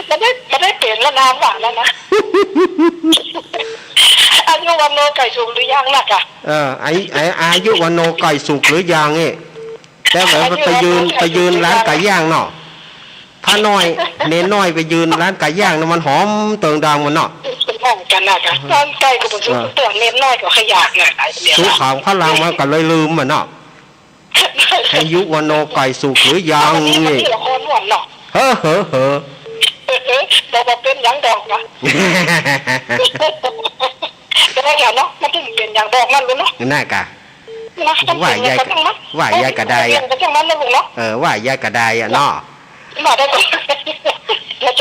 บ่ได้ บ่ได้เป๋นแล้ว นานหว่าแล้วนะ อายุวรรณโณไกลสุขหรือยังล่ะกะ เออ อายุ อายุวรรณโณไกลสุขหรือยังนี่ แต่ว่าไปยืน ไปยืนร้านก๋ายย่างเนาะ พระน้อย เณรน้อยไปยืนร้านก๋ายย่างน่ะ มันหอมเติงดังมันเนาะ เป๋นหม้องกั๋นน่ะกะ ตอนใก้ก็บ่สุก เออ เตื้อ เณรน้อยก็ขยักน่ะ สุขขังพลังมันก็เลยลืมมันเนาะ อายุวรรณโณไกลสุขหรือยังนี่ เออ นี่มันมีละครม่วนเนาะ เฮ้อ เฮ้อ เฮ้อ บ่ บ่เป๋นหยังดอกนะ แต่ว่าเนาะ มันต้องเป๋นหยังดอกนั่นเลยเนาะ นั่นกะ นะ ว่าใหญ่ มันเป๋นหยังก็ช่างมัน ว่าใหญ่ก็ได้อะ เป๋นหยังก็ช่างมันนะลูกเนาะ เออ ว่าใหญ่ก็ได้อะเนาะ ว่าได้ก็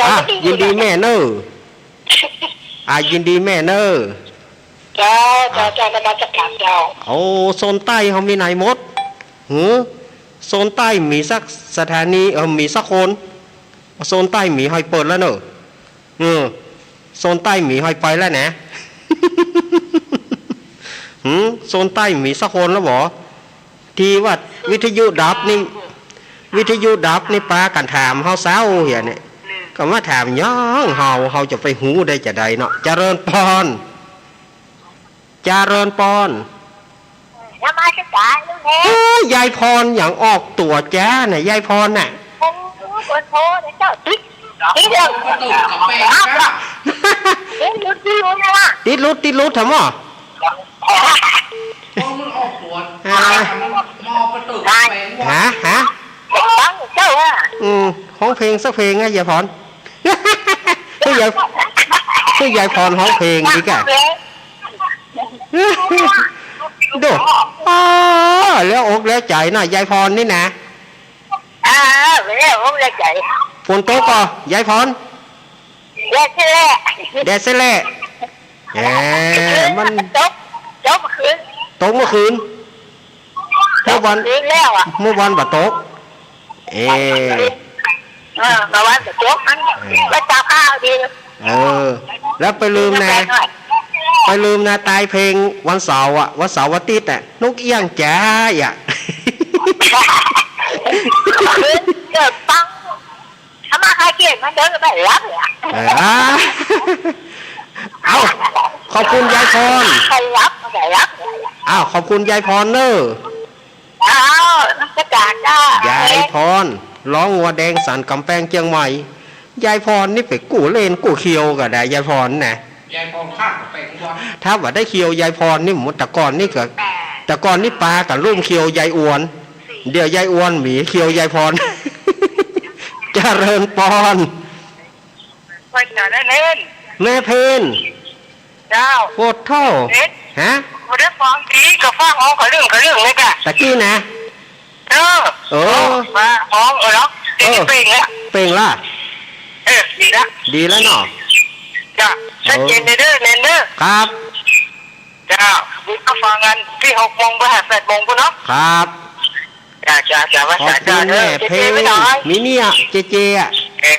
อ่ะ ยินดีแม่เน่อ อ่ะ ยินดีแม่เน่อ เจ้า เจ้า อ่ะ เจ้า นมัสการเจ้า โอ้ โซนใต้เฮามีไหนหมด หือ โซนใต้มีสักสถานี เออ มีสักคน โซนใต้มีใผเปิดแล้วเน่อ เออ โซนใต้มีใผไปแล้วนะ หือ โซนใต้มีสักคนแล้วบ่ ตี้ว่าวิทยุดับนี่ วิทยุดับนี่ปากั๋นถามเฮาเซ้าเหียเนี่ย ก็มาถามหยังเฮา เฮาจะไปฮู้ได้จาใดเนาะ เจริญปอน เจริญปอน นมัสการลุงเอก โอ้ ยายพรหยังออกตั๋วจ๊าน่ะ ยายพรน่ะ โอ้ โอ้โห เจ้าติด ติดแล้ว ติดหลุด ติดหลุดนะวะ ติดหลุด ติดหลุด ถามว่า อ่า ฮะ ฮะ ฟังเจ้าอะ อืม ฮ้องเพลงสักเพลงนะ ยายพร คือยาย คือยายพรฮ้องเพลงดีกว่า ดู อ๋อ แล้วอกแล้วใจ๋นะ ยายพรนี่นะ อ่า แล้วอกแล้วใจ๋ ฝนตกก่อ ยายพร แดดแสะแหละ แดดแสะแหละ แหม มัน ตก ตกเมื่อคืน ตกเมื่อคืน เมื่อวาน ตกเมื่อคืนแล้วอะ เมื่อวานบ่ตก เอ๊ะ เออ เมื่อวานบ่ตก มัน เออ ไปตากผ้าเอาดี เออ แล้วไปลืมนะ ไปลืมนะ ตายเพลงวันเสาร์อะ วันเสาร์วันอาทิตย์อะ นกเอี้ยงจ๋าอะ คืนเกิดปัง ถ้ามาคาเกียรติมันเดินไปรับเลยอะ เออ เอ้า ขอบคุณยายพร ใครรับมันก็รับเลยอะ อ้าว ขอบคุณยายพรเนอะ อ้าว นมัสการจ้า ยายพร ร้องงัวแดงสันก๋ำแปงเจียงใหม่ ยายพรนี่ไปกู้เล่นกู้เคียวก็ได้ ยายพรนะ ยายพรข้างก็ไปกู้ ถ้าว่าได้เคียวยายพรนี่หมด แต่ก่อนนี่ก็ แต่ก่อนนี่ปากั๋นลุ่มเคียวยายอวน เดี๋ยวยายอวนหมีเคียวยายพร เจริญปอน ไปจ๋าได้เล่น แม่เพน เจ้า โพดโธ่ เอ๊ะ ฮะ บ่ได้ฟังดี ก็ฟังฮ้องกะลึ่งกะลึ่งเลยจ้ะ ตะกี้นะ เออ เออ มาฮ้อง เออเนาะ เออ เป่งละ เป่งละ เออ ดีละ ดีแล้วเนาะ จ้ะ ชัดเจนเลยเด้อ เน้นเด้อ ครับ เจ้า ก็ฟังกันตี้หกโมงไปหาแปดโมงพุ้นเนาะ ครับ จ้า จ้า จ้า ว่า ขอบคุณ สาธุ แม่ เออ เจ๊ เจ๊ เพลง ไปหน่อย มีเนี่ย เจ๊ เจ๊อะ เออ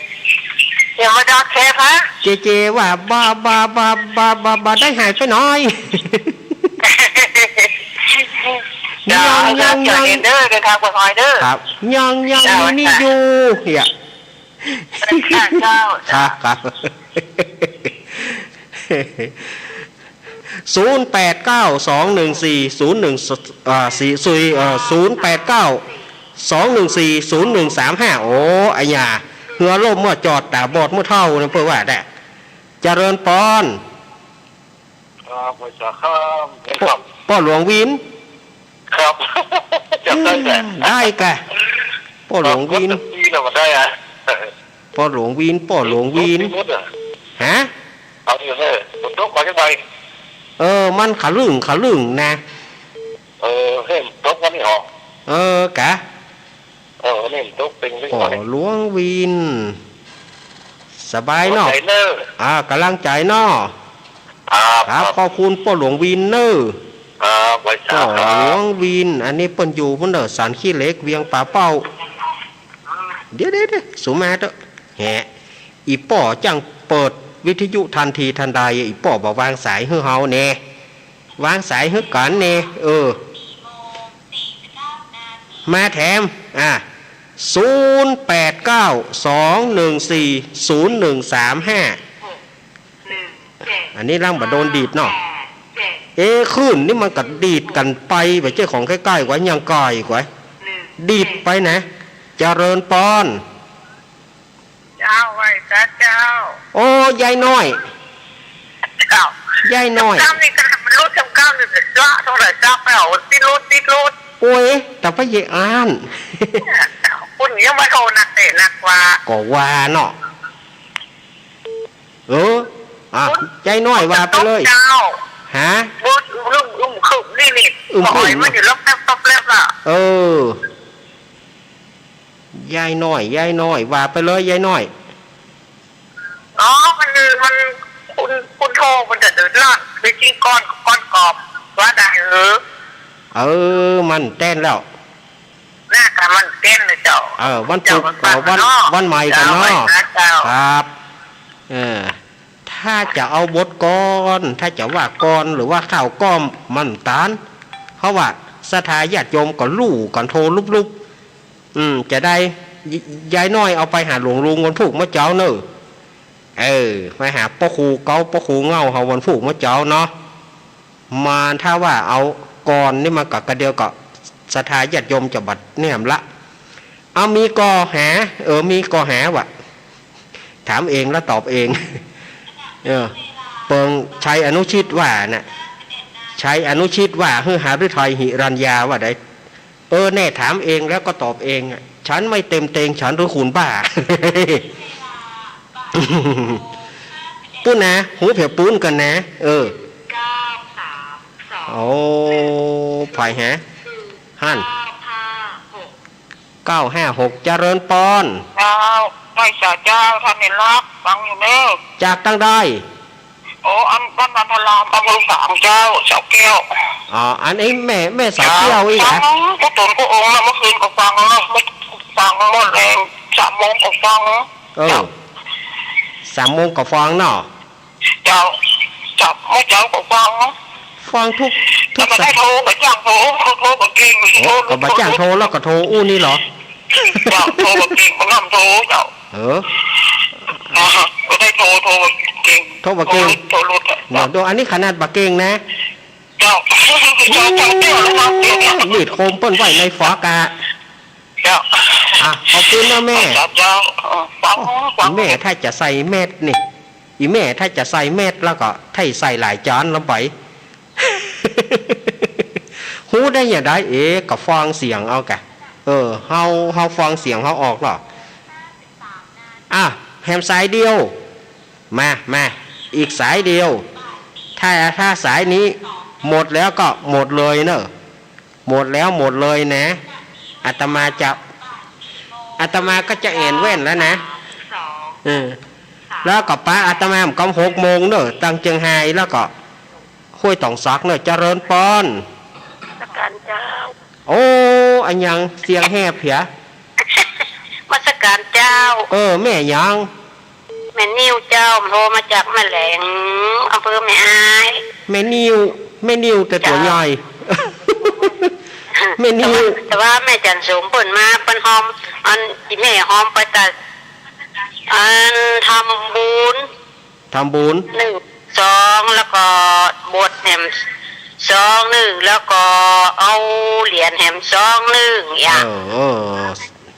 เดี๋ยวมาดอทแคปฮะ เจ๊ เจ๊ว่า บ่า บ่า บ่า ได้หายไปหน่อย จ้า ยัง ยัง ยัง เดินทางปลอดภัยเด้อ ครับ ยัง ยัง จ้า มีนี่ จ้า อยู่ เหีย จ้า เจ้า ครับ ครับ ศูนย์แปดเก้า สองหนึ่งสี่ ศูนย์หนึ่ง อ่า สี่ สี่ เอ่อ ศูนย์แปดเก้า สองหนึ่งสี่ ศูนย์หนึ่งสามห้า โอ้ อะหย่า เฮือล่มเมื่อจอด ต๋าบอดเมื่อเฒ่านะ เปิ้นว่าแต๊ เจริญปอน ครับ ไหว้สาครับ ป้อ ครับ ป้อหลวงวิน ครับ จ๋ำได้แต๊ อืม ได้กะ ป้อหลวงวิน ครับ ก็ดีแล้วมันได้อะ ป้อหลวงวิน ป้อหลวงวิน มีมดอะ ฮะ เอาอยู่เนอะ ฝนตกมาจังใด เออ มันขะลึ่งขะลึ่งนะ เออ เห็นตกวันนี้หรอ เออ กะ เออ นี่มันตกเต็งเล็กน้อย ป้อหลวงวิน สบายเนาะ ขอบใจ๋เน่อ อ่า ก๋ำลังใจ๋เนาะ ครับ ครับ ครับ ขอบคุณป้อหลวงวินเน่อ ครับ ไหว้สาครับ ป้อหลวงวิน อันนี้เปิ้นอยู่พุ้นเน่อ สันขี้เหล็ก เวียงป่าเป้า เดี๋ยว เดี๋ยว เดี๋ยว สูมาเต๊อะ แหะ อี่ป้อจ้างเปิดวิทยุทันทีทันใด อี่ป้อบ่วางสายหื้อเฮาแน่ วางสายหื้อกั๋นแน่ เออ มาแถม อ่ะ ศูนย์แปดเก้า สองหนึ่งสี่ ศูนย์หนึ่งสามห้า อันนี้ลังบ่โดนดีดเนาะ เอ๊ะ คลื่นนี่มันก็ดีดกั๋นไป บ่ใจ้ของใก้ๆ กว่า ยังไก๋กว่า ดีดไปนะ เจริญปอน เจ้า ไหว้สาเจ้า โอ้ ยายน้อย เจ้า ยายน้อย กำนี่ก็มันรู้จำกำนี่จะเจาะเท่าไหร่เจาะไปเอาติดรถติดรถ โอ้ย แต่ป้ายายอ่าน คุณยังมาโทรนักเตะนักว่า ก็ว่าเนาะ เออ อ่ะ คุณ ยายน้อยว่าไปเลย เจ้า ฮะ บุญลุงอุ้มขึ้นนี่นี่ อุ้มขึ้น บ่อยมันอยู่รอบแป๊บรอบแป๊บอะ เออ ยายน้อย ยายน้อย ว่าไปเลย ยายน้อย อ๋อ มัน มัน คุณ คุณโทร มันจะเดือดร้อน ไปจริงก่อน ก่อนกอบ ว่าได้เหรอ เออ มันแต้นแล้ว น่าจะมันแต้นเลยเจ้า เออ วันศุกร์ เจ้า วัน วันใหม่กั๋นเนาะ เจ้า วันใหม่กั๋นเนาะ เจ้า ครับ เออ ถ้าจะเอาบทกลอน ถ้าจะว่ากลอนหรือว่าข่าวกล้อม มันต้าน เพราะว่าศรัทธาญาติโยมก็ลู่กั๋นโทรลุบๆ อืม จะได้ ย- ยายน้อยเอาไปหาหลวงลุงวันพูกเมื่อเจ๊าเน่อ เออ ไปหาป้อครูเก๊า ป้อครูเง่าเฮาวันพูกเมื่อเจ๊าเนาะ มาถ้าว่าเอากลอนนี่มาก็กระเดียวก็ศรัทธาญาติโยมจะบัดเนี่ยละ เอามีก่อหา เออ มีก่อหาว่ะ ถามเองแล้วตอบเอง เออ เปิงชัยอนุชิตว่าน่ะ ชัยอนุชิตว่า หื้อหฤทัยหิรัญญาว่าใด เออ แน่ถามเองแล้วก็ตอบเองอะ ฉันไม่เต็มเตง ฉันหรือคุณบ้า ปู้นนะ หูเผียปูนกั๋นนะ เออ โอ้ ใผฮะ หั้น เก้าห้าหก เจริญปอน เจ้า ไหว้สาเจ้า ท่านเณรัตน์ ฟังอยู่เน่อ จากตังใด โอ้ อัน บ้านนันทาราม อำเภอฝางเจ้า สระแก้ว อ๋อ อันนี้แม่ แม่สระแก้วอี้เหรอ ฟังกู้ต๋นกู้องค์นะ เมื่อคืนก็ฟังนะ เมื่อ ฟังหมดเลย สามโมงก็ฟัง เออ เจ้า สามโมงก็ฟังเนาะ เจ้า เจ้า เมื่อเจ๊าก็ฟัง ฟังทุก ทุก แต่บ่ได้โทร บ่จ้างโทร เขาโทรบ่เก่ง โอ้ โทร ก็บ่จ้างโทร แล้วก็โทรอู้นี่เหรอ เจ้า โทรบ่เก่ง บ่นำโทร เจ้า เออ อ่า บ่ได้โทร โทรบ่เก่ง โทรบ่เก่ง โทรหลุด โทรหลุด เนาะ เดี๋ยว อันนี้ขนาดบ่เก่งนะ เจ้า เจ้า เจ้า เจ้า เจ้า มีดคมเปิ้นไว้ในฝากา เจ้า อ่ะ ขอบคุณนะแม่ เจ้า เจ้า เออ ฟัง ฟัง แม่ถ้าจะใส่แมสนี่ อีแม่ถ้าจะใส่แมสแล้วก็ถ้าใส่หลายจ๋อนลงไป ฮู้ได้อย่างใด เอ๊ะ ก็ฟังเสียงเอากะ เออ เฮา เฮาฟังเสียงเฮาออกเนาะ อ่ะ แหมสายเดียว มา มา อีกสายเดียว ถ้า ถ้าสายนี้หมดแล้วก็หมดเลยเนอะ หมดแล้วหมดเลยนะ อาตมาจะ อาตมาก็จะแอ่นแว่นแล้วนะ เออ แล้วก็ปะอาตมาก็หกโมงเนอะ ตังเจียงไฮ้แล้วก็ ห้วยต๋องสักเนาะ เจริญปอน นมัสก๋านเจ้า โอ้ อะหยังเสียงแหบเหีย นมัสก๋านเจ้า เออ แม่หยัง แม่นิวเจ้า โทรมาจากแม่แหลง อำเภอแม่อาย แม่นิว แม่นิวแต่ตั๋วใหญ่ เจ้า แม่นิว แต่ว่า แต่ว่าแม่จันทร์โสมเปิ้นมา เปิ้นฮอม อัน อีแม่ฮอมไปกับ อัน ทำบุญ ทำบุญ นึ่งซอง แล้วก็บทแหมซองนึ่ง แล้วก็เอาเหรียญแหมซองนึ่ง อย่าง เออ เออ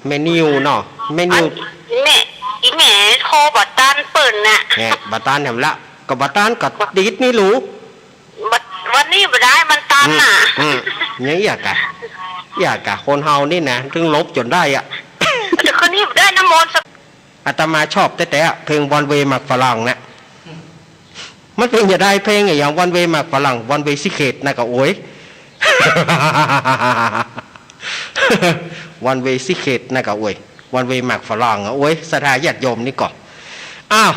แม่นิวเนาะ แม่นิว อัน แม่ อีแม่โทรบ่ตันเปิ้นน่ะ แหม บ่ตันแหมละ ก็บ่ตันก็ติดนี่หลู บ่ วันนี้บ่ได้ มันตันน่ะ อืม อืม อย่างเอี้ยกะ เอี้ยกะ คนเฮานี่นะ ถึงหลบจ๋นได้อะ แต่คนนี้บ่ได้น้ำมนต์สัก อาตมาชอบแต๊ๆ เพลง One Way หมากฝรั่งนะ มันเป๋นจะใด เพลงอะหยัง One Way หมากฝรั่ง One Way Secret นะกะโอย One Way Secret นะกะโอย One Way หมากฝรั่งอะโอย ศรัทธาญาติโยมนี่ก่อ อ้าว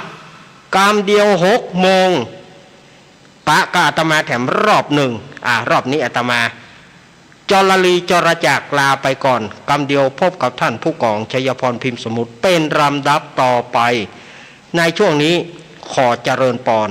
กำเดียวหกโมง ปะกับอาตมาแถมรอบนึ่ง อ่ะ รอบนี้อาตมา จรลีจรจักรลาไปก่อน กำเดียวพบกับท่านผู้กองชัยพร พิมพ์สมุทร เป๋นลำดับต่อไป ในช่วงนี้ขอเจริญปอน